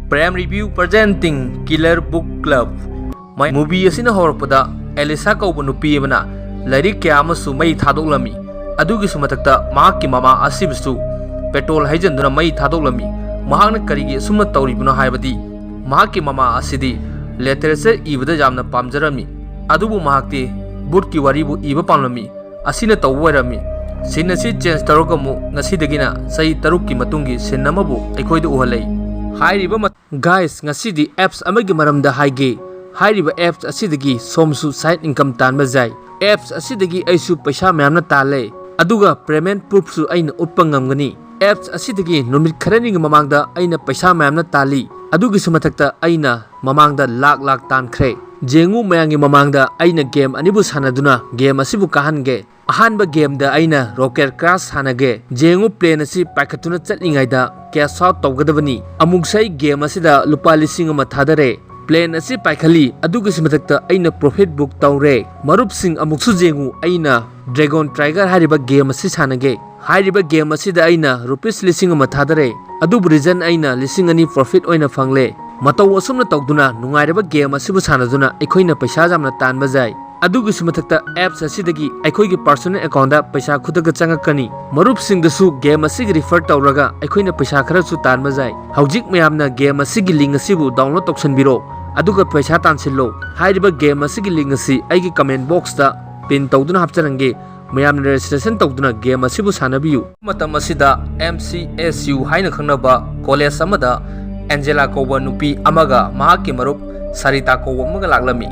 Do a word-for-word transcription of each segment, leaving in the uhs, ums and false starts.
Prime Review presenting Killer Book Club. ꯃꯥꯏ movie ꯑꯁꯤꯅ ꯍꯧꯔꯛꯄꯗ Elisa ꯀꯧꯕ ꯅꯨꯄꯤ ꯑꯃꯅ ꯂꯥꯏꯔꯤꯛ ꯀꯌꯥ ꯑꯃꯁꯨ ꯃꯩ ꯊꯥꯗꯣꯛꯂꯝꯃꯤ꯫ ꯑꯗꯨꯒꯤꯁꯨ ꯃꯊꯛꯇ ꯃꯍꯥꯛꯀꯤ ꯃꯃꯥ ꯑꯁꯤꯕꯨꯁꯨ ꯄꯦꯇ꯭ꯔꯣꯜ ꯍꯩꯖꯤꯟꯗꯨꯅ ꯃꯩ ꯊꯥꯗꯣꯛꯂꯝꯃꯤ꯫ ꯃꯍꯥꯛꯅ ꯀꯔꯤꯒꯤ ꯑꯁꯨꯝꯅ ꯇꯧꯔꯤꯕꯅꯣ ꯍꯥꯏꯕꯗꯤ, ꯃꯍꯥꯛꯀꯤ ꯃꯃꯥ ꯑꯁꯤꯗꯤ ꯂꯤꯇꯔꯦꯆꯔ ꯏꯕꯗ ꯌꯥꯝꯅ ꯄꯥꯝꯖꯔꯝꯃꯤ꯫ ꯑꯗꯨꯕꯨ ꯃꯍꯥꯛꯇꯤ ꯚꯨꯠꯀꯤ ꯋꯥꯔꯤꯕꯨ ꯏꯕ ꯄꯥꯝꯂꯝꯃꯤ꯫ ꯑꯁꯤꯅ ꯇꯧꯕ ꯑꯣꯏꯔꯝꯃꯤ꯫ ꯁꯤꯟ ꯑꯁꯤ ꯆꯦꯟꯖ ꯇꯧꯔꯒ ꯑꯃꯨꯛ ꯉꯁꯤꯗꯒꯤꯅ ꯆꯍꯤ ꯇꯔꯨꯛꯀꯤ ꯃꯇꯨꯡꯒꯤ ꯁꯤꯟ ꯑꯃꯕꯨ ꯑꯩꯈꯣꯏꯗ ꯎꯍꯜꯂꯛꯏ꯫ ꯍꯥꯏꯔꯤꯕ ꯃꯠ-, Guys, ꯉꯁꯤꯗꯤ ꯑꯦꯞꯁ ꯑꯃꯒꯤ ꯃꯔꯝꯗ ꯍꯥꯏꯒꯦ꯫ ꯍꯥꯏꯔꯤꯕ ꯑꯦꯞꯁ ꯑꯁꯤꯗꯒꯤ ꯁꯣꯝꯁꯨ ꯁꯥꯏꯠ ꯏꯟꯀꯝ ꯇꯥꯟꯕ ꯌꯥꯏ꯫ ꯑꯦꯞꯁ ꯑꯁꯤꯗꯒꯤ ꯑꯩꯁꯨ ꯄꯩꯁꯥ ꯃꯌꯥꯝꯅ ꯇꯥꯜꯂꯦ, ꯑꯗꯨꯒ ꯄꯦꯃꯦꯟꯠ ꯄ꯭ꯔꯨꯐꯁꯨ ꯑꯩꯅ ꯎꯠꯄ ꯉꯝꯒꯅꯤ꯫ ꯑꯦꯞꯁ ꯑꯁꯤꯗꯒꯤ ꯅꯨꯃꯤꯠ ꯈꯔꯅꯤꯒꯤ ꯃꯃꯥꯡꯗ ꯑꯩꯅ ꯄꯩꯁꯥ ꯃꯌꯥꯝꯅ ꯇꯥꯜꯂꯤ꯫ ꯑꯗꯨꯒꯤꯁꯨ ꯃꯊꯛꯇ ꯑꯩꯅ ꯃꯃꯥꯡꯗ ꯂꯥꯛ ꯂꯥꯛ ꯇꯥꯟꯈ꯭ꯔꯦ꯫ ꯌꯦꯡꯉꯨ, ꯃꯌꯥꯝꯒꯤ ꯃꯃꯥꯡꯗ ꯑꯩꯅ ꯒꯦꯝ ꯑꯅꯤꯕꯨ ꯁꯥꯟꯅꯗꯨꯅ ꯒꯦꯝ ꯑꯁꯤꯕꯨ ꯀꯥꯍꯟꯒꯦ꯫ ꯑꯍꯥꯟꯕ ꯒꯦꯝꯗ ꯑꯩꯅ ꯔꯣꯀꯦꯠ ꯀ꯭ꯔꯥꯁ ꯁꯥꯟꯅꯒꯦ꯫ ꯌꯦꯡꯉꯨ, ꯄ꯭ꯂꯦꯟ ꯑꯁꯤ ꯄꯥꯏꯈꯠꯇꯨꯅ ꯆꯠꯂꯤꯉꯩꯗ ꯀꯦꯁ ꯑꯥꯎꯠ ꯇꯧꯒꯗꯕꯅꯤ꯫ ꯑꯃꯨꯛꯁꯨ ꯑꯩ ꯒꯦꯝ ꯑꯁꯤꯗ ꯂꯨꯄꯥ ꯂꯤꯁꯤꯡ ꯑꯃ ꯊꯥꯗꯔꯦ꯫ ꯄ꯭ꯂꯦꯟ ꯑꯁꯤ ꯄꯥꯏꯈꯠꯂꯤ, ꯑꯗꯨꯒꯤꯁꯨ ꯃꯊꯛꯇ ꯑꯩꯅ ꯄ꯭ꯔꯣꯐꯤꯠ ꯕꯨꯛ ꯇꯧꯔꯦ꯫ ꯃꯔꯨꯞꯁꯤꯡ, ꯑꯃꯨꯛꯁꯨ ꯌꯦꯡꯉꯨ, ꯑꯩꯅ ꯗ꯭ꯔꯦꯒꯣꯟ ꯇ꯭ꯔꯥꯏꯒꯔ ꯍꯥꯏꯔꯤꯕ ꯒꯦꯝ ꯑꯁꯤ ꯁꯥꯟꯅꯒꯦ꯫ ꯍꯥꯏꯔꯤꯕ ꯒꯦꯝ ꯑꯁꯤꯗ ꯑꯩꯅ ꯔꯨꯄꯤꯁ ꯂꯤꯁꯤꯡ ꯑꯃ ꯊꯥꯗꯔꯦ, ꯑꯗꯨꯕꯨ ꯔꯤꯖꯟ ꯑꯩꯅ ꯂꯤꯁꯤꯡ ꯑꯅꯤ ꯄ꯭ꯔꯣꯐꯤꯠ ꯑꯣꯏꯅ ꯐꯪꯂꯦ꯫ ꯃꯇꯧ ꯑꯁꯨꯝꯅ ꯇꯧꯗꯨꯅ ꯅꯨꯡꯉꯥꯏꯔꯕ ꯒꯦꯝ ꯑꯁꯤꯕꯨ ꯁꯥꯟꯅꯗꯨꯅ ꯑꯩꯈꯣꯏꯅ ꯄꯩꯁꯥ ꯌꯥꯝꯅ ꯇꯥꯟꯕ ꯌꯥꯏ꯫ ꯑꯗꯨꯒꯤꯁꯨ ꯃꯊꯛꯇ ꯑꯦꯞꯁ ꯑꯁꯤꯗꯒꯤ ꯑꯩꯈꯣꯏꯒꯤ ꯄꯔꯁꯣꯅꯦꯜ ꯑꯦꯀꯥꯎꯟꯗ ꯄꯩꯁꯥ ꯈꯨꯗꯛꯇ ꯆꯪꯉꯛꯀꯅꯤ꯫ ꯃꯔꯨꯞꯁꯤꯡꯗꯁꯨ ꯒꯦꯝ ꯑꯁꯤꯒꯤ ꯔꯤꯐꯔ ꯇꯧꯔꯒ ꯑꯩꯈꯣꯏꯅ ꯄꯩꯁꯥ ꯈꯔꯁꯨ ꯇꯥꯟꯕ ꯌꯥꯏ꯫ ꯍꯧꯖꯤꯛ ꯃꯌꯥꯝꯅ ꯒꯦꯝ ꯑꯁꯤꯒꯤ ꯂꯤꯡ ꯑꯁꯤꯕꯨ ꯗꯥꯎꯟꯂꯣꯗ ꯇꯧꯁꯟꯕꯤꯔꯣ, ꯑꯗꯨꯒ ꯄꯩꯁꯥ ꯇꯥꯟꯁꯤꯜꯂꯣ꯫ ꯍꯥꯏꯔꯤꯕ ꯒꯦꯝ ꯑꯁꯤꯒꯤ ꯂꯤꯡ ꯑꯁꯤ ꯑꯩꯒꯤ ꯀꯃꯦꯟ ꯕꯣꯛꯁꯇ ꯄꯤꯟ ꯇꯧꯗꯨꯅ ꯍꯥꯞꯆꯔꯝꯒꯦ꯫ ꯃꯌꯥꯝꯅ ꯔꯦꯖꯤꯁꯇ꯭ꯔꯦꯁꯟ ꯇꯧꯗꯨꯅ ꯒꯦꯝ ꯑꯁꯤꯕꯨ ꯁꯥꯟꯅꯕꯤꯌꯨ꯫ ꯃꯇꯝ ꯑꯁꯤꯗ ꯑꯦꯝ ꯁꯤ ꯑꯦꯁ ꯌꯨ ꯍꯥꯏꯅ ꯈꯪꯅꯕ ꯀꯣꯂꯦꯖ ꯑꯃꯗ ꯑꯦꯟꯖꯦꯂꯥ ꯀꯧꯕ ꯅꯨꯄꯤ ꯑꯃꯒ ꯃꯍꯥꯛꯀꯤ ꯃꯔꯨꯞ ꯁꯥꯔꯤꯇꯥ ꯀꯧꯕ ꯑꯃꯒ ꯂꯥꯛꯂꯝꯃꯤ꯫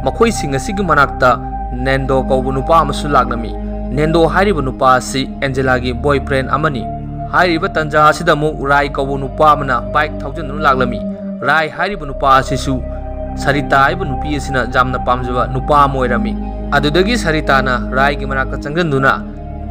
ꯃꯈꯣꯏꯁꯤꯡ ꯑꯁꯤꯒꯤ ꯃꯅꯥꯛꯇ ꯅꯦꯟꯗꯣ ꯀꯧꯕ ꯅꯨꯄꯥ ꯑꯃꯁꯨ ꯂꯥꯛꯂꯝꯃꯤ꯫ ꯅꯦꯟꯗꯣ ꯍꯥꯏꯔꯤꯕ ꯅꯨꯄꯥ ꯑꯁꯤ ꯑꯦꯟꯖꯦꯂꯥꯒꯤ ꯕꯣꯏꯐ꯭ꯔꯦꯟ ꯑꯃꯅꯤ꯫ ꯍꯥꯏꯔꯤꯕ ꯇꯟꯖꯥ ꯑꯁꯤꯗ ꯑꯃꯨꯛ ꯔꯥꯏ ꯀꯧꯕ ꯅꯨꯄꯥ ꯑꯃꯅ ꯕꯥꯏꯛ ꯊꯧꯖꯤꯟꯗꯨꯅ ꯂꯥꯛꯂꯝꯃꯤ꯫ ꯔꯥꯏ ꯍꯥꯏꯔꯤꯕ ꯅꯨꯄꯥ ꯑꯁꯤꯁꯨ ꯁꯔꯤꯇꯥ ꯍꯥꯏꯕ ꯅꯨꯄꯤ ꯑꯁꯤꯅ ꯌꯥꯝꯅ ꯄꯥꯝꯖꯕ ꯅꯨꯄꯥ ꯑꯃ ꯑꯣꯏꯔꯝꯃꯤ꯫ ꯑꯗꯨꯗꯒꯤ ꯁꯔꯤꯇꯥꯅ ꯔꯥꯏꯒꯤ ꯃꯅꯥꯛꯇ ꯆꯪꯁꯤꯟꯗꯨꯅ,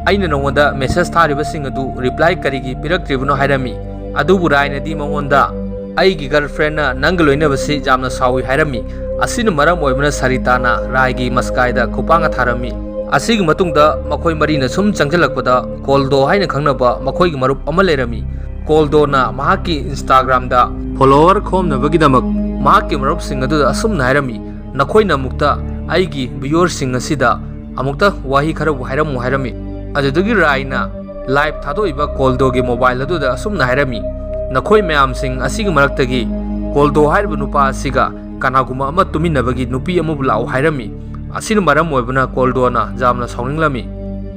"ꯑꯩꯅ ꯅꯉꯣꯟꯗ ꯃꯦꯁꯦꯖ ꯊꯥꯔꯤꯕꯁꯤꯡ ꯑꯗꯨ ꯔꯤꯄ꯭ꯂꯥꯏ ꯀꯔꯤꯒꯤ ꯄꯤꯔꯛꯇ꯭ꯔꯤꯕꯅꯣ?" ꯍꯥꯏꯔꯝꯃꯤ꯫ ꯑꯗꯨꯕꯨ ꯔꯥꯏꯅꯗꯤ ꯃꯉꯣꯟꯗ, "ꯑꯩꯒꯤ ꯒꯔꯜꯐ꯭ꯔꯦꯟꯅ ꯅꯪꯒ ꯂꯣꯏꯅꯕꯁꯤ ꯌꯥꯝꯅ ꯁꯥꯎꯏ" ꯍꯥꯏꯔꯝꯃꯤ꯫ ꯑꯁꯤꯅ ꯃꯔꯝ ꯑꯣꯏꯕꯅ ꯁꯔꯤꯇꯥꯅ ꯔꯥꯏꯒꯤ ꯃꯁꯀꯥꯏꯗ ꯈꯨꯄꯥꯡꯒ ꯊꯥꯔꯝꯃꯤ꯫ ꯑꯁꯤꯒꯤ ꯃꯇꯨꯡꯗ ꯃꯈꯣꯏ ꯃꯔꯤꯅ ꯁꯨꯝ ꯆꯪꯁꯤꯜꯂꯛꯄꯗ ꯀꯣꯜꯗꯣ ꯍꯥꯏꯅ ꯈꯪꯅꯕ ꯃꯈꯣꯏꯒꯤ ꯃꯔꯨꯞ ꯑꯃ ꯂꯩꯔꯝꯃꯤ꯫ ꯀꯣꯜꯗꯣꯅ ꯃꯍꯥꯛꯀꯤ Instagram-ꯗ follower ꯈꯣꯝꯅꯕꯒꯤꯗꯃꯛ ꯃꯍꯥꯛꯀꯤ ꯃꯔꯨꯞꯁꯤꯡ ꯑꯗꯨꯗ ꯑꯁꯨꯝꯅ ꯍꯥꯏꯔꯝꯃꯤ, "ꯅꯈꯣꯏꯅ ꯑꯃꯨꯛꯇ ꯑꯩꯒꯤ viewer-ꯁꯤꯡ ꯑꯁꯤꯗ ꯑꯃꯨꯛꯇ ꯋꯥꯍꯩ ꯈꯔꯕꯨ ꯍꯥꯏꯔꯝꯃꯨ" ꯍꯥꯏꯔꯝꯃꯤ꯫ ꯑꯗꯨꯗꯒꯤ ꯔꯥꯏꯅ live ꯊꯥꯗꯣꯛꯏꯕ ꯀꯣꯜꯗꯣꯒꯤ mobile ꯑꯗꯨꯗ ꯑꯁꯨꯝꯅ ꯍꯥꯏꯔꯝꯃꯤ, "ꯅꯈꯣꯏ ꯃꯌꯥꯝꯁꯤꯡ ꯑꯁꯤꯒꯤ ꯃꯔꯛꯇꯒꯤ ꯀꯣꯜꯗꯣ ꯍꯥꯏꯔꯤꯕ ꯅꯨꯄꯥ ꯑꯁꯤꯒ ꯀꯅꯥꯒꯨꯝꯕ ꯑꯃ ꯇꯨꯃꯤꯟꯅꯕꯒꯤ ꯅꯨꯄꯤ ꯑꯃꯕꯨ ꯂꯥꯛꯎ" ꯍꯥꯏꯔꯝꯃꯤ꯫ ꯑꯁꯤꯅ ꯃꯔꯝ ꯑꯣꯏꯕꯅ ꯀꯣꯜꯗꯣꯅ ꯌꯥꯝꯅ ꯁꯥꯎꯅꯤꯡꯂꯝꯃꯤ꯫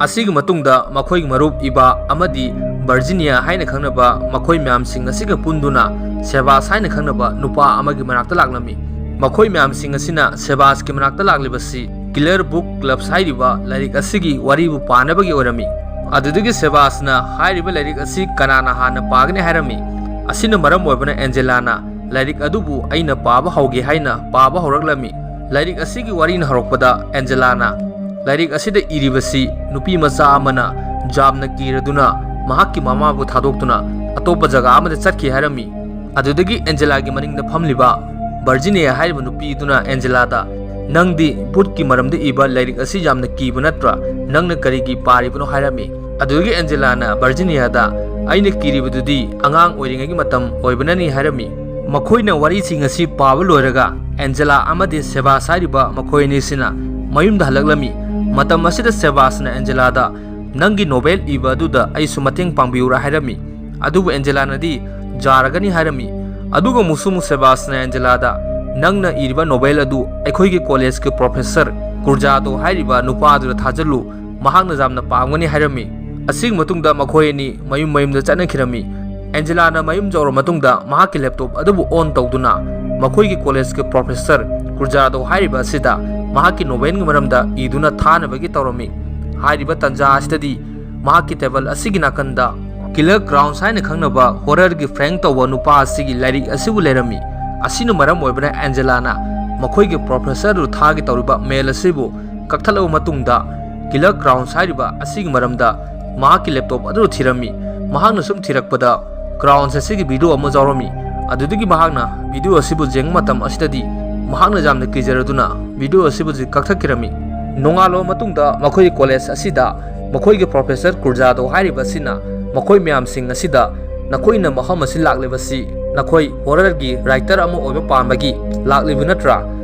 ꯑꯁꯤꯒꯤ ꯃꯇꯨꯡꯗ ꯃꯈꯣꯏꯒꯤ ꯃꯔꯨꯞ ꯏꯕꯥ ꯑꯃꯗꯤ ꯚꯔꯖꯤꯅꯤꯌꯥ ꯍꯥꯏꯅ ꯈꯪꯅꯕ ꯃꯈꯣꯏ ꯃꯌꯥꯝꯁꯤꯡ ꯑꯁꯤꯒ ꯄꯨꯟꯗꯨꯅ ꯁꯦꯕꯥꯁ ꯍꯥꯏꯅ ꯈꯪꯅꯕ ꯅꯨꯄꯥ ꯑꯃꯒꯤ ꯃꯅꯥꯛꯇ ꯂꯥꯛꯂꯝꯃꯤ꯫ ꯃꯈꯣꯏ ꯃꯌꯥꯝꯁꯤꯡ ꯑꯁꯤꯅ ꯁꯦꯕꯥꯁꯀꯤ ꯃꯅꯥꯛꯇ ꯂꯥꯛꯂꯤꯕꯁꯤ Killer Book Clubs ꯍꯥꯏꯔꯤꯕ ꯂꯥꯏꯔꯤꯛ ꯑꯁꯤꯒꯤ ꯋꯥꯔꯤꯕꯨ ꯄꯥꯅꯕꯒꯤ ꯑꯣꯏꯔꯝꯃꯤ꯫ ꯑꯗꯨꯗꯒꯤ ꯁꯦꯕꯥꯁꯅ ꯍꯥꯏꯔꯤꯕ ꯂꯥꯏꯔꯤꯛ ꯑꯁꯤ ꯀꯅꯥꯅ ꯍꯥꯟꯅ ꯄꯥꯒꯅꯤ ꯍꯥꯏꯔꯝꯃꯤ꯫ ꯑꯁꯤꯅ ꯃꯔꯝ ꯑꯣꯏꯕꯅ ꯑꯦꯟꯖꯦꯂꯥꯅ ꯂꯥꯏꯔꯤꯛ ꯑꯗꯨꯕꯨ ꯑꯩꯅ ꯄꯥꯕ ꯍꯧꯒꯦ ꯍꯥꯏꯅ ꯄꯥꯕ ꯍꯧꯔꯛꯂꯝꯃꯤ꯫ ꯂꯥꯏꯔꯤꯛ ꯑꯁꯤꯒꯤ ꯋꯥꯔꯤꯅ ꯍꯧꯔꯛꯄꯗ ꯑꯦꯟꯖꯦꯂꯥꯅ ꯂꯥꯏꯔꯤꯛ ꯑꯁꯤꯗ ꯏꯔꯤꯕꯁꯤ ꯅꯨꯄꯤ ꯃꯆꯥ ꯑꯃꯅ ꯌꯥꯝꯅ ꯀꯤꯔꯗꯨꯅ ꯃꯍꯥꯛꯀꯤ ꯃꯃꯥꯕꯨ ꯊꯥꯗꯣꯛꯇꯨꯅ ꯑꯇꯣꯞꯄ ꯖꯒꯥ ꯑꯃꯗ ꯆꯠꯈꯤ ꯍꯥꯏꯔꯝꯃꯤ꯫ ꯑꯗꯨꯗꯒꯤ ꯑꯦꯟꯖꯦꯂꯥꯒꯤ ꯃꯅꯤꯡꯗ ꯐꯝꯂꯤꯕ ꯚꯔꯖꯤꯅꯤꯌꯥ ꯍꯥꯏꯔꯤꯕ ꯅꯨꯄꯤꯗꯨꯅ ꯑꯦꯟꯖꯦꯂꯥꯗ, "ꯅꯪꯗꯤ ꯚꯨꯠꯀꯤ ꯃꯔꯝꯗ ꯏꯕ ꯂꯥꯏꯔꯤꯛ ꯑꯁꯤ ꯌꯥꯝꯅ ꯀꯤꯕ ꯅꯠꯇ꯭ꯔꯥ? ꯅꯪꯅ ꯀꯔꯤꯒꯤ ꯄꯥꯔꯤꯕꯅꯣ?" ꯍꯥꯏꯔꯝꯃꯤ꯫ ꯑꯗꯨꯗꯒꯤ ꯑꯦꯟꯖꯦꯂꯥꯅ ꯚꯔꯖꯤꯅꯤꯌꯥꯗ, "ꯑꯩꯅ ꯀꯤꯔꯤꯕꯗꯨꯗꯤ ꯑꯉꯥꯡ ꯑꯣꯏꯔꯤꯉꯩꯒꯤ ꯃꯇꯝ ꯑꯣꯏꯕꯅꯅꯤ" ꯍꯥꯏꯔꯝꯃꯤ꯫ ꯃꯈꯣꯏꯅ ꯋꯥꯔꯤꯁꯤꯡ ꯑꯁꯤ ꯄꯥꯕ ꯂꯣꯏꯔꯒ ꯑꯦꯟꯖꯦꯂꯥ ꯑꯃꯗꯤ ꯁꯦꯕꯥꯁ ꯍꯥꯏꯔꯤꯕ ꯃꯈꯣꯏ ꯑꯅꯤꯁꯤꯅ ꯃꯌꯨꯝꯗ ꯍꯜꯂꯛꯂꯝꯃꯤ꯫ ꯃꯇꯝ ꯑꯁꯤꯗ ꯁꯦꯕꯥꯁꯅ ꯑꯦꯟꯖꯦꯂꯥꯗ, "ꯅꯪꯒꯤ ꯅꯣꯚꯦꯜ ꯏꯕ ꯑꯗꯨꯗ ꯑꯩꯁꯨ ꯃꯇꯦꯡ ꯄꯥꯡꯕꯤꯌꯨꯔꯥ?" ꯍꯥꯏꯔꯝꯃꯤ꯫ ꯑꯗꯨꯕꯨ ꯑꯦꯟꯖꯦꯂꯥꯅꯗꯤ ꯌꯥꯔꯒꯅꯤ ꯍꯥꯏꯔꯝꯃꯤ꯫ ꯑꯗꯨꯒ ꯑꯃꯨꯛꯁꯨ ꯑꯃꯨꯛ ꯁꯦꯕꯥꯁꯅ ꯑꯦꯟꯖꯦꯂꯥꯗ, "ꯅꯪꯅ ꯏꯔꯤꯕ ꯅꯣꯚꯦꯜ ꯑꯗꯨ ꯑꯩꯈꯣꯏꯒꯤ ꯀꯣꯂꯦꯖꯀꯤ ꯄ꯭ꯔꯣꯐꯦꯁꯔ ꯀꯨꯔꯖꯥꯗꯣ ꯍꯥꯏꯔꯤꯕ ꯅꯨꯄꯥ ꯑꯗꯨꯗ ꯊꯥꯖꯤꯜꯂꯨ, ꯃꯍꯥꯛꯅ ꯌꯥꯝꯅ ꯄꯥꯝꯒꯅꯤ" ꯍꯥꯏꯔꯝꯃꯤ꯫ ꯑꯁꯤꯒꯤ ꯃꯇꯨꯡꯗ ꯃꯈꯣꯏ ꯑꯅꯤ ꯃꯌꯨꯝ ꯃꯌꯨꯝꯗ ꯆꯠꯅꯈꯤꯔꯝꯃꯤ꯫ ꯑꯦꯟꯖꯦꯂꯥꯅ ꯃꯌꯨꯝ ꯌꯧꯔꯕ ꯃꯇꯨꯡꯗ ꯃꯍꯥꯛꯀꯤ ꯂꯦꯞꯇꯣꯞ ꯑꯗꯨꯕꯨ ꯑꯣꯟ ꯇꯧꯗꯨꯅ ꯃꯈꯣꯏꯒꯤ ꯀꯣꯂꯦꯖꯀꯤ ꯄ꯭ꯔꯣꯐꯦꯁꯔ ꯀꯨꯔꯖꯥꯗꯣ ꯍꯥꯏꯔꯤꯕ ꯑꯁꯤꯗ ꯃꯍꯥꯛꯀꯤ ꯅꯣꯚꯦꯜꯒꯤ ꯃꯔꯝꯗ ꯏꯗꯨꯅ ꯊꯥꯅꯕꯒꯤ ꯇꯧꯔꯝꯃꯤ꯫ ꯍꯥꯏꯔꯤꯕ ꯇꯥꯟꯖꯥ ꯑꯁꯤꯗꯗꯤ ꯃꯍꯥꯛꯀꯤ ꯇꯦꯕꯜ ꯑꯁꯤꯒꯤ ꯅꯥꯀꯟꯗ ꯀꯤꯂꯔ ꯀ꯭ꯔꯥꯎꯟꯁ ꯍꯥꯏꯅ ꯈꯪꯅꯕ ꯍꯣꯔꯔꯒꯤ ꯐ꯭ꯔꯦꯡ ꯇꯧꯕ ꯅꯨꯄꯥ ꯑꯁꯤꯒꯤ ꯂꯥꯏꯔꯤꯛ ꯑꯁꯤꯕꯨ ꯂꯩꯔꯝꯃꯤ꯫ ꯑꯁꯤꯅ ꯃꯔꯝ ꯑꯣꯏꯕꯅ ꯑꯦꯟꯖꯦꯂꯥꯅ ꯃꯈꯣꯏꯒꯤ ꯄ꯭ꯔꯣꯐꯦꯁꯔꯗꯨ ꯊꯥꯒꯦ ꯇꯧꯔꯤꯕ ꯃꯦꯜ ꯑꯁꯤꯕꯨ ꯀꯛꯊꯠꯂꯕ ꯃꯇꯨꯡꯗ ꯀꯤꯂꯔ ꯀ꯭ꯔꯥꯎꯟꯁ ꯍꯥꯏꯔꯤꯕ ꯑꯁꯤꯒꯤ ꯃꯔꯝꯗ ꯃꯍꯥꯛꯀꯤ ꯂꯦꯞꯇꯣꯞ ꯑꯗꯨ ꯊꯤꯔꯝꯃꯤ꯫ ꯃꯍꯥꯛꯅ ꯁꯨꯝ ꯊꯤꯔꯛꯄꯗ ꯀ꯭ꯔꯥꯎꯟꯁ ꯑꯁꯤꯒꯤ ꯚꯤꯗꯤꯑꯣ ꯑꯃ ꯌꯥꯎꯔꯝꯃꯤ꯫ ꯑꯗꯨꯗꯒꯤ ꯃꯍꯥꯛꯅ ꯚꯤꯗꯤꯑꯣ ꯑꯁꯤꯕꯨ ꯌꯦꯡꯕ ꯃꯇꯝ ꯑꯁꯤꯗꯗꯤ ꯃꯍꯥꯛꯅ ꯌꯥꯝꯅ ꯀꯤꯖꯔꯗꯨꯅ ꯚꯤꯗꯤꯑꯣ ꯑꯁꯤꯕꯨ ꯀꯛꯊꯠꯈꯤꯔꯝꯃꯤ꯫ ꯅꯣꯡꯉꯥꯜꯂꯕ ꯃꯇꯨꯡꯗ ꯃꯈꯣꯏꯒꯤ ꯀꯣꯂꯦꯖ ꯑꯁꯤꯗ ꯃꯈꯣꯏꯒꯤ ꯄ꯭ꯔꯣꯐꯦꯁꯔ ꯀꯨꯔꯖꯥꯗꯣ ꯍꯥꯏꯔꯤꯕ ꯑꯁꯤꯅ ꯃꯈꯣꯏ ꯃꯌꯥꯝꯁꯤꯡ ꯑꯁꯤꯗ "ꯅꯈꯣꯏꯅ ꯃꯐꯝ ꯑꯁꯤ ꯂꯥꯛꯂꯤꯕꯁꯤ ꯅꯈꯣꯏ ꯍꯣꯔꯔꯒꯤ ꯔꯥꯏꯇꯔ ꯑꯃ ꯑꯣꯏꯕ ꯄꯥꯝꯕꯒꯤ ꯂꯥꯛꯂꯤꯕ ꯅꯠꯇ꯭ꯔꯥ?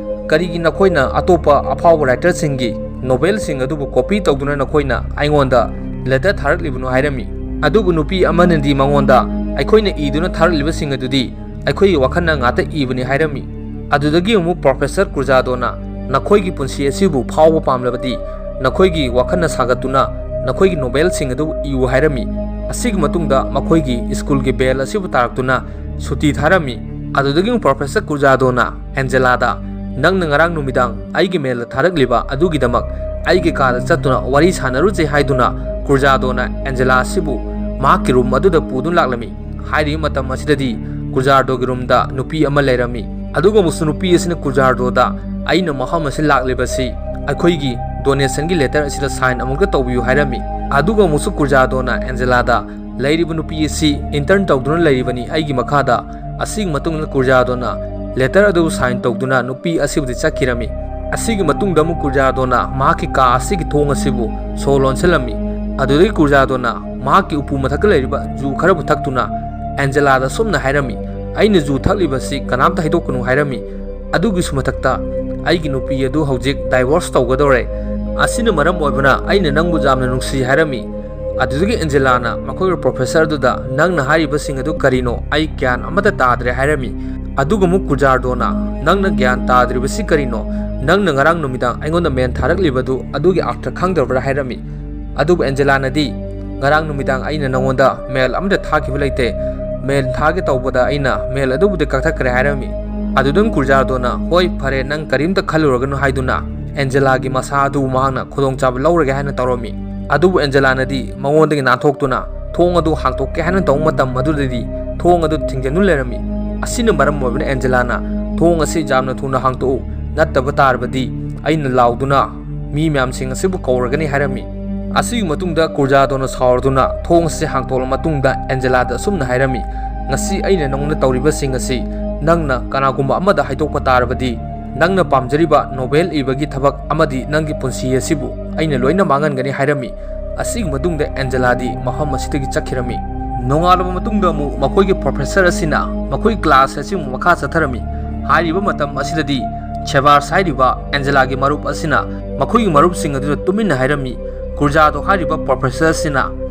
ꯀꯔꯤꯒꯤ ꯅꯈꯣꯏꯅ ꯑꯇꯣꯞꯄ ꯑꯐꯥꯎꯕ ꯔꯥꯏꯇꯔꯁꯤꯡꯒꯤ ꯅꯣꯕꯦꯜꯁꯤꯡ ꯑꯗꯨꯕꯨ ꯀꯣꯄꯤ ꯇꯧꯗꯨꯅ ꯅꯈꯣꯏꯅ ꯑꯩꯉꯣꯟꯗ ꯂꯦꯇꯔ ꯊꯥꯔꯛꯂꯤꯕꯅꯣ?" ꯍꯥꯏꯔꯝꯃꯤ꯫ ꯑꯗꯨꯕꯨ ꯅꯨꯄꯤ ꯑꯃꯅꯗꯤ ꯃꯉꯣꯟꯗ, "ꯑꯩꯈꯣꯏꯅ ꯏꯗꯨꯅ ꯊꯥꯔꯛꯂꯤꯕꯁꯤꯡ ꯑꯗꯨꯗꯤ ꯑꯩꯈꯣꯏꯒꯤ ꯋꯥꯈꯜꯅ ꯉꯥꯛꯇ ꯏꯕꯅꯤ" ꯍꯥꯏꯔꯝꯃꯤ꯫ ꯑꯗꯨꯗꯒꯤ ꯑꯃꯨꯛ ꯄ꯭ꯔꯣꯐꯦꯁꯔ ꯀꯨꯔꯖꯥꯗꯣꯅ, "ꯅꯈꯣꯏꯒꯤ ꯄꯨꯟꯁꯤ ꯑꯁꯤꯕꯨ ꯐꯥꯎꯕ ꯄꯥꯝꯂꯕꯗꯤ ꯅꯈꯣꯏꯒꯤ ꯋꯥꯈꯜꯅ ꯁꯥꯒꯠꯇꯨꯅ ꯅꯈꯣꯏꯒꯤ ꯅꯣꯕꯦꯜꯁꯤꯡ ꯑꯗꯨ ꯏꯌꯨ" ꯍꯥꯏꯔꯝꯃꯤ꯫ ꯑꯁꯤꯒꯤ ꯃꯇꯨꯡꯗ ꯃꯈꯣꯏꯒꯤ ꯁ꯭ꯀꯨꯜꯒꯤ ꯕꯦꯜ ꯑꯁꯤꯕꯨ ꯇꯥꯔꯛꯇꯨꯅ ꯁꯨꯇꯤ ꯊꯥꯔꯝꯃꯤ꯫ ꯑꯗꯨꯗꯒꯤ ꯑꯃꯨꯛ ꯄ꯭ꯔꯣꯐꯦꯁꯔ ꯀꯨꯔꯖꯥꯗꯣꯅ ꯑꯦꯟꯖꯦꯂꯥꯗ, "ꯅꯪꯅ ꯉꯔꯥꯡ ꯅꯨꯃꯤꯗꯥꯡ ꯑꯩꯒꯤ ꯃꯦꯜꯗ ꯊꯥꯔꯛꯂꯤꯕ ꯑꯗꯨꯒꯤꯗꯃꯛ ꯑꯩꯒꯤ ꯀꯥꯗ ꯆꯠꯇꯨꯅ ꯋꯥꯔꯤ ꯁꯥꯟꯅꯔꯨꯁꯦ" ꯍꯥꯏꯗꯨꯅ ꯀꯨꯔꯖꯥꯗꯣꯅ ꯑꯦꯟꯖꯦꯂꯥ ꯑꯁꯤꯕꯨ ꯃꯍꯥꯛꯀꯤ ꯔꯨꯝ ꯑꯗꯨꯗ ꯄꯨꯗꯨꯅ ꯂꯥꯛꯂꯝꯃꯤ꯫ ꯍꯥꯏꯔꯤꯕ ꯃꯇꯝ ꯑꯁꯤꯗꯗꯤ ꯀꯨꯔꯖꯥꯔꯗꯣꯒꯤ ꯔꯨꯝꯗ ꯅꯨꯄꯤ ꯑꯃ ꯂꯩꯔꯝꯃꯤ꯫ ꯑꯗꯨꯒ ꯑꯃꯨꯛꯁꯨ ꯅꯨꯄꯤ ꯑꯁꯤꯅ ꯀꯨꯔꯖꯥꯔꯗꯣꯗ, "ꯑꯩꯅ ꯃꯐꯝ ꯑꯁꯤ ꯂꯥꯛꯂꯤꯕꯁꯤ ꯑꯩꯈꯣꯏꯒꯤ ꯗꯣꯅꯦꯁꯟꯒꯤ ꯂꯦꯇꯔ ꯑꯁꯤꯗ ꯁꯥꯏꯟ ꯑꯃꯨꯛꯇ ꯇꯧꯕꯤꯌꯨ" ꯍꯥꯏꯔꯝꯃꯤ꯫ ꯑꯗꯨꯒ ꯑꯃꯨꯛꯁꯨ ꯀꯨꯔꯖꯥꯔꯗꯣꯅ ꯑꯦꯟꯖꯦꯂꯥꯗ, "ꯂꯩꯔꯤꯕ ꯅꯨꯄꯤ ꯑꯁꯤ ꯏꯟꯇꯔꯟ ꯇꯧꯗꯨꯅ ꯂꯩꯔꯤꯕꯅꯤ ꯑꯩꯒꯤ ꯃꯈꯥꯗ"꯫ ꯑꯁꯤꯒꯤ ꯃꯇꯨꯡꯗ ꯀꯨꯔꯖꯥꯔꯗꯣꯅ ꯂꯦꯇꯔ ꯑꯗꯨ ꯁꯥꯏꯟ ꯇꯧꯗꯨꯅ ꯅꯨꯄꯤ ꯑꯁꯤꯕꯨꯗꯤ ꯆꯠꯈꯤꯔꯝꯃꯤ꯫ ꯑꯁꯤꯒꯤ ꯃꯇꯨꯡꯗ ꯑꯃꯨꯛ ꯀꯨꯔꯖꯥꯔꯗꯣꯅ ꯃꯍꯥꯛꯀꯤ ꯀꯥ ꯑꯁꯤꯒꯤ ꯊꯣꯡ ꯑꯁꯤꯕꯨ ꯁꯣ ꯂꯣꯟꯁꯤꯜꯂꯝꯃꯤ꯫ ꯑꯗꯨꯗꯒꯤ ꯀꯨꯔꯖꯥꯔꯗꯣꯅ ꯃꯍꯥꯛꯀꯤ ꯎꯄꯨ ꯃꯊꯛꯇ ꯂꯩꯔꯤꯕ ꯖꯨ ꯈꯔꯕꯨ ꯊꯛꯇꯨꯅ ꯑꯦꯟꯖꯦꯂꯥꯗ ꯑꯁꯨꯝꯅ ꯍꯥꯏꯔꯝꯃꯤ, "ꯑꯩꯅ ꯖꯨ ꯊꯛꯂꯤꯕꯁꯤ ꯀꯅꯥꯝꯇ ꯍꯥꯏꯗꯣꯛꯀꯅꯨ" ꯍꯥꯏꯔꯝꯃꯤ꯫ ꯑꯗꯨꯒꯤꯁꯨ ꯃꯊꯛꯇ, "ꯑꯩꯒꯤ ꯅꯨꯄꯤ ꯑꯗꯨ ꯍꯧꯖꯤꯛ ꯗꯥꯏꯚꯣꯔꯁ ꯇꯧꯒꯗꯧꯔꯦ꯫ ꯑꯁꯤꯅ ꯃꯔꯝ ꯑꯣꯏꯕꯅ ꯑꯩꯅ ꯅꯪꯕꯨ ꯌꯥꯝꯅ ꯅꯨꯡꯁꯤ" ꯍꯥꯏꯔꯝꯃꯤ꯫ ꯑꯗꯨꯗꯒꯤ ꯑꯦꯟꯖꯦꯂꯥꯅ ꯃꯈꯣꯏꯒꯤ ꯄ꯭ꯔꯣꯐꯦꯁꯔ ꯑꯗꯨꯗ, "ꯅꯪꯅ ꯍꯥꯏꯔꯤꯕꯁꯤꯡ ꯑꯗꯨ ꯀꯔꯤꯅꯣ? ꯑꯩ ꯒ꯭ꯌꯥꯟ ꯑꯃꯠꯇ ꯇꯥꯗ꯭ꯔꯦ" ꯍꯥꯏꯔꯝꯃꯤ꯫ ꯑꯗꯨꯒ ꯑꯃꯨꯛ ꯀꯨꯔꯖꯥꯔꯗꯣꯅ, "ꯅꯪꯅ ꯒ꯭ꯌꯥꯟ ꯇꯥꯗ꯭ꯔꯤꯕꯁꯤ ꯀꯔꯤꯅꯣ? ꯅꯪꯅ ꯉꯔꯥꯡ ꯅꯨꯃꯤꯗꯥꯡ ꯑꯩꯉꯣꯟꯗ ꯃꯦꯜ ꯊꯥꯔꯛꯂꯤꯕꯗꯨ ꯑꯗꯨꯒꯤ ꯑꯥꯔꯊ ꯈꯪꯗꯕ꯭ꯔꯥ?" ꯍꯥꯏꯔꯝꯃꯤ꯫ ꯑꯗꯨꯕꯨ ꯑꯦꯟꯖꯦꯂꯥꯅꯗꯤ, "ꯉꯔꯥꯡ ꯅꯨꯃꯤꯗꯥꯡ ꯑꯩꯅ ꯅꯉꯣꯟꯗ ꯃꯦꯜ ꯑꯃꯠꯇ ꯊꯥꯈꯤꯕ ꯂꯩꯇꯦ꯫ ꯃꯦꯜ ꯊꯥꯒꯦ ꯇꯧꯕꯗ ꯑꯩꯅ ꯃꯦꯜ ꯑꯗꯨꯕꯨꯗꯤ ꯀꯛꯊꯠꯈ꯭ꯔꯦ" ꯍꯥꯏꯔꯝꯃꯤ꯫ ꯑꯗꯨꯗꯪ ꯀꯨꯔꯖꯥꯔꯗꯣꯅ, "ꯍꯣꯏ, ꯐꯔꯦ, ꯅꯪ ꯀꯔꯤꯝꯇ ꯈꯜꯂꯨꯔꯒꯅꯨ" ꯍꯥꯏꯗꯨꯅ ꯑꯦꯟꯖꯦꯂꯥꯒꯤ ꯃꯁꯥ ꯑꯗꯨ ꯃꯍꯥꯛꯅ ꯈꯨꯗꯣꯡꯆꯥꯕ ꯂꯧꯔꯒꯦ ꯍꯥꯏꯅ ꯇꯧꯔꯝꯃꯤ꯫ ꯑꯗꯨꯕꯨ ꯑꯦꯟꯖꯦꯂꯥꯅꯗꯤ ꯃꯉꯣꯟꯗꯒꯤ ꯅꯥꯟꯊꯣꯛꯇꯨꯅ ꯊꯣꯡ ꯑꯗꯨ ꯍꯥꯡꯇꯣꯛꯀꯦ ꯍꯥꯏꯅ ꯇꯧꯕ ꯃꯇꯝ ꯑꯗꯨꯗꯗꯤ ꯊꯣꯡ ꯑꯗꯨ ꯊꯤꯡꯖꯤꯟꯗꯨꯅ ꯂꯩꯔꯝꯃꯤ꯫ ꯑꯁꯤꯅ ꯃꯔꯝ ꯑꯣꯏꯕꯅ ꯑꯦꯟꯖꯦꯂꯥꯅ, "ꯊꯣꯡ ꯑꯁꯤ ꯌꯥꯝꯅ ꯊꯨꯅ ꯍꯥꯡꯇꯣꯛꯎ, ꯅꯠꯇꯕ ꯇꯥꯔꯕꯗꯤ ꯑꯩꯅ ꯂꯥꯎꯗꯨꯅ ꯃꯤ ꯃꯌꯥꯝꯁꯤꯡ ꯑꯁꯤꯕꯨ ꯀꯧꯔꯒꯅꯤ" ꯍꯥꯏꯔꯝꯃꯤ꯫ ꯑꯁꯤꯒꯤ ꯃꯇꯨꯡꯗ ꯀꯨꯔꯖꯥꯗꯣꯅ ꯁꯥꯎꯔꯗꯨꯅ ꯊꯣꯡ ꯑꯁꯤ ꯍꯥꯡꯇꯣꯛꯂꯕ ꯃꯇꯨꯡꯗ ꯑꯦꯟꯖꯦꯂꯥꯗ ꯑꯁꯨꯝꯅ ꯍꯥꯏꯔꯝꯃꯤ, "ꯉꯁꯤ ꯑꯩꯅ ꯅꯉꯣꯟꯗ ꯇꯧꯔꯤꯕꯁꯤꯡ ꯑꯁꯤ ꯅꯪꯅ ꯀꯅꯥꯒꯨꯝꯕ ꯑꯃꯗ ꯍꯥꯏꯗꯣꯛꯄ ꯇꯥꯔꯕꯗꯤ ꯅꯪꯅ ꯄꯥꯝꯖꯔꯤꯕ ꯅꯣꯕꯦꯜ ꯏꯕꯒꯤ ꯊꯕꯛ ꯑꯃꯗꯤ ꯅꯪꯒꯤ ꯄꯨꯟꯁꯤ ꯑꯁꯤꯕꯨ ꯑꯩꯅ ꯂꯣꯏꯅ ꯃꯥꯡꯍꯟꯒꯅꯤ" ꯍꯥꯏꯔꯝꯃꯤ꯫ ꯑꯁꯤꯒꯤ ꯃꯇꯨꯡꯗ ꯑꯦꯟꯖꯦꯂꯥꯗꯤ ꯃꯐꯝ ꯑꯁꯤꯗꯒꯤ ꯆꯠꯈꯤꯔꯝꯃꯤ꯫ ꯅꯣꯡꯉꯥꯜꯂꯕ ꯃꯇꯨꯡꯗ ꯑꯃꯨꯛ ꯃꯈꯣꯏꯒꯤ ꯄ꯭ꯔꯣꯐꯦꯁꯔ ꯑꯁꯤꯅ ꯃꯈꯣꯏ ꯀ꯭ꯂꯥꯁ ꯑꯁꯤ ꯑꯃꯨꯛ ꯃꯈꯥ ꯆꯠꯊꯔꯝꯃꯤ꯫ ꯍꯥꯏꯔꯤꯕ ꯃꯇꯝ ꯑꯁꯤꯗꯗꯤ ꯁꯦꯕꯥꯁ ꯍꯥꯏꯔꯤꯕ ꯑꯦꯟꯖꯦꯂꯥꯒꯤ ꯃꯔꯨꯞ ꯑꯁꯤꯅ ꯃꯈꯣꯏꯒꯤ ꯃꯔꯨꯞꯁꯤꯡ ꯑꯗꯨꯗ ꯇꯨꯃꯤꯟꯅ ꯍꯥꯏꯔꯝꯃꯤ꯫ ꯀꯨꯔꯖꯥꯗꯣ ꯍꯥꯏꯔꯤꯕ ꯄ꯭ꯔꯣꯐꯦꯁꯔ ꯑꯁꯤꯅ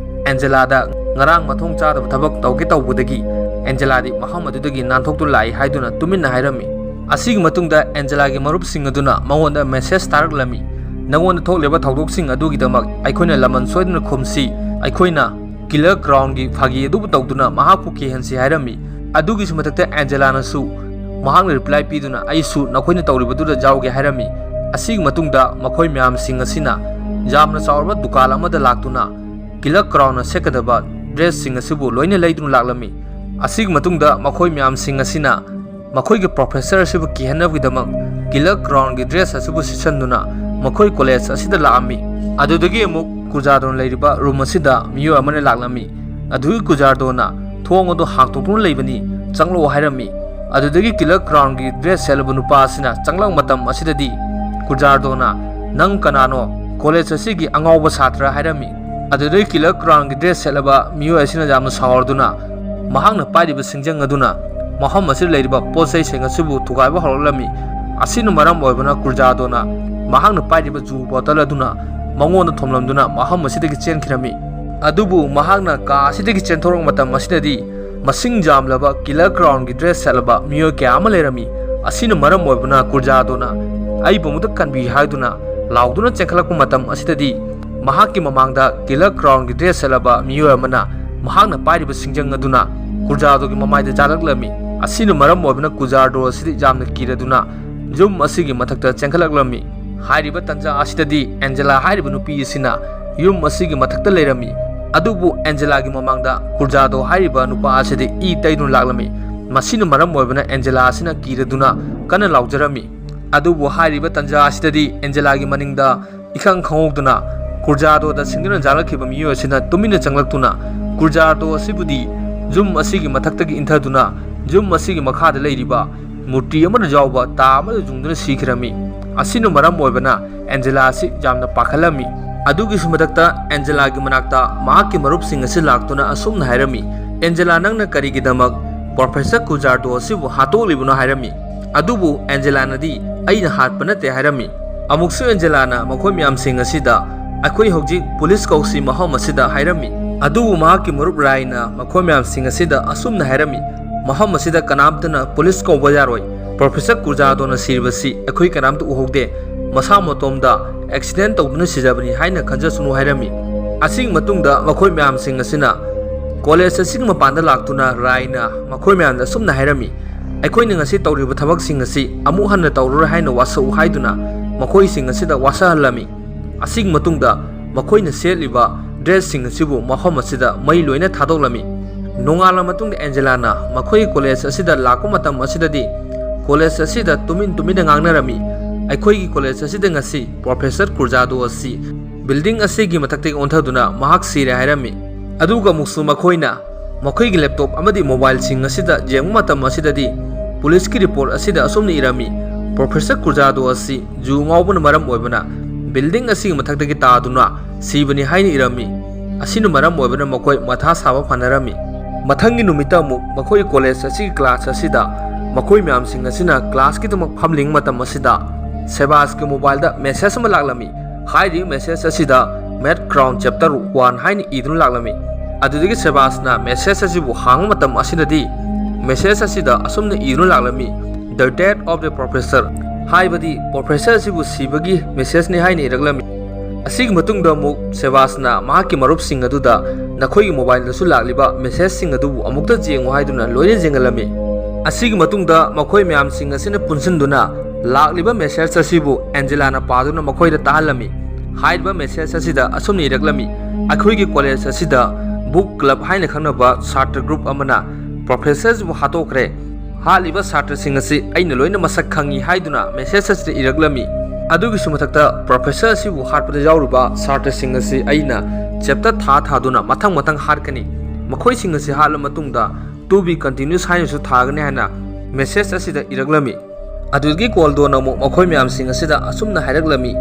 ꯑꯦꯟꯖꯦꯂꯥꯗ ꯉꯔꯥꯡ ꯃꯊꯣꯡ ꯆꯥꯗꯕ ꯊꯕꯛ ꯇꯧꯒꯦ ꯇꯧꯕꯗꯒꯤ ꯑꯦꯟꯖꯦꯂꯥꯗꯤ ꯃꯐꯝ ꯑꯗꯨꯗꯒꯤ ꯅꯥꯟꯊꯣꯛꯇꯨꯅ ꯂꯥꯛꯏ ꯍꯥꯏꯗꯨꯅ ꯇꯨꯃꯤꯟꯅ ꯍꯥꯏꯔꯝꯃꯤ꯫ ꯑꯁꯤꯒꯤ ꯃꯇꯨꯡꯗ ꯑꯦꯟꯖꯦꯂꯥꯒꯤ ꯃꯔꯨꯞꯁꯤꯡ ꯑꯗꯨꯅ ꯃꯉꯣꯟꯗ ꯃꯦꯁꯦꯖ ꯊꯥꯔꯛꯂꯝꯃꯤ, "ꯅꯉꯣꯟꯗ ꯊꯣꯛꯂꯤꯕ ꯊꯧꯗꯣꯛꯁꯤꯡ ꯑꯗꯨꯒꯤꯗꯃꯛ ꯑꯩꯈꯣꯏꯅ ꯂꯃꯟ ꯁꯣꯏꯗꯅ ꯈꯨꯝꯁꯤ꯫ ꯑꯩꯈꯣꯏꯅ ꯀꯤꯂꯔ ꯀ꯭ꯔꯥꯎꯟꯒꯤ ꯐꯥꯒꯤ ꯑꯗꯨꯕꯨ ꯇꯧꯗꯨꯅ ꯃꯍꯥꯛꯄꯨ ꯀꯤꯍꯟꯁꯤ" ꯍꯥꯏꯔꯝꯃꯤ꯫ ꯑꯗꯨꯒꯤꯁꯨ ꯃꯊꯛꯇ ꯑꯦꯟꯖꯦꯂꯥꯅꯁꯨ ꯃꯍꯥꯛꯅ ꯔꯤꯄ꯭ꯂꯥꯏ ꯄꯤꯗꯨꯅ, "ꯑꯩꯁꯨ ꯅꯈꯣꯏꯅ ꯇꯧꯔꯤꯕꯗꯨꯗ ꯌꯥꯎꯒꯦ" ꯍꯥꯏꯔꯝꯃꯤ꯫ ꯑꯁꯤꯒꯤ ꯃꯇꯨꯡꯗ ꯃꯈꯣꯏ ꯃꯌꯥꯝꯁꯤꯡ ꯑꯁꯤꯅ ꯌꯥꯝꯅ ꯆꯥꯎꯔꯕ ꯗꯨꯀꯥꯟ ꯑꯃꯗ ꯂꯥꯛꯇꯨꯅ ꯀꯤꯂꯔ ꯀ꯭ꯔꯥꯎꯟꯅ ꯁꯦꯠꯀꯗꯕ ꯗ꯭ꯔꯦꯁꯁꯤꯡ ꯑꯁꯤꯕꯨ ꯂꯣꯏꯅ ꯂꯩꯗꯨꯅ ꯂꯥꯛꯂꯝꯃꯤ꯫ ꯑꯁꯤꯒꯤ ꯃꯇꯨꯡꯗ ꯃꯈꯣꯏ ꯃꯌꯥꯝꯁꯤꯡ ꯑꯁꯤꯅ ꯃꯈꯣꯏꯒꯤ ꯄ꯭ꯔꯣꯐꯦꯁꯔ ꯑꯁꯤꯕꯨ ꯀꯤꯍꯟꯅꯕꯒꯤꯗꯃꯛ ꯀꯤꯂꯔ ꯀ꯭ꯔꯥꯎꯟꯒꯤ ꯗ꯭ꯔꯦꯁ ꯑꯁꯤꯕꯨ ꯁꯤꯠꯆꯟꯗꯨꯅ ꯃꯈꯣꯏ ꯀꯣꯂꯦꯖ ꯑꯁꯤꯗ ꯂꯥꯛꯑꯝꯃꯤ꯫ ꯑꯗꯨꯗꯒꯤ ꯑꯃꯨꯛ ꯀꯨꯔꯖꯥꯗꯣꯟ ꯂꯩꯔꯤꯕ ꯔꯨꯝ ꯑꯁꯤꯗ ꯃꯤꯑꯣꯏ ꯑꯃꯅ ꯂꯥꯛꯂꯝꯃꯤ꯫ ꯑꯗꯨꯒꯤ ꯀꯨꯔꯖꯥꯗꯣꯟꯅ ꯊꯣꯡ ꯑꯗꯨ ꯍꯥꯡꯇꯣꯛꯇꯨꯅ ꯂꯩꯕꯅꯤ, ꯆꯪꯂꯛꯑꯣ ꯍꯥꯏꯔꯝꯃꯤ꯫ ꯑꯗꯨꯗꯒꯤ ꯀꯤꯂꯔ ꯀ꯭ꯔꯥꯎꯟꯒꯤ ꯗ꯭ꯔꯦꯁ ꯁꯦꯠꯂꯕ ꯅꯨꯄꯥ ꯑꯁꯤꯅ ꯆꯪꯂꯛꯄ ꯃꯇꯝ ꯑꯁꯤꯗꯗꯤ ꯀꯨꯔꯖꯥꯗꯣꯟꯅ, "ꯅꯪ ꯀꯅꯥꯅꯣ? ꯀꯣꯂꯦꯖ ꯑꯁꯤꯒꯤ ꯑꯉꯥꯎꯕ ꯁꯥꯇ꯭ꯔ?" ꯍꯥꯏꯔꯝꯃꯤ꯫ ꯑꯗꯨꯗꯒꯤ ꯀꯤꯂꯔ ꯀ꯭ꯔꯥꯎꯟꯒꯤ ꯗ꯭ꯔꯦꯁ ꯁꯦꯠꯂꯕ ꯃꯤꯑꯣꯏ ꯑꯁꯤꯅ ꯌꯥꯝꯅ ꯁꯥꯎꯔꯗꯨꯅ ꯃꯍꯥꯛꯅ ꯄꯥꯏꯔꯤꯕ ꯁꯤꯡꯖꯪ ꯑꯗꯨꯅ ꯃꯐꯝ ꯑꯁꯤꯗ ꯂꯩꯔꯤꯕ ꯄꯣꯠ ꯆꯩꯁꯤꯡ ꯑꯁꯤꯕꯨ ꯊꯨꯒꯥꯏꯕ ꯍꯧꯔꯛꯂꯝꯃꯤ꯫ ꯑꯁꯤꯅ ꯃꯔꯝ ꯑꯣꯏꯕꯅ ꯀꯨꯔꯖꯥꯗꯣꯅ ꯃꯍꯥꯛꯅ ꯄꯥꯏꯔꯤꯕ ꯖꯨ ꯕꯣꯇꯜ ꯑꯗꯨꯅ ꯃꯉꯣꯟꯗ ꯊꯣꯝꯂꯝꯗꯨꯅ ꯃꯐꯝ ꯑꯁꯤꯗꯒꯤ ꯆꯦꯟꯈꯤꯔꯝꯃꯤ꯫ ꯑꯗꯨꯕꯨ ꯃꯍꯥꯛꯅ ꯀꯥ ꯑꯁꯤꯗꯒꯤ ꯆꯦꯟꯊꯣꯔꯛꯄ ꯃꯇꯝ ꯑꯁꯤꯗꯗꯤ ꯃꯁꯤꯡ ꯌꯥꯝꯂꯕ ꯀꯤꯂꯔ ꯀ꯭ꯔꯥꯎꯟꯒꯤ ꯗ꯭ꯔꯦꯁ ꯁꯦꯠꯂꯕ ꯃꯤꯑꯣꯏ ꯀꯌꯥ ꯑꯃ ꯂꯩꯔꯝꯃꯤ꯫ ꯑꯁꯤꯅ ꯃꯔꯝ ꯑꯣꯏꯕꯅ ꯀꯨꯔꯖꯥꯗꯣꯅ "ꯑꯩꯕꯨ ꯑꯃꯨꯛꯇ ꯀꯟꯕꯤꯌꯨ" ꯍꯥꯏꯗꯨꯅ ꯂꯥꯎꯗꯨꯅ ꯆꯦꯟꯈꯠꯂꯛꯄ ꯃꯇꯝ ꯑꯁꯤꯗꯗꯤ ꯃꯍꯥꯛꯀꯤ ꯃꯃꯥꯡꯗ ꯀꯤꯂꯔ ꯀ꯭ꯔꯥꯎꯟꯒꯤ ꯗ꯭ꯔꯦꯁ ꯁꯦꯠꯂꯕ ꯃꯤꯑꯣꯏ ꯑꯃꯅ ꯃꯍꯥꯛꯅ ꯄꯥꯏꯔꯤꯕ ꯁꯤꯡꯖꯪ ꯑꯗꯨꯅ ꯀꯨꯔꯖꯥꯗꯣꯒꯤ ꯃꯃꯥꯏꯗ ꯌꯥꯜꯂꯛꯂꯝꯃꯤ꯫ ꯑꯁꯤꯅ ꯃꯔꯝ ꯑꯣꯏꯕꯅ ꯀꯨꯔꯖꯥꯗꯣ ꯑꯁꯤꯗꯤ ꯌꯥꯝꯅ ꯀꯤꯔꯗꯨꯅ ꯌꯨꯝ ꯑꯁꯤꯒꯤ ꯃꯊꯛꯇ ꯆꯦꯟꯈꯠꯂꯛꯂꯝꯃꯤ꯫ ꯍꯥꯏꯔꯤꯕ ꯇꯥꯟꯖꯥ ꯑꯁꯤꯗꯗꯤ ꯑꯦꯟꯖꯦꯂꯥ ꯍꯥꯏꯔꯤꯕ ꯅꯨꯄꯤ ꯑꯁꯤꯅ ꯌꯨꯝ ꯑꯁꯤꯒꯤ ꯃꯊꯛꯇ ꯂꯩꯔꯝꯃꯤ꯫ ꯑꯗꯨꯕꯨ ꯑꯦꯟꯖꯦꯂꯥꯒꯤ ꯃꯃꯥꯡꯗ ꯀꯨꯔꯖꯥꯗꯣ ꯍꯥꯏꯔꯤꯕ ꯅꯨꯄꯥ ꯑꯁꯤꯗꯤ ꯏ ꯇꯩꯗꯨꯅ ꯂꯥꯛꯂꯝꯃꯤ꯫ ꯃꯁꯤꯅ ꯃꯔꯝ ꯑꯣꯏꯕꯅ ꯑꯦꯟꯖꯦꯂꯥ ꯑꯁꯤꯅ ꯀꯤꯔꯗꯨꯅ ꯀꯟꯅ ꯂꯥꯎꯖꯔꯝꯃꯤ꯫ ꯑꯗꯨꯕꯨ ꯍꯥꯏꯔꯤꯕ ꯇꯥꯟꯖꯥ ꯑꯁꯤꯗꯗꯤ ꯑꯦꯟꯖꯦꯂꯥꯒꯤ ꯃꯅꯤꯡꯗ ꯏꯈꯪ ꯈꯪꯍꯧꯗꯅ ꯀꯨꯔꯖꯥꯗꯣꯗ ꯁꯤꯡꯗꯨꯅ ꯌꯥꯜꯂꯛꯈꯤꯕ ꯃꯤꯑꯣꯏ ꯑꯁꯤꯅ ꯇꯨꯃꯤꯟꯅ ꯆꯪꯂꯛꯇꯨꯅ ꯀꯨꯔꯖꯥꯗꯣ ꯑꯁꯤꯕꯨꯗꯤ ꯌꯨꯝ ꯑꯁꯤꯒꯤ ꯃꯊꯛꯇꯒꯤ ꯏꯟꯊꯗꯨꯅ ꯌꯨꯝ ꯑꯁꯤꯒꯤ ꯃꯈꯥꯗ ꯂꯩꯔꯤꯕ ꯃꯨꯔꯇꯤ ꯑꯃꯗ ꯌꯥꯎꯕ ꯇꯥ ꯑꯃꯗ ꯌꯨꯡꯗꯨꯅ ꯁꯤꯈꯤꯔꯝꯃꯤ꯫ ꯑꯁꯤꯅ ꯃꯔꯝ ꯑꯣꯏꯕꯅ ꯑꯦꯟꯖꯦꯂꯥ ꯑꯁꯤ ꯌꯥꯝꯅ ꯄꯥꯈꯠꯂꯝꯃꯤ꯫ ꯑꯗꯨꯒꯤꯁꯨ ꯃꯊꯛꯇ ꯑꯦꯟꯖꯦꯂꯥꯒꯤ ꯃꯅꯥꯛꯇ ꯃꯍꯥꯛꯀꯤ ꯃꯔꯨꯞꯁꯤꯡ ꯑꯁꯤ ꯂꯥꯛꯇꯨꯅ ꯑꯁꯨꯝꯅ ꯍꯥꯏꯔꯝꯃꯤ, "ꯑꯦꯟꯖꯦꯂꯥ, ꯅꯪꯅ ꯀꯔꯤꯒꯤꯗꯃꯛ ꯄ꯭ꯔꯣꯐꯦꯁꯔ ꯀꯨꯖꯥꯔꯗꯣ ꯑꯁꯤꯕꯨ ꯍꯥꯠꯇꯣꯛꯂꯤꯕꯅꯣ?" ꯍꯥꯏꯔꯝꯃꯤ꯫ ꯑꯗꯨꯕꯨ ꯑꯦꯟꯖꯦꯂꯥꯅꯗꯤ, "ꯑꯩꯅ ꯍꯥꯠꯄ ꯅꯠꯇꯦ" ꯍꯥꯏꯔꯝꯃꯤ꯫ ꯑꯃꯨꯛꯁꯨ ꯑꯦꯟꯖꯦꯂꯥꯅ ꯃꯈꯣꯏ ꯃꯌꯥꯝꯁꯤꯡ ꯑꯁꯤꯗ, "ꯑꯩꯈꯣꯏ ꯍꯧꯖꯤꯛ ꯄꯨꯂꯤꯁ ꯀꯧꯁꯤ" ꯃꯐꯝ ꯑꯁꯤꯗ ꯍꯥꯏꯔꯝꯃꯤ꯫ ꯑꯗꯨꯕꯨ ꯃꯍꯥꯛꯀꯤ ꯃꯔꯨꯞ ꯔꯥꯏꯅ ꯃꯈꯣꯏ ꯃꯌꯥꯝꯁꯤꯡ ꯑꯁꯤꯗ ꯑꯁꯨꯝꯅ ꯍꯥꯏꯔꯝꯃꯤ, "ꯃꯐꯝ ꯑꯁꯤꯗ ꯀꯅꯥꯝꯇꯅ ꯄꯨꯂꯤꯁ ꯀꯧꯕ ꯌꯥꯔꯣꯏ꯫ ꯄ꯭ꯔꯣꯐꯦꯁꯔ ꯀꯨꯔꯖꯥꯗꯣꯅ ꯁꯤꯔꯤꯕꯁꯤ ꯑꯩꯈꯣꯏ ꯀꯅꯥꯝꯇ ꯎꯍꯧꯗꯦ꯫ ꯃꯁꯥ ꯃꯇꯣꯝꯗ ꯑꯦꯛꯁꯤꯗꯦꯟ ꯇꯧꯗꯨꯅ ꯁꯤꯖꯕꯅꯤ ꯍꯥꯏꯅ ꯈꯟꯖꯁꯅꯨ" ꯍꯥꯏꯔꯝꯃꯤ꯫ ꯑꯁꯤꯒꯤ ꯃꯇꯨꯡꯗ ꯃꯈꯣꯏ ꯃꯌꯥꯝꯁꯤꯡ ꯑꯁꯤꯅ ꯀꯣꯂꯦꯖ ꯑꯁꯤꯒꯤ ꯃꯄꯥꯟꯗ ꯂꯥꯛꯇꯨꯅ ꯔꯥꯏꯅ ꯃꯈꯣꯏ ꯃꯌꯥꯝꯗ ꯑꯁꯨꯝꯅ ꯍꯥꯏꯔꯝꯃꯤ, "ꯑꯩꯈꯣꯏꯅ ꯉꯁꯤ ꯇꯧꯔꯤꯕ ꯊꯕꯛꯁꯤꯡ ꯑꯁꯤ ꯑꯃꯨꯛ ꯍꯟꯅ ꯇꯧꯔꯔꯣꯏ ꯍꯥꯏꯅ ꯋꯥꯁꯛꯎ" ꯍꯥꯏꯗꯨꯅ ꯃꯈꯣꯏꯁꯤꯡ ꯑꯁꯤꯗ ꯋꯥꯁꯛꯍꯜꯂꯝꯃꯤ꯫ ꯑꯁꯤꯒꯤ ꯃꯇꯨꯡꯗ ꯃꯈꯣꯏꯅ ꯁꯦꯠꯂꯤꯕ ꯗ꯭ꯔꯦꯁꯁꯤꯡ ꯑꯁꯤꯕꯨ ꯃꯐꯝ ꯑꯁꯤꯗ ꯃꯩ ꯂꯣꯏꯅ ꯊꯥꯗꯣꯛꯂꯝꯃꯤ꯫ ꯅꯣꯡꯉꯥꯜꯂ ꯃꯇꯨꯡꯗ ꯑꯦꯟꯖꯦꯂꯥꯅ ꯃꯈꯣꯏꯒꯤ ꯀꯣꯂꯦꯖ ꯑꯁꯤꯗ ꯂꯥꯛꯄ ꯃꯇꯝ ꯑꯁꯤꯗꯗꯤ ꯀꯣꯂꯦꯖ ꯑꯁꯤꯗ ꯇꯨꯃꯤꯟ ꯇꯨꯃꯤꯟꯅ ꯉꯥꯡꯅꯔꯝꯃꯤ, "ꯑꯩꯈꯣꯏꯒꯤ ꯀꯣꯂꯦꯖ ꯑꯁꯤꯗ ꯉꯁꯤ ꯄ꯭ꯔꯣꯐꯦꯁꯔ ꯀꯨꯔꯖꯥꯗꯣ ꯑꯁꯤ ꯕꯤꯜꯗꯤꯡ ꯑꯁꯤꯒꯤ ꯃꯊꯛꯇꯒꯤ ꯑꯣꯟꯊꯗꯨꯅ ꯃꯍꯥꯛ ꯁꯤꯔꯦ" ꯍꯥꯏꯔꯝꯃꯤ꯫ ꯑꯗꯨꯒ ꯑꯃꯨꯛꯁꯨ ꯃꯈꯣꯏꯅ ꯃꯈꯣꯏꯒꯤ ꯂꯦꯞꯇꯣꯞ ꯑꯃꯗꯤ ꯃꯣꯕꯥꯏꯜꯁꯤꯡ ꯑꯁꯤꯗ ꯌꯦꯡꯕ ꯃꯇꯝ ꯑꯁꯤꯗꯗꯤ ꯄꯨꯂꯤꯁꯀꯤ ꯔꯤꯄꯣꯔꯠ ꯑꯁꯤꯗ ꯑꯁꯨꯝꯅ ꯏꯔꯝꯃꯤ, "ꯄ꯭ꯔꯣꯐꯦꯁꯔ ꯀꯨꯔꯖꯥꯗꯣ ꯑꯁꯤ ꯖꯨ ꯉꯥꯎꯕꯅ ꯃꯔꯝ ꯑꯣꯏꯕꯅ ꯕꯤꯜꯗꯤꯡ ꯑꯁꯤꯒꯤ ꯃꯊꯛꯇꯒꯤ ꯇꯥꯗꯨꯅ ꯁꯤꯕꯅꯤ" ꯍꯥꯏꯅ ꯏꯔꯝꯃꯤ꯫ ꯑꯁꯤꯅ ꯃꯔꯝ ꯑꯣꯏꯕꯅ ꯃꯈꯣꯏ ꯃꯊꯥ ꯁꯥꯕ ꯐꯅꯔꯝꯃꯤ꯫ ꯃꯊꯪꯒꯤ ꯅꯨꯃꯤꯠꯇ ꯑꯃꯨꯛ ꯃꯈꯣꯏ ꯀꯣꯂꯦꯖ ꯑꯁꯤꯒꯤ ꯀ꯭ꯂꯥꯁ ꯑꯁꯤꯗ ꯃꯈꯣꯏ ꯃꯌꯥꯝꯁꯤꯡ ꯑꯁꯤꯅ ꯀ꯭ꯂꯥꯁꯀꯤꯗꯃꯛ ꯐꯝꯂꯤꯉꯩ ꯃꯇꯝ ꯑꯁꯤꯗ ꯁꯦꯕꯥꯁꯀꯤ ꯃꯣꯕꯥꯏꯜꯗ ꯃꯦꯁꯦꯖ ꯑꯃ ꯂꯥꯛꯂꯝꯃꯤ꯫ ꯍꯥꯏꯔꯤꯕ ꯃꯦꯁꯦꯖ ꯑꯁꯤꯗ "Math Crown Chapter One" ꯍꯥꯏꯅ ꯏꯗꯨꯅ ꯂꯥꯛꯂꯝꯃꯤ꯫ ꯑꯗꯨꯗꯒꯤ ꯁꯦꯕꯥꯁꯅ ꯃꯦꯁꯦꯖ ꯑꯁꯤꯕꯨ ꯍꯥꯡꯕ ꯃꯇꯝ ꯑꯁꯤꯗꯗꯤ ꯃꯦꯁꯦꯖ ꯑꯁꯤꯗ ꯑꯁꯨꯝꯅ ꯏꯗꯨꯅ ꯂꯥꯛꯂꯝꯃꯤ, "The death of the professor", ꯍꯥꯏꯕꯗꯤ ꯄ꯭ꯔꯣꯐꯦꯁꯔ ꯑꯁꯤꯕꯨ ꯁꯤꯕꯒꯤ ꯃꯦꯁꯦꯖꯅꯤ ꯍꯥꯏꯅ ꯏꯔꯛꯂꯝꯃꯤ꯫ ꯑꯁꯤꯒꯤ ꯃꯇꯨꯡꯗ ꯑꯃꯨꯛ ꯁꯦꯕꯥꯁꯅ ꯃꯍꯥꯛꯀꯤ ꯃꯔꯨꯞꯁꯤꯡ ꯑꯗꯨꯗ ꯅꯈꯣꯏꯒꯤ ꯃꯣꯕꯥꯏꯜꯗꯁꯨ ꯂꯥꯛꯂꯤꯕ ꯃꯦꯁꯦꯖꯁꯤꯡ ꯑꯗꯨꯕꯨ ꯑꯃꯨꯛꯇ ꯌꯦꯡꯉꯨ ꯍꯥꯏꯗꯨꯅ ꯂꯣꯏꯅ ꯌꯦꯡꯍꯜꯂꯝꯃꯤ꯫ ꯑꯁꯤꯒꯤ ꯃꯇꯨꯡꯗ ꯃꯈꯣꯏ ꯃꯌꯥꯝꯁꯤꯡ ꯑꯁꯤꯅ ꯄꯨꯟꯁꯤꯟꯗꯨꯅ ꯂꯥꯛꯂꯤꯕ ꯃꯦꯁꯦꯖ ꯑꯁꯤꯕꯨ ꯑꯦꯟꯖꯦꯂꯥꯅ ꯄꯥꯗꯨꯅ ꯃꯈꯣꯏꯗ ꯇꯥꯍꯜꯂꯝꯃꯤ꯫ ꯍꯥꯏꯔꯤꯕ ꯃꯦꯁꯦꯖ ꯑꯁꯤꯗ ꯑꯁꯨꯝꯅ ꯏꯔꯛꯂꯝꯃꯤ, "ꯑꯩꯈꯣꯏꯒꯤ ꯀꯣꯂꯦꯖ ꯑꯁꯤꯗ ꯕꯨꯛ ꯀ꯭ꯂꯕ ꯍꯥꯏꯅ ꯈꯪꯅꯕ ꯁꯥꯇ꯭ꯔ ꯒ꯭ꯔꯨꯞ ꯑꯃꯅ ꯄ꯭ꯔꯣꯐꯦꯁꯔꯁꯤꯕꯨ ꯍꯥꯠꯇꯣꯛꯈ꯭ꯔꯦ꯫ ꯍꯥꯠꯂꯤꯕ ꯁꯥꯇ꯭ꯔꯁꯤꯡ ꯑꯁꯤ ꯑꯩꯅ ꯂꯣꯏꯅ ꯃꯁꯛ ꯈꯪꯏ" ꯍꯥꯏꯗꯨꯅ ꯃꯦꯁꯦꯖ ꯑꯁꯤꯗ ꯏꯔꯛꯂꯝꯃꯤ꯫ ꯑꯗꯨꯒꯤꯁꯨ ꯃꯊꯛꯇ ꯄ꯭ꯔꯣꯐꯦꯁꯔ ꯑꯁꯤꯕꯨ ꯍꯥꯠꯄꯗ ꯌꯥꯎꯔꯤꯕ ꯁꯥꯇ꯭ꯔꯁꯤꯡ ꯑꯁꯤ ꯑꯩꯅ ꯆꯦꯞꯇꯔ ꯊꯥ ꯊꯥꯗꯨꯅ ꯃꯊꯪ ꯃꯊꯪ ꯍꯥꯠꯀꯅꯤ꯫ ꯃꯈꯣꯏꯁꯤꯡ ꯑꯁꯤ ꯍꯥꯠꯂ ꯃꯇꯨꯡꯗ "To be continuous" ꯍꯥꯏꯅꯁꯨ ꯊꯥꯒꯅꯤ ꯍꯥꯏꯅ ꯃꯦꯁꯦꯖ ꯑꯁꯤꯗ ꯏꯔꯛꯂꯝꯃꯤ꯫ ꯑꯗꯨꯗꯒꯤ ꯀꯣꯜꯗꯣꯟꯅ ꯑꯃꯨꯛ ꯃꯈꯣꯏ ꯃꯌꯥꯝꯁꯤꯡ ꯑꯁꯤꯗ ꯑꯁꯨꯝꯅ ꯍꯥꯏꯔꯛꯂꯝꯃꯤ,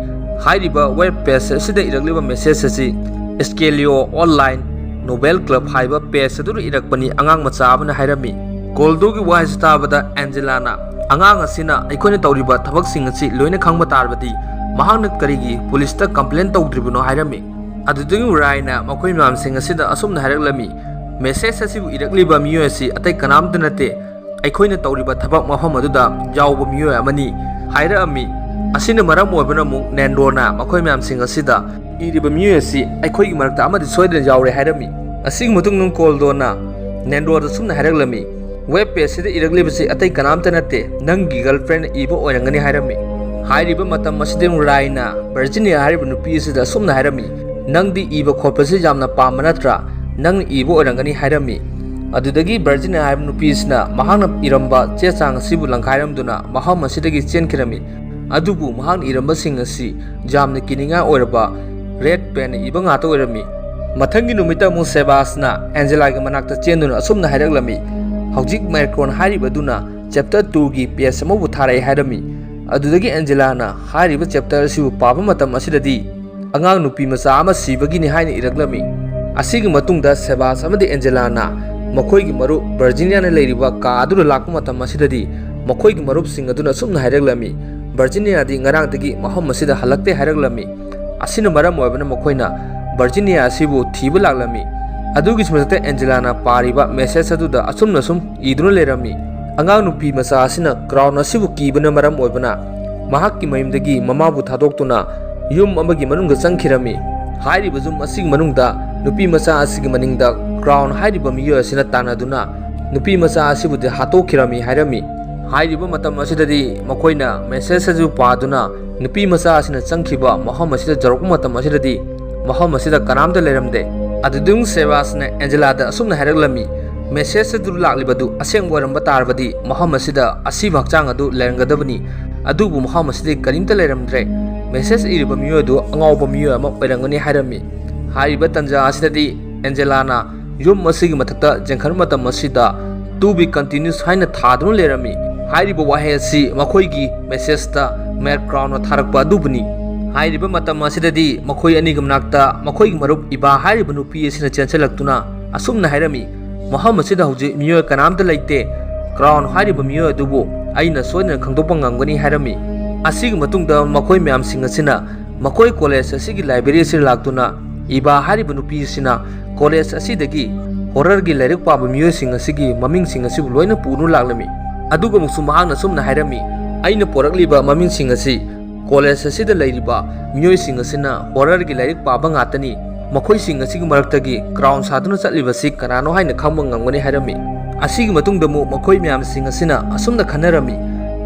ꯍꯥꯏꯔꯤꯕ ꯋꯦꯕ ꯄꯦꯖ ꯑꯁꯤꯗ ꯏꯔꯛꯂꯤꯕ ꯃꯦꯁꯦꯖ ꯑꯁꯤ ꯏꯁꯀꯦꯂꯤꯑꯣ ꯑꯣꯟꯂꯥꯏꯟ ꯅꯣꯕꯦꯜ ꯀ꯭ꯂꯕ ꯍꯥꯏꯕ ꯄꯦꯖ ꯑꯗꯨꯗ ꯏꯔꯛꯄꯅꯤ, ꯑꯉꯥꯡ ꯃꯆꯥ ꯑꯃꯅ ꯍꯥꯏꯔꯝꯃꯤ꯫ ꯀꯣꯜꯗꯣꯒꯤ ꯋꯥꯍꯩꯁꯤ ꯇꯥꯕꯗ ꯑꯦꯟꯖꯦꯂꯥꯅ, "ꯑꯉꯥꯡ ꯑꯁꯤꯅ ꯑꯩꯈꯣꯏꯅ ꯇꯧꯔꯤꯕ ꯊꯕꯛꯁꯤꯡ ꯑꯁꯤ ꯂꯣꯏꯅ ꯈꯪꯕ ꯇꯥꯔꯕꯗꯤ ꯃꯍꯥꯛꯅ ꯀꯔꯤꯒꯤ ꯄꯨꯂꯤꯁꯇ ꯀꯝꯄ꯭ꯂꯦꯟ ꯇꯧꯗ꯭ꯔꯤꯕꯅꯣ?" ꯍꯥꯏꯔꯝꯃꯤ꯫ ꯑꯗꯨꯗꯒꯤ ꯔꯥꯏꯅ ꯃꯈꯣꯏ ꯃꯌꯥꯝꯁꯤꯡ ꯑꯁꯤꯗ ꯑꯁꯨꯝꯅ ꯍꯥꯏꯔꯛꯂꯝꯃꯤ, "ꯃꯦꯁꯦꯖ ꯑꯁꯤꯕꯨ ꯏꯔꯛꯂꯤꯕ ꯃꯤꯑꯣꯏ ꯑꯁꯤ ꯑꯇꯩ ꯀꯅꯥꯝꯇ ꯅꯠꯇꯦ, ꯑꯩꯈꯣꯏꯅ ꯇꯧꯔꯤꯕ ꯊꯕꯛ ꯃꯐꯝ ꯑꯗꯨꯗ ꯌꯥꯎꯕ ꯃꯤꯑꯣꯏ ꯑꯃꯅꯤ" ꯍꯥꯏꯔꯛꯑꯝꯃꯤ꯫ ꯑꯁꯤꯅ ꯃꯔꯝ ꯑꯣꯏꯕꯅ ꯑꯃꯨꯛ ꯅꯦꯟꯗꯣꯅ ꯃꯈꯣꯏ ꯃꯌꯥꯝꯁꯤꯡ ꯑꯁꯤꯗ, "ꯏꯔꯤꯕ ꯃꯤꯑꯣꯏ ꯑꯁꯤ ꯑꯩꯈꯣꯏꯒꯤ ꯃꯔꯛꯇ ꯑꯃꯗꯤ ꯁꯣꯏꯗꯅ ꯌꯥꯎꯔꯦ" ꯍꯥꯏꯔꯝꯃꯤ꯫ ꯑꯁꯤꯒꯤ ꯃꯇꯨꯡꯗ ꯀꯣꯜꯗꯣꯅ ꯅꯦꯟꯗꯣꯗ ꯁꯨꯝꯅ ꯍꯥꯏꯔꯛꯂꯝꯃꯤ, "ꯋꯦꯕ ꯄꯦꯖꯁꯤꯗ ꯏꯔꯛꯂꯤꯕꯁꯤ ꯑꯇꯩ ꯀꯅꯥꯝꯇ ꯅꯠꯇꯦ, ꯅꯪꯒꯤ ꯒꯔꯜꯐ꯭ꯔꯦꯟꯅ ꯏꯕ ꯑꯣꯏꯔꯝꯒꯅꯤ" ꯍꯥꯏꯔꯝꯃꯤ꯫ ꯍꯥꯏꯔꯤꯕ ꯃꯇꯝ ꯑꯁꯤꯗ ꯔꯥꯏꯅ ꯚꯔꯖꯤꯅꯤꯌꯥ ꯍꯥꯏꯔꯤꯕ ꯅꯨꯄꯤ ꯑꯁꯤꯗ ꯑꯁꯨꯝꯅ ꯍꯥꯏꯔꯝꯃꯤ, "ꯅꯪꯗꯤ ꯏꯕ ꯈꯣꯠꯄꯁꯤ ꯌꯥꯝꯅ ꯄꯥꯝꯕ ꯅꯠꯇ꯭ꯔꯥ? ꯅꯪꯅ ꯏꯕ ꯑꯣꯏꯔꯝꯒꯅꯤ" ꯍꯥꯏꯔꯝꯃꯤ꯫ ꯑꯗꯨꯗꯒꯤ ꯚꯔꯖꯤꯅꯤꯌꯥ ꯍꯥꯏꯕ ꯅꯨꯄꯤ ꯑꯁꯤꯅ ꯃꯍꯥꯛꯅ ꯏꯔꯝꯕ ꯆꯦ ꯆꯥꯡ ꯑꯁꯤꯕꯨ ꯂꯪꯈꯥꯏꯔꯝꯗꯨꯅ ꯃꯐꯝ ꯑꯁꯤꯗꯒꯤ ꯆꯦꯟꯈꯤꯔꯝꯃꯤ꯫ ꯑꯗꯨꯕꯨ ꯃꯍꯥꯛꯅ ꯏꯔꯝꯕꯁꯤꯡ ꯑꯁꯤ ꯌꯥꯝꯅ ꯀꯤꯅꯤꯡꯉꯥꯏ ꯑꯣꯏꯔꯕ ꯔꯦꯠ ꯄꯦꯟꯅ ꯏꯕ ꯉꯥꯛꯇ ꯑꯣꯏꯔꯝꯃꯤ꯫ ꯃꯊꯪꯒꯤ ꯅꯨꯃꯤꯠꯇ ꯑꯃꯨꯛ ꯁꯦꯕꯥꯁꯅ ꯑꯦꯟꯖꯦꯂꯥꯒꯤ ꯃꯅꯥꯛꯇ ꯆꯦꯟꯗꯨꯅ ꯑꯁꯨꯝꯅ ꯍꯥꯏꯔꯛꯂꯝꯃꯤ, "ꯍꯧꯖꯤꯛ ꯃꯦꯔꯀ꯭ꯔꯣꯟ ꯍꯥꯏꯔꯤꯕꯗꯨꯅ ꯆꯦꯞꯇꯔ ꯇꯨꯒꯤ ꯄꯦꯖ ꯑꯃꯕꯨ ꯊꯥꯔꯛꯑꯦ" ꯍꯥꯏꯔꯝꯃꯤ꯫ ꯑꯗꯨꯗꯒꯤ ꯑꯦꯟꯖꯦꯂꯥꯅ ꯍꯥꯏꯔꯤꯕ ꯆꯦꯞꯇꯔ ꯑꯁꯤꯕꯨ ꯄꯥꯕ ꯃꯇꯝ ꯑꯁꯤꯗꯗꯤ ꯑꯉꯥꯡ ꯅꯨꯄꯤ ꯃꯆꯥ ꯑꯃ ꯁꯤꯕꯒꯤꯅꯤ ꯍꯥꯏꯅ ꯏꯔꯛꯂꯝꯃꯤ꯫ ꯑꯁꯤꯒꯤ ꯃꯇꯨꯡꯗ ꯁꯦꯕꯥꯁ ꯑꯃꯗꯤ ꯑꯦꯟꯖꯦꯂꯥꯅ ꯃꯈꯣꯏꯒꯤ ꯃꯔꯨꯞ ꯚꯔꯖꯤꯅꯤꯌꯥꯅ ꯂꯩꯔꯤꯕ ꯀꯥ ꯑꯗꯨꯗ ꯂꯥꯛꯄ ꯃꯇꯝ ꯑꯁꯤꯗꯗꯤ ꯃꯈꯣꯏꯒꯤ ꯃꯔꯨꯞꯁꯤꯡ ꯑꯗꯨꯅ ꯑꯁꯨꯝꯅ ꯍꯥꯏꯔꯛꯂꯝꯃꯤ, "ꯚꯔꯖꯤꯅꯤꯌꯥꯗꯤ ꯉꯔꯥꯡꯗꯒꯤ ꯃꯐꯝ ꯑꯁꯤꯗ ꯍꯜꯂꯛꯇꯦ" ꯍꯥꯏꯔꯛꯂꯝꯃꯤ꯫ ꯑꯁꯤꯅ ꯃꯔꯝ ꯑꯣꯏꯕꯅ ꯃꯈꯣꯏꯅ ꯚꯔꯖꯤꯅꯤꯌꯥ ꯑꯁꯤꯕꯨ ꯊꯤꯕ ꯂꯥꯛꯂꯝꯃꯤ꯫ ꯑꯗꯨꯒꯤꯁꯨ ꯃꯊꯛꯇ ꯑꯦꯟꯖꯦꯂꯥꯅ ꯄꯥꯔꯤꯕ ꯃꯦꯁꯦꯖ ꯑꯗꯨꯗ ꯑꯁꯨꯝꯅ ꯁꯨꯝ ꯏꯗꯨꯅ ꯂꯩꯔꯝꯃꯤ, "ꯑꯉꯥꯡ ꯅꯨꯄꯤ ꯃꯆꯥ ꯑꯁꯤꯅ ꯀ꯭ꯔꯥꯎꯟ ꯑꯁꯤꯕꯨ ꯀꯤꯕꯅ ꯃꯔꯝ ꯑꯣꯏꯕꯅ ꯃꯍꯥꯛꯀꯤ ꯃꯌꯨꯝꯗꯒꯤ ꯃꯃꯥꯕꯨ ꯊꯥꯗꯣꯛꯇꯨꯅ ꯌꯨꯝ ꯑꯃꯒꯤ ꯃꯅꯨꯡꯗ ꯆꯪꯈꯤꯔꯝꯃꯤ꯫ ꯍꯥꯏꯔꯤꯕ ꯌꯨꯝ ꯑꯁꯤꯒꯤ ꯃꯅꯨꯡꯗ ꯅꯨꯄꯤ ꯃꯆꯥ ꯑꯁꯤꯒꯤ ꯃꯅꯤꯡꯗ ꯀ꯭ꯔꯥꯎꯟ ꯍꯥꯏꯔꯤꯕ ꯃꯤꯑꯣꯏ ꯑꯁꯤꯅ ꯇꯥꯟꯅꯗꯨꯅ ꯅꯨꯄꯤ ꯃꯆꯥ ꯑꯁꯤꯕꯨꯗꯤ ꯍꯥꯠꯇꯣꯛꯈꯤꯔꯝꯃꯤ" ꯍꯥꯏꯔꯝꯃꯤ꯫ ꯍꯥꯏꯔꯤꯕ ꯃꯇꯝ ꯑꯁꯤꯗꯗꯤ ꯃꯈꯣꯏꯅ ꯃꯦꯁꯦꯖ ꯑꯗꯨ ꯄꯥꯗꯨꯅ ꯅꯨꯄꯤ ꯃꯆꯥ ꯑꯁꯤꯅ ꯆꯪꯈꯤꯕ ꯃꯐꯝ ꯑꯁꯤꯗ ꯌꯧꯔꯛꯄ ꯃꯇꯝ ꯑꯁꯤꯗꯗꯤ ꯃꯐꯝ ꯑꯁꯤꯗ ꯀꯅꯥꯝꯇ ꯂꯩꯔꯝꯗꯦ꯫ ꯑꯗꯨꯗꯨꯝ ꯁꯦꯕꯥꯁꯅ ꯑꯦꯟꯖꯦꯂꯥꯗ ꯑꯁꯨꯝꯅ ꯍꯥꯏꯔꯛꯂꯝꯃꯤ, "ꯃꯦꯁꯦꯖ ꯑꯗꯨ ꯂꯥꯛꯂꯤꯕꯗꯨ ꯑꯁꯦꯡꯕ ꯑꯣꯏꯔꯝꯕ ꯇꯥꯔꯕꯗꯤ ꯃꯐꯝ ꯑꯁꯤꯗ ꯑꯁꯤꯕ ꯍꯛꯆꯥꯡ ꯑꯗꯨ ꯂꯩꯔꯝꯒꯗꯕꯅꯤ, ꯑꯗꯨꯕꯨ ꯃꯐꯝ ꯑꯁꯤꯗ ꯀꯔꯤꯝꯇ ꯂꯩꯔꯝꯗ꯭ꯔꯦ꯫ ꯃꯦꯁꯦꯖ ꯏꯔꯤꯕ ꯃꯤꯑꯣꯏ ꯑꯗꯨ ꯑꯉꯥꯎꯕ ꯃꯤꯑꯣꯏ ꯑꯃ ꯑꯣꯏꯔꯝꯒꯅꯤ" ꯍꯥꯏꯔꯝꯃꯤ꯫ ꯍꯥꯏꯔꯤꯕ ꯇꯟꯖꯥ ꯑꯁꯤꯗꯗꯤ ꯑꯦꯟꯖꯦꯂꯥꯅ ꯌꯨꯝ ꯑꯁꯤꯒꯤ ꯃꯊꯛꯇ ꯌꯦꯡꯈꯠꯄ ꯃꯇꯝ ꯑꯁꯤꯗ "To be continuous" ꯍꯥꯏꯅ ꯊꯥꯗꯨꯅ ꯂꯩꯔꯝꯃꯤ꯫ ꯍꯥꯏꯔꯤꯕ ꯋꯥꯍꯩ ꯑꯁꯤ ꯃꯈꯣꯏꯒꯤ ꯃꯦꯁꯦꯖꯇ ꯃꯦꯠ ꯀ꯭ꯔꯥꯎꯟꯅ ꯊꯥꯔꯛꯄ ꯑꯗꯨꯕꯨꯅꯤ꯫ ꯍꯥꯏꯔꯤꯕ ꯃꯇꯝ ꯑꯁꯤꯗꯗꯤ ꯃꯈꯣꯏ ꯑꯅꯤꯒꯤ ꯃꯅꯥꯛꯇ ꯃꯈꯣꯏꯒꯤ ꯃꯔꯨꯞ ꯏꯕꯥ ꯍꯥꯏꯔꯤꯕ ꯅꯨꯄꯤ ꯑꯁꯤꯅ ꯆꯦꯟꯁꯤꯜꯂꯛꯇꯨꯅ ꯑꯁꯨꯝꯅ ꯍꯥꯏꯔꯝꯃꯤ, "ꯃꯐꯝ ꯑꯁꯤꯗ ꯍꯧꯖꯤꯛ ꯃꯤꯑꯣꯏ ꯀꯅꯥꯝꯇ ꯂꯩꯇꯦ꯫ ꯀ꯭ꯔꯥꯎꯟ ꯍꯥꯏꯔꯤꯕ ꯃꯤꯑꯣꯏ ꯑꯗꯨꯕꯨ ꯑꯩꯅ ꯁꯣꯏꯗꯅ ꯈꯪꯗꯣꯛꯄ ꯉꯝꯒꯅꯤ" ꯍꯥꯏꯔꯝꯃꯤ꯫ ꯑꯁꯤꯒꯤ ꯃꯇꯨꯡꯗ ꯃꯈꯣꯏ ꯃꯌꯥꯝꯁꯤꯡ ꯑꯁꯤꯅ ꯃꯈꯣꯏ ꯀꯣꯂꯦꯖ ꯑꯁꯤꯒꯤ ꯂꯥꯏꯕ꯭ꯔꯦꯔꯤ ꯑꯁꯤꯗ ꯂꯥꯛꯇꯨꯅ ꯏꯕꯥ ꯍꯥꯏꯔꯤꯕ ꯅꯨꯄꯤ ꯑꯁꯤꯅ ꯀꯣꯂꯦꯖ ꯑꯁꯤꯗꯒꯤ ꯍꯣꯔꯔꯒꯤ ꯂꯥꯏꯔꯤꯛ ꯄꯥꯕ ꯃꯤꯑꯣꯏꯁꯤꯡ ꯑꯁꯤꯒꯤ ꯃꯃꯤꯡꯁꯤꯡ ꯑꯁꯤꯕꯨ ꯂꯣꯏꯅ ꯄꯨꯗꯨꯅ ꯂꯥꯛꯂꯝꯃꯤ꯫ ꯑꯗꯨꯒ ꯑꯃꯨꯛꯁꯨ ꯃꯍꯥꯛꯅ ꯑꯁꯨꯝꯅ ꯍꯥꯏꯔꯝꯃꯤ, "ꯑꯩꯅ ꯄꯣꯔꯛꯂꯤꯕ ꯃꯃꯤꯡꯁꯤꯡ ꯑꯁꯤ ꯀꯣꯂꯦꯖ ꯑꯁꯤꯗ ꯂꯩꯔꯤꯕ ꯃꯤꯑꯣꯏꯁꯤꯡ ꯑꯁꯤꯅ ꯍꯣꯔꯔꯒꯤ ꯂꯥꯏꯔꯤꯛ ꯄꯥꯕ ꯉꯥꯛꯇꯅꯤ꯫ ꯃꯈꯣꯏꯁꯤꯡ ꯑꯁꯤꯒꯤ ꯃꯔꯛꯇꯒꯤ ꯀ꯭ꯔꯥꯎꯟ ꯁꯥꯗꯨꯅ ꯆꯠꯂꯤꯕꯁꯤ ꯀꯅꯥꯅꯣ ꯍꯥꯏꯅ ꯈꯪꯕ ꯉꯝꯒꯅꯤ" ꯍꯥꯏꯔꯝꯃꯤ꯫ ꯑꯁꯤꯒꯤ ꯃꯇꯨꯡꯗ ꯑꯃꯨꯛ ꯃꯈꯣꯏ ꯃꯌꯥꯝꯁꯤꯡ ꯑꯁꯤꯅ ꯑꯁꯨꯝꯅ ꯈꯟꯅꯔꯝꯃꯤ,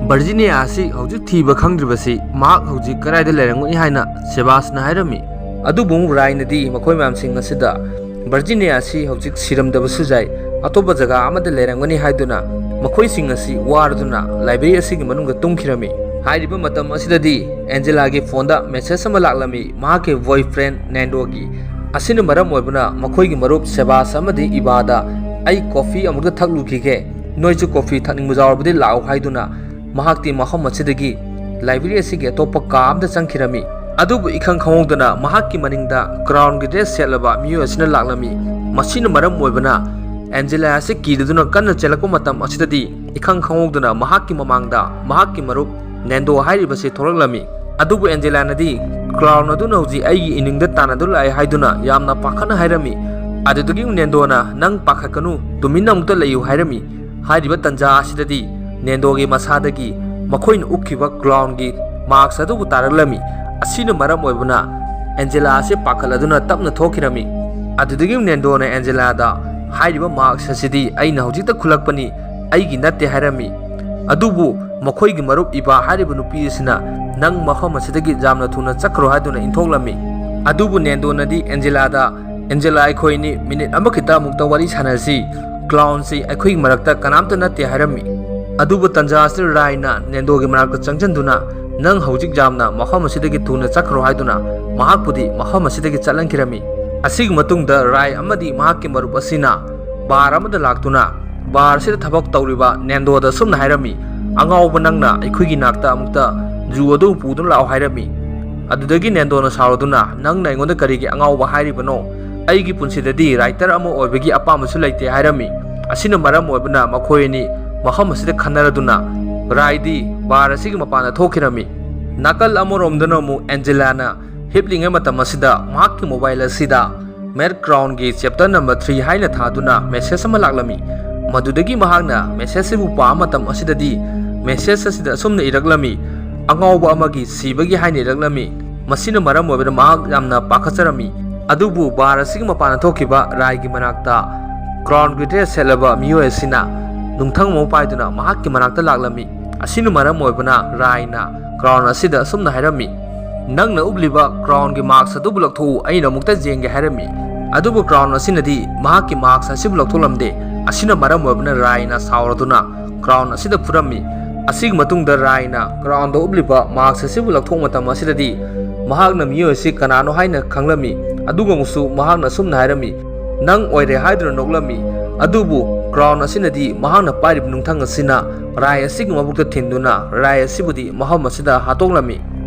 "ꯚꯔꯖꯤꯅꯤꯌꯥ ꯑꯁꯤ ꯍꯧꯖꯤꯛ ꯊꯤꯕ ꯈꯪꯗ꯭ꯔꯤꯕꯁꯤ ꯃꯍꯥꯛ ꯍꯧꯖꯤꯛ ꯀꯗꯥꯏꯗ ꯂꯩꯔꯝꯒꯅꯤ?" ꯍꯥꯏꯅ ꯁꯦꯕꯥꯁꯅ ꯍꯥꯏꯔꯝꯃꯤ꯫ ꯑꯗꯨꯕꯨ ꯔꯥꯏꯅꯗꯤ ꯃꯈꯣꯏ ꯃꯌꯥꯝꯁꯤꯡ ꯑꯁꯤꯗ ꯚꯔꯖꯤꯅꯤꯌꯥ ꯑꯁꯤ ꯍꯧꯖꯤꯛ ꯁꯤꯔꯝꯗꯕꯁꯨ ꯌꯥꯏ, ꯑꯇꯣꯞꯄ ꯖꯒꯥ ꯑꯃꯗ ꯂꯩꯔꯝꯒꯅꯤ ꯍꯥꯏꯗꯨꯅ ꯃꯈꯣꯏꯁꯤꯡ ꯑꯁꯤ ꯋꯥꯔꯗꯨꯅ ꯂꯥꯏꯕ꯭ꯔꯦꯔꯤ ꯑꯁꯤꯒꯤ ꯃꯅꯨꯡꯗ ꯇꯨꯝꯈꯤꯔꯝꯃꯤ꯫ ꯍꯥꯏꯔꯤꯕ ꯃꯇꯝ ꯑꯁꯤꯗꯗꯤ ꯑꯦꯟꯖꯦꯂꯥꯒꯤ ꯐꯣꯟꯗ ꯃꯦꯁꯦꯖ ꯑꯃ ꯂꯥꯛꯂꯝꯃꯤ, ꯃꯍꯥꯛꯀꯤ ꯕꯣꯏꯐ꯭ꯔꯦꯟ ꯅꯦꯟꯗꯣꯒꯤ꯫ ꯑꯁꯤꯅ ꯃꯔꯝ ꯑꯣꯏꯕꯅ ꯃꯈꯣꯏꯒꯤ ꯃꯔꯨꯞ ꯁꯦꯕꯥꯁ ꯑꯃꯗꯤ ꯏꯕꯥꯗ, "ꯑꯩ ꯀꯣꯐꯤ ꯑꯃꯨꯛꯇ ꯊꯛꯂꯨꯈꯤꯒꯦ, ꯅꯣꯏꯁꯨ ꯀꯣꯐꯤ ꯊꯛꯅꯤꯡꯕ ꯌꯥꯎꯔꯕꯗꯤ ꯂꯥꯛꯎ" ꯍꯥꯏꯗꯨꯅ ꯃꯍꯥꯛꯇꯤ ꯃꯐꯝ ꯑꯁꯤꯗꯒꯤ ꯂꯥꯏꯕ꯭ꯔꯦꯔꯤ ꯑꯁꯤꯒꯤ ꯑꯇꯣꯞꯄ ꯀꯥ ꯑꯃꯗ ꯆꯪꯈꯤꯔꯝꯃꯤ꯫ ꯑꯗꯨꯕꯨ ꯏꯈꯪ ꯈꯪꯍꯧꯗꯅ ꯃꯍꯥꯛꯀꯤ ꯃꯅꯤꯡꯗ ꯀ꯭ꯔꯥꯎꯟꯒꯤ ꯗ꯭ꯔꯦꯁ ꯁꯦꯠꯂꯕ ꯃꯤꯑꯣꯏ ꯑꯁꯤꯅ ꯂꯥꯛꯂꯝꯃꯤ꯫ ꯃꯁꯤꯅ ꯃꯔꯝ ꯑꯣꯏꯕꯅ ꯑꯦꯟꯖꯦꯂꯥ ꯑꯁꯤ ꯀꯤꯗꯨꯅ ꯀꯟꯅ ꯆꯦꯜꯂꯛꯄ ꯃꯇꯝ ꯑꯁꯤꯗꯗꯤ ꯏꯈꯪ ꯈꯪꯍꯧꯗꯅ ꯃꯍꯥꯛꯀꯤ ꯃꯃꯥꯡꯗ ꯃꯍꯥꯛꯀꯤ ꯃꯔꯨꯞ ꯅꯦꯟꯗꯣ ꯍꯥꯏꯔꯤꯕꯁꯤ ꯊꯣꯛꯂꯛꯂꯝꯃꯤ꯫ ꯑꯗꯨꯕꯨ ꯑꯦꯟꯖꯦꯂꯥꯅꯗꯤ ꯀ꯭ꯔꯥꯎꯟ ꯑꯗꯨꯅ ꯍꯧꯖꯤꯛ ꯑꯩꯒꯤ ꯏꯅꯤꯡꯗ ꯇꯥꯟꯅꯗꯨꯅ ꯂꯥꯛꯑꯦ ꯍꯥꯏꯗꯨꯅ ꯌꯥꯝꯅ ꯄꯥꯈꯠꯅ ꯍꯥꯏꯔꯝꯃꯤ꯫ ꯑꯗꯨꯗꯒꯤ ꯅꯦꯟꯗꯣꯅ, "ꯅꯪ ꯄꯥꯈꯠꯀꯅꯨ, ꯇꯨꯃꯤꯟꯅ ꯑꯃꯨꯛꯇ ꯂꯩꯌꯨ" ꯍꯥꯏꯔꯝꯃꯤ꯫ ꯍꯥꯏꯔꯤꯕ ꯇꯟꯖꯥ ꯑꯁꯤꯗꯗꯤ ꯅꯦꯟꯗꯣꯒꯤ ꯃꯁꯥꯗꯒꯤ ꯃꯈꯣꯏꯅ ꯎꯞꯈꯤꯕ ꯀ꯭ꯔꯥꯎꯟꯒꯤ ꯃꯥꯛꯁ ꯑꯗꯨꯕꯨ ꯇꯥꯔꯛꯂꯝꯃꯤ꯫ ꯑꯁꯤꯅ ꯃꯔꯝ ꯑꯣꯏꯕꯅ ꯑꯦꯟꯖꯦꯂꯥ ꯑꯁꯤ ꯄꯥꯈꯠꯂꯗꯨꯅ ꯇꯞꯅ ꯊꯣꯛꯈꯤꯔꯝꯃꯤ꯫ ꯑꯗꯨꯗꯒꯤ ꯅꯦꯟꯗꯣꯅ ꯑꯦꯟꯖꯦꯂꯥꯗ, "ꯍꯥꯏꯔꯤꯕ ꯃꯥꯛꯁ ꯑꯁꯤꯗꯤ ꯑꯩꯅ ꯍꯧꯖꯤꯛꯇ ꯈꯨꯜꯂꯛꯄꯅꯤ, ꯑꯩꯒꯤ ꯅꯠꯇꯦ" ꯍꯥꯏꯔꯝꯃꯤ꯫ ꯑꯗꯨꯕꯨ ꯃꯈꯣꯏꯒꯤ ꯃꯔꯨꯞ ꯏꯕꯥ ꯍꯥꯏꯔꯤꯕ ꯅꯨꯄꯤ ꯑꯁꯤꯅ, "ꯅꯪ ꯃꯐꯝ ꯑꯁꯤꯗꯒꯤ ꯌꯥꯝꯅ ꯊꯨꯅ ꯆꯠꯈ꯭ꯔꯣ" ꯍꯥꯏꯗꯨꯅ ꯏꯟꯊꯣꯛꯂꯝꯃꯤ꯫ ꯑꯗꯨꯕꯨ ꯅꯦꯟꯗꯣꯅꯗꯤ ꯑꯦꯟꯖꯦꯂꯥꯗ, "ꯑꯦꯟꯖꯦꯂꯥ, ꯑꯩꯈꯣꯏ ꯑꯅꯤ ꯃꯤꯅꯤꯠ ꯑꯃꯈꯛꯇ ꯑꯃꯨꯛꯇ ꯋꯥꯔꯤ ꯁꯥꯟꯅꯁꯤ, ꯀ꯭ꯂꯥꯎꯟꯁꯤ ꯑꯩꯈꯣꯏꯒꯤ ꯃꯔꯛꯇ ꯀꯅꯥꯝꯇ ꯅꯠꯇꯦ" ꯍꯥꯏꯔꯝꯃꯤ꯫ ꯑꯗꯨꯕꯨ ꯇꯟꯖꯥ ꯑꯁꯤꯗ ꯔꯥꯏꯅ ꯅꯦꯟꯗꯣꯒꯤ ꯃꯅꯥꯛꯇ ꯆꯪꯁꯤꯟꯗꯨꯅ, "ꯅꯪ ꯍꯧꯖꯤꯛ ꯌꯥꯝꯅ ꯃꯐꯝ ꯑꯁꯤꯗꯒꯤ ꯊꯨꯅ ꯆꯠꯈ꯭ꯔꯣ" ꯍꯥꯏꯗꯨꯅ ꯃꯍꯥꯛꯄꯨꯗꯤ ꯃꯐꯝ ꯑꯁꯤꯗꯒꯤ ꯆꯠꯍꯟꯈꯤꯔꯝꯃꯤ꯫ ꯑꯁꯤꯒꯤ ꯃꯇꯨꯡꯗ ꯔꯥꯏ ꯑꯃꯗꯤ ꯃꯍꯥꯛꯀꯤ ꯃꯔꯨꯞ ꯑꯁꯤꯅ ꯕꯥꯔ ꯑꯃꯗ ꯂꯥꯛꯇꯨꯅ ꯕꯥꯔ ꯑꯁꯤꯗ ꯊꯕꯛ ꯇꯧꯔꯤꯕ ꯅꯦꯟꯗꯣꯗ ꯑꯁꯨꯝꯅ ꯍꯥꯏꯔꯝꯃꯤ, "ꯑꯉꯥꯎꯕ, ꯅꯪꯅ ꯑꯩꯈꯣꯏꯒꯤ ꯅꯥꯛꯇ ꯑꯃꯨꯛꯇ ꯖꯨ ꯑꯗꯨ ꯄꯨꯗꯨꯅ ꯂꯥꯛꯑꯣ" ꯍꯥꯏꯔꯝꯃꯤ꯫ ꯑꯗꯨꯗꯒꯤ ꯅꯦꯟꯗꯣꯅ ꯁꯥꯎꯔꯗꯨꯅ, "ꯅꯪꯅ ꯑꯩꯉꯣꯟꯗ ꯀꯔꯤꯒꯤ ꯑꯉꯥꯎꯕ ꯍꯥꯏꯔꯤꯕꯅꯣ? ꯑꯩꯒꯤ ꯄꯨꯟꯁꯤꯗꯗꯤ writer ꯑꯃ ꯑꯣꯏꯕꯒꯤ ꯑꯄꯥꯝꯕꯁꯨ ꯂꯩꯇꯦ" ꯍꯥꯏꯔꯝꯃꯤ꯫ ꯑꯁꯤꯅ ꯃꯔꯝ ꯑꯣꯏꯕꯅ ꯃꯈꯣꯏ ꯑꯅꯤ ꯃꯐꯝ ꯑꯁꯤꯗ ꯈꯟꯅꯔꯗꯨꯅ ꯔꯥꯏꯗꯤ bar ꯑꯁꯤꯒꯤ ꯃꯄꯥꯟꯗ ꯊꯣꯛꯈꯤꯔꯝꯃꯤ꯫ ꯅꯥꯀꯜ ꯑꯃꯔꯣꯝꯗꯅ ꯑꯃꯨꯛ ꯑꯦꯟꯖꯦꯂꯥꯅ ꯍꯤꯞꯂꯤꯉꯩ ꯃꯇꯝ ꯑꯁꯤꯗ ꯃꯍꯥꯛꯀꯤ mobile ꯑꯁꯤꯗ Mad Crown ꯒꯤ chapter number three ꯍꯥꯏꯅ ꯊꯥꯗꯨꯅ message ꯑꯃ ꯂꯥꯛꯂꯝꯃꯤ꯫ ꯃꯗꯨꯗꯒꯤ ꯃꯍꯥꯛꯅ message ꯑꯁꯤꯕꯨ ꯄꯥꯕ ꯃꯇꯝ ꯑꯁꯤꯗꯗꯤ message ꯑꯁꯤꯗ ꯑꯁꯨꯝꯅ ꯏꯔꯛꯂꯝꯃꯤ, "ꯑꯉꯥꯎꯕ ꯑꯃꯒꯤ ꯁꯤꯕꯒꯤ" ꯍꯥꯏꯅ ꯏꯔꯛꯂꯝꯃꯤ꯫ ꯃꯁꯤꯅ ꯃꯔꯝ ꯑꯣꯏꯕꯅ ꯃꯍꯥꯛ ꯌꯥꯝꯅ ꯄꯥꯈꯠꯆꯔꯝꯃꯤ꯫ ꯑꯗꯨꯕꯨ bar ꯑꯁꯤꯒꯤ ꯃꯄꯥꯟꯗ ꯊꯣꯛꯈꯤꯕ ꯔꯥꯏꯒꯤ ꯃꯅꯥꯛꯇ Crown ꯒꯤ dress ꯁꯦꯠꯂꯕ ꯃꯤꯑꯣꯏ ꯑꯁꯤꯅ ꯅꯨꯡꯊꯪ ꯑꯃ ꯄꯥꯏꯗꯨꯅ ꯃꯍꯥꯛꯀꯤ ꯃꯅꯥꯛꯇ ꯂꯥꯛꯂꯝꯃꯤ꯫ ꯑꯁꯤꯅ ꯃꯔꯝ ꯑꯣꯏꯕꯅ ꯔꯥꯏꯅ Crown ꯑꯁꯤꯗ ꯑꯁꯨꯝꯅ ꯍꯥꯏꯔꯝꯃꯤ, "ꯅꯪꯅ ꯎꯞꯂꯤꯕ Crown ꯒꯤ mask ꯑꯗꯨꯕꯨ ꯂꯧꯊꯣꯛꯎ, ꯑꯩꯅ ꯑꯃꯨꯛꯇ ꯌꯦꯡꯒꯦ" ꯍꯥꯏꯔꯝꯃꯤ꯫ ꯑꯗꯨꯕꯨ Crown ꯑꯁꯤꯅꯗꯤ ꯃꯍꯥꯛꯀꯤ mask ꯑꯁꯤꯕꯨ ꯂꯧꯊꯣꯛꯂꯝꯗꯦ꯫ ꯑꯁꯤꯅ ꯃꯔꯝ ꯑꯣꯏꯕꯅ ꯔꯥꯏꯅ ꯁꯥꯎꯔꯗꯨꯅ Crown ꯑꯁꯤꯗ ꯐꯨꯔꯝꯃꯤ꯫ ꯑꯁꯤꯒꯤ ꯃꯇꯨꯡꯗ ꯔꯥꯏꯅ Crown ꯗ ꯎꯞꯂꯤꯕ mask ꯑꯁꯤꯕꯨ ꯂꯧꯊꯣꯛꯄ ꯃꯇꯝ ꯑꯁꯤꯗꯗꯤ ꯃꯍꯥꯛꯅ ꯃꯤꯑꯣꯏ ꯑꯁꯤ ꯀꯅꯥꯅꯣ ꯍꯥꯏꯅ ꯈꯪꯂꯝꯃꯤ꯫ ꯑꯗꯨꯒ ꯑꯃꯨꯛꯁꯨ ꯃꯍꯥꯛꯅ ꯑꯁꯨꯝꯅ ꯍꯥꯏꯔꯝꯃꯤ, "ꯅꯪ ꯑꯣꯏꯔꯦ" ꯍꯥꯏꯗꯨꯅ ꯅꯣꯛꯂꯝꯃꯤ꯫ ꯑꯗꯨꯕꯨ Crown ꯑꯁꯤꯅꯗꯤ ꯃꯍꯥꯛꯅ ꯄꯥꯏꯔꯤꯕ ꯅꯨꯡꯊꯪ ꯑꯁꯤꯅ ꯔꯥꯏ ꯑꯁꯤꯒꯤ ꯃꯕꯨꯛꯇ ꯊꯤꯟꯗꯨꯅ ꯔꯥꯏ ꯑꯁꯤꯕꯨꯗꯤ ꯃꯐꯝ ꯑꯁꯤꯗ ꯍꯥꯠꯇꯣꯛꯂꯝꯃꯤ꯫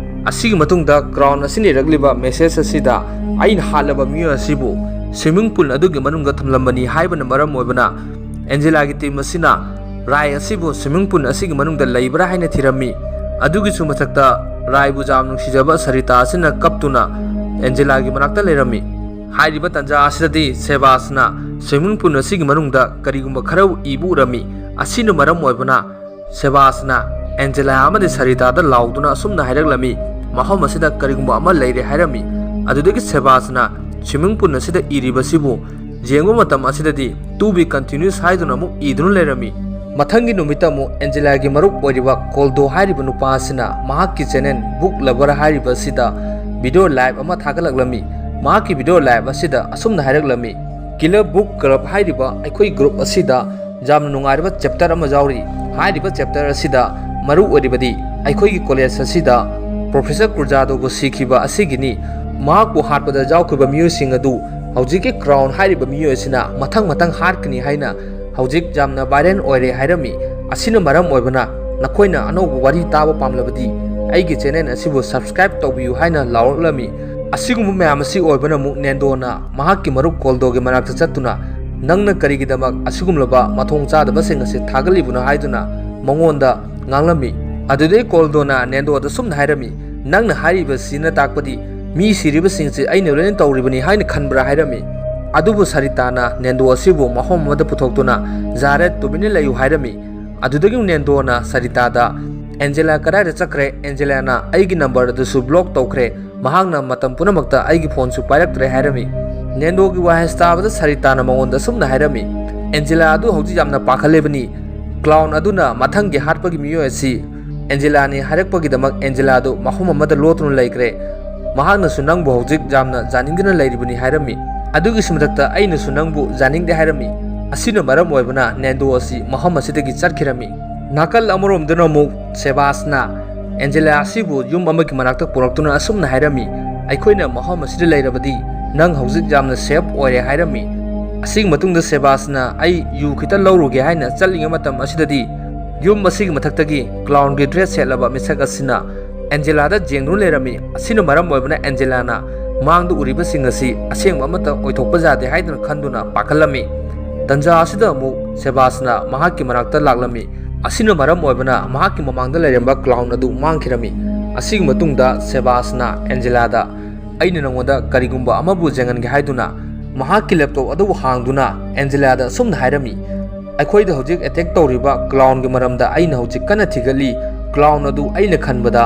ꯑꯁꯤꯒꯤ ꯃꯇꯨꯡꯗ Crown ꯑꯁꯤꯅ ꯏꯔꯛꯂꯤꯕ message ꯑꯁꯤꯗ, "ꯑꯩꯅ ꯍꯥꯠꯂꯕ ꯃꯤꯑꯣꯏ ꯑꯁꯤꯕꯨ swimming pool ꯑꯗꯨꯒꯤ ꯃꯅꯨꯡꯗ ꯊꯝꯂꯝꯕꯅꯤ" ꯍꯥꯏꯕꯅ ꯃꯔꯝ ꯑꯣꯏꯕꯅ ꯑꯦꯟꯖꯦꯂꯥꯒꯤ team ꯑꯁꯤꯅ ꯔꯥꯏ ꯑꯁꯤꯕꯨ swimming pool ꯑꯁꯤꯒꯤ ꯃꯅꯨꯡꯗ ꯂꯩꯕ꯭ꯔꯥ ꯍꯥꯏꯅ ꯊꯤꯔꯝꯃꯤ꯫ ꯑꯗꯨꯒꯤꯁꯨ ꯃꯊꯛꯇ ꯔꯥꯏꯕꯨ ꯌꯥꯝ ꯅꯨꯡꯁꯤꯖꯕ ꯁꯔꯤꯇꯥ ꯑꯁꯤꯅ ꯀꯞꯇꯨꯅ ꯑꯦꯟꯖꯦꯂꯥꯒꯤ ꯃꯅꯥꯛꯇ ꯂꯩꯔꯝꯃꯤ꯫ ꯍꯥꯏꯔꯤꯕ ꯇꯥꯟꯖꯥ ꯑꯁꯤꯗꯗꯤ ꯁꯦꯕꯥꯁꯅ swimming pool ꯑꯁꯤꯒꯤ ꯃꯅꯨꯡꯗ ꯀꯔꯤꯒꯨꯝꯕ ꯈꯔ ꯏꯕ ꯎꯔꯝꯃꯤ꯫ ꯑꯁꯤꯅ ꯃꯔꯝ ꯑꯣꯏꯕꯅ ꯁꯦꯕꯥꯁꯅ ꯑꯦꯟꯖꯦꯂꯥ ꯑꯃꯗꯤ ꯁꯔꯤꯇꯥꯗ ꯂꯥꯎꯗꯨꯅ ꯑꯁꯨꯝꯅ ꯍꯥꯏꯔꯛꯂꯝꯃꯤ, "ꯃꯐꯝ ꯑꯁꯤꯗ ꯀꯔꯤꯒꯨꯝꯕ ꯑꯃ ꯂꯩꯔꯦ" ꯍꯥꯏꯔꯝꯃꯤ꯫ ꯑꯗꯨꯗꯒꯤ ꯁꯦꯕꯥꯁꯅ swimming pool ꯑꯁꯤꯗ ꯏꯔꯤꯕꯁꯤꯕꯨ ꯌꯦꯡꯕ ꯃꯇꯝ ꯑꯁꯤꯗꯗꯤ "To be continuous" ꯍꯥꯏꯗꯨꯅ ꯑꯃꯨꯛ ꯏꯗꯨꯅ ꯂꯩꯔꯝꯃꯤ꯫ ꯃꯊꯪꯒꯤ ꯅꯨꯃꯤꯠꯇ ꯑꯃꯨꯛ ꯑꯦꯟꯖꯦꯂꯥꯒꯤ ꯃꯔꯨꯞ ꯑꯣꯏꯔꯤꯕ ꯀꯣꯜꯗꯣ ꯍꯥꯏꯔꯤꯕ ꯅꯨꯄꯥ ꯑꯁꯤꯅ ꯃꯍꯥꯛꯀꯤ channel Book Lover ꯍꯥꯏꯔꯤꯕ ꯑꯁꯤꯗ video live ꯑꯃ ꯊꯥꯒꯠꯂꯛꯂꯝꯃꯤ꯫ ꯃꯍꯥꯛꯀꯤ video live ꯑꯁꯤꯗ ꯑꯁꯨꯝꯅ ꯍꯥꯏꯔꯛꯂꯝꯃꯤ, "Killer Book Club ꯍꯥꯏꯔꯤꯕ ꯑꯩꯈꯣꯏ group ꯑꯁꯤꯗ ꯌꯥꯝꯅ ꯅꯨꯡꯉꯥꯏꯔꯕ chapter ꯑꯃ ꯌꯥꯎꯔꯤ꯫ ꯍꯥꯏꯔꯤꯕ chapter ꯑꯁꯤꯗ ꯃꯔꯨ ꯑꯣꯏꯔꯤꯕꯗꯤ ꯑꯩꯈꯣꯏꯒꯤ college ꯑꯁꯤꯗ Professor ꯀꯨꯔꯖꯥꯗꯣꯕꯨ ꯁꯤꯈꯤꯕ ꯑꯁꯤꯒꯤꯅꯤ꯫ ꯃꯍꯥꯛꯄꯨ ꯍꯥꯠꯄꯗ ꯌꯥꯎꯈꯤꯕ ꯃꯤꯑꯣꯏꯁꯤꯡ ꯑꯗꯨ ꯍꯧꯖꯤꯛꯀꯤ Crown ꯍꯥꯏꯔꯤꯕ ꯃꯤꯑꯣꯏ ꯑꯁꯤꯅ ꯃꯊꯪ ꯃꯊꯪ ꯍꯥꯠꯀꯅꯤ ꯍꯥꯏꯅ ꯍꯧꯖꯤꯛ ꯌꯥꯝꯅ viral ꯑꯣꯏꯔꯦ" ꯍꯥꯏꯔꯝꯃꯤ꯫ ꯑꯁꯤꯅ ꯃꯔꯝ ꯑꯣꯏꯕꯅ ꯅꯈꯣꯏꯅ ꯑꯅꯧꯕ ꯋꯥꯔꯤ ꯇꯥꯕ ꯄꯥꯝꯂꯕꯗꯤ "ꯑꯩꯒꯤ ꯆꯦꯅꯦꯜ ꯑꯁꯤꯕꯨ ꯁꯕꯁꯀ꯭ꯔꯥꯏꯕ ꯇꯧꯕꯤꯌꯨ" ꯍꯥꯏꯅ ꯂꯥꯎꯔꯛꯂꯝꯃꯤ꯫ ꯑꯁꯤꯒꯨꯝꯕ ꯃꯌꯥꯝ ꯑꯁꯤ ꯑꯣꯏꯕꯅ ꯑꯃꯨꯛ ꯅꯦꯟꯗꯣꯅ ꯃꯍꯥꯛꯀꯤ ꯃꯔꯨꯞ ꯀꯣꯜꯗꯣꯒꯤ ꯃꯅꯥꯛꯇ ꯆꯠꯇꯨꯅ, "ꯅꯪꯅ ꯀꯔꯤꯒꯤꯗꯃꯛ ꯑꯁꯤꯒꯨꯝꯂꯕ ꯃꯊꯣꯡ ꯆꯥꯗꯕꯁꯤꯡ ꯑꯁꯤ ꯊꯥꯒꯠꯂꯤꯕꯅꯣ?" ꯍꯥꯏꯗꯨꯅ ꯃꯉꯣꯟꯗ ꯉꯥꯡꯂꯝꯃꯤ꯫ ꯑꯗꯨꯗꯩ ꯀꯣꯜꯗꯣꯅ ꯅꯦꯟꯗꯣꯗ ꯁꯨꯝꯅ ꯍꯥꯏꯔꯝꯃꯤ, "ꯅꯪꯅ ꯍꯥꯏꯔꯤꯕꯁꯤꯅ ꯇꯥꯛꯄꯗꯤ ꯃꯤ ꯁꯤꯔꯤꯕꯁꯤꯡꯁꯤ ꯑꯩꯅ ꯂꯣꯏꯅ ꯇꯧꯔꯤꯕꯅꯤ ꯍꯥꯏꯅ ꯈꯟꯕ꯭ꯔꯥ?" ꯍꯥꯏꯔꯝꯃꯤ꯫ ꯑꯗꯨꯕꯨ ꯁꯔꯤꯇꯥꯅ ꯅꯦꯟꯗꯣ ꯑꯁꯤꯕꯨ ꯃꯐꯝ ꯑꯃꯗ ꯄꯨꯊꯣꯛꯇꯨꯅ, "ꯌꯥꯔꯦ, ꯇꯨꯃꯤꯟꯅ ꯂꯩꯌꯨ" ꯍꯥꯏꯔꯝꯃꯤ꯫ ꯑꯗꯨꯗꯒꯤ ꯅꯦꯟꯗꯣꯅ ꯁꯔꯤꯇꯥꯗ, "ꯑꯦꯟꯖꯦꯂꯥ ꯀꯗꯥꯏꯗ ꯆꯠꯈ꯭ꯔꯦ? ꯑꯦꯟꯖꯦꯂꯥꯅ ꯑꯩꯒꯤ ꯅꯝꯕꯔ ꯑꯗꯨꯁꯨ ꯕ꯭ꯂꯣꯛ ꯇꯧꯈ꯭ꯔꯦ꯫ ꯃꯍꯥꯛꯅ ꯃꯇꯝ ꯄꯨꯝꯅꯃꯛꯇ ꯑꯩꯒꯤ ꯐꯣꯟꯁꯨ ꯄꯥꯏꯔꯛꯇ꯭ꯔꯦ" ꯍꯥꯏꯔꯝꯃꯤ꯫ ꯅꯦꯟꯗꯣꯒꯤ ꯋꯥꯍꯩ ꯇꯥꯕꯗ ꯁꯔꯤꯇꯥꯅ ꯃꯉꯣꯟꯗ ꯑꯁꯨꯝꯅ ꯍꯥꯏꯔꯝꯃꯤ, "ꯑꯦꯟꯖꯦꯂꯥ ꯑꯗꯨ ꯍꯧꯖꯤꯛ ꯌꯥꯝꯅ ꯄꯥꯈꯠꯂꯤꯕꯅꯤ꯫ ꯀ꯭ꯂꯥꯎꯟ ꯑꯗꯨꯅ ꯃꯊꯪꯒꯤ ꯍꯥꯠꯄꯒꯤ ꯃꯤꯑꯣꯏ ꯑꯁꯤ ꯑꯦꯟꯖꯦꯂꯥꯅꯤ ꯍꯥꯏꯔꯛꯄꯒꯤꯗꯃꯛ ꯑꯦꯟꯖꯦꯂꯥꯗꯨ ꯃꯐꯝ ꯑꯃꯗ ꯂꯣꯠꯇꯨꯅ ꯂꯩꯈ꯭ꯔꯦ꯫ ꯃꯍꯥꯛꯅꯁꯨ ꯅꯪꯕꯨ ꯍꯧꯖꯤꯛ ꯌꯥꯝꯅ ꯌꯥꯅꯤꯡꯗꯨꯅ ꯂꯩꯔꯤꯕꯅꯤ" ꯍꯥꯏꯔꯝꯃꯤ꯫ ꯑꯗꯨꯒꯤꯁꯨ ꯃꯊꯛꯇ ꯑꯩꯅꯁꯨ ꯅꯪꯕꯨ ꯌꯥꯅꯤꯡꯗꯦ ꯍꯥꯏꯔꯝꯃꯤ꯫ ꯑꯁꯤꯅ ꯃꯔꯝ ꯑꯣꯏꯕꯅ ꯅꯦꯟꯗꯣ ꯑꯁꯤ ꯃꯐꯝ ꯑꯁꯤꯗꯒꯤ ꯆꯠꯈꯤꯔꯝꯃꯤ꯫ ꯅꯥꯀꯜ ꯑꯃꯔꯣꯝꯗꯅ ꯑꯃꯨꯛ ꯁꯦꯕꯥꯁꯅ ꯑꯦꯟꯖꯦꯂꯥ ꯑꯁꯤꯕꯨ ꯌꯨꯝ ꯑꯃꯒꯤ ꯃꯅꯥꯛꯇ ꯄꯨꯔꯛꯇꯨꯅ ꯑꯁꯨꯝꯅ ꯍꯥꯏꯔꯝꯃꯤ, "ꯑꯩꯈꯣꯏꯅ ꯃꯐꯝ ꯑꯁꯤꯗ ꯂꯩꯔꯕꯗꯤ ꯅꯪ ꯍꯧꯖꯤꯛ ꯌꯥꯝꯅ ꯁꯦꯐ ꯑꯣꯏꯔꯦ" ꯍꯥꯏꯔꯝꯃꯤ꯫ ꯑꯁꯤꯒꯤ ꯃꯇꯨꯡꯗ ꯁꯦꯕꯥꯁꯅ, "ꯑꯩ ꯌꯨ ꯈꯤꯇ ꯂꯧꯔꯨꯒꯦ" ꯍꯥꯏꯅ ꯆꯠꯂꯤꯉꯩ ꯃꯇꯝ ꯑꯁꯤꯗꯗꯤ ꯌꯨꯝ ꯑꯁꯤꯒꯤ ꯃꯊꯛꯇꯒꯤ ꯀ꯭ꯂꯥꯎꯟꯒꯤ ꯗ꯭ꯔꯦꯁ ꯁꯦꯠꯂꯕ ꯃꯤꯁꯛ ꯑꯁꯤꯅ ꯑꯦꯟꯖꯦꯂꯥꯗ ꯌꯦꯡꯗꯨꯅ ꯂꯩꯔꯝꯃꯤ꯫ ꯑꯁꯤꯅ ꯃꯔꯝ ꯑꯣꯏꯕꯅ ꯑꯦꯟꯖꯦꯂꯥꯅ ꯃꯥꯡꯗ ꯎꯔꯤꯕꯁꯤꯡ ꯑꯁꯤ ꯑꯁꯦꯡꯕ ꯑꯃꯠꯇ ꯑꯣꯏꯊꯣꯛꯄ ꯌꯥꯗꯦ ꯍꯥꯏꯗꯨꯅ ꯈꯟꯗꯨꯅ ꯄꯥꯈꯠꯂꯝꯃꯤ꯫ ꯇꯟꯖꯥ ꯑꯁꯤꯗ ꯑꯃꯨꯛ ꯁꯦꯕꯥꯁꯅ ꯃꯍꯥꯛꯀꯤ ꯃꯅꯥꯛꯇ ꯂꯥꯛꯂꯝꯃꯤ꯫ ꯑꯁꯤꯅ ꯃꯔꯝ ꯑꯣꯏꯕꯅ ꯃꯍꯥꯛꯀꯤ ꯃꯃꯥꯡꯗ ꯂꯩꯔꯝꯕ ꯀ꯭ꯂꯥꯎꯟ ꯑꯗꯨ ꯃꯥꯡꯈꯤꯔꯝꯃꯤ꯫ ꯑꯁꯤꯒꯤ ꯃꯇꯨꯡꯗ ꯁꯦꯕꯥꯁꯅ ꯑꯦꯟꯖꯦꯂꯥꯗ, "ꯑꯩꯅ ꯅꯉꯣꯟꯗ ꯀꯔꯤꯒꯨꯝꯕ ꯑꯃꯕꯨ ꯌꯦꯡꯍꯟꯒꯦ" ꯍꯥꯏꯗꯨꯅ ꯃꯍꯥꯛꯀꯤ ꯂꯦꯞꯇꯣꯞ ꯑꯗꯨꯕꯨ ꯍꯥꯡꯗꯨꯅ ꯑꯦꯟꯖꯦꯂꯥꯗ ꯑꯁꯨꯝꯅ ꯍꯥꯏꯔꯝꯃꯤ, "ꯑꯩꯈꯣꯏꯗ ꯍꯧꯖꯤꯛ ꯑꯦꯇꯦꯛ ꯇꯧꯔꯤꯕ ꯀ꯭ꯂꯥꯎꯟꯒꯤ ꯃꯔꯝꯗ ꯑꯩꯅ ꯍꯧꯖꯤꯛ ꯀꯟꯅ ꯊꯤꯒꯠꯂꯤ꯫ ꯀ꯭ꯂꯥꯎꯟ ꯑꯗꯨ ꯑꯩꯅ ꯈꯟꯕꯗ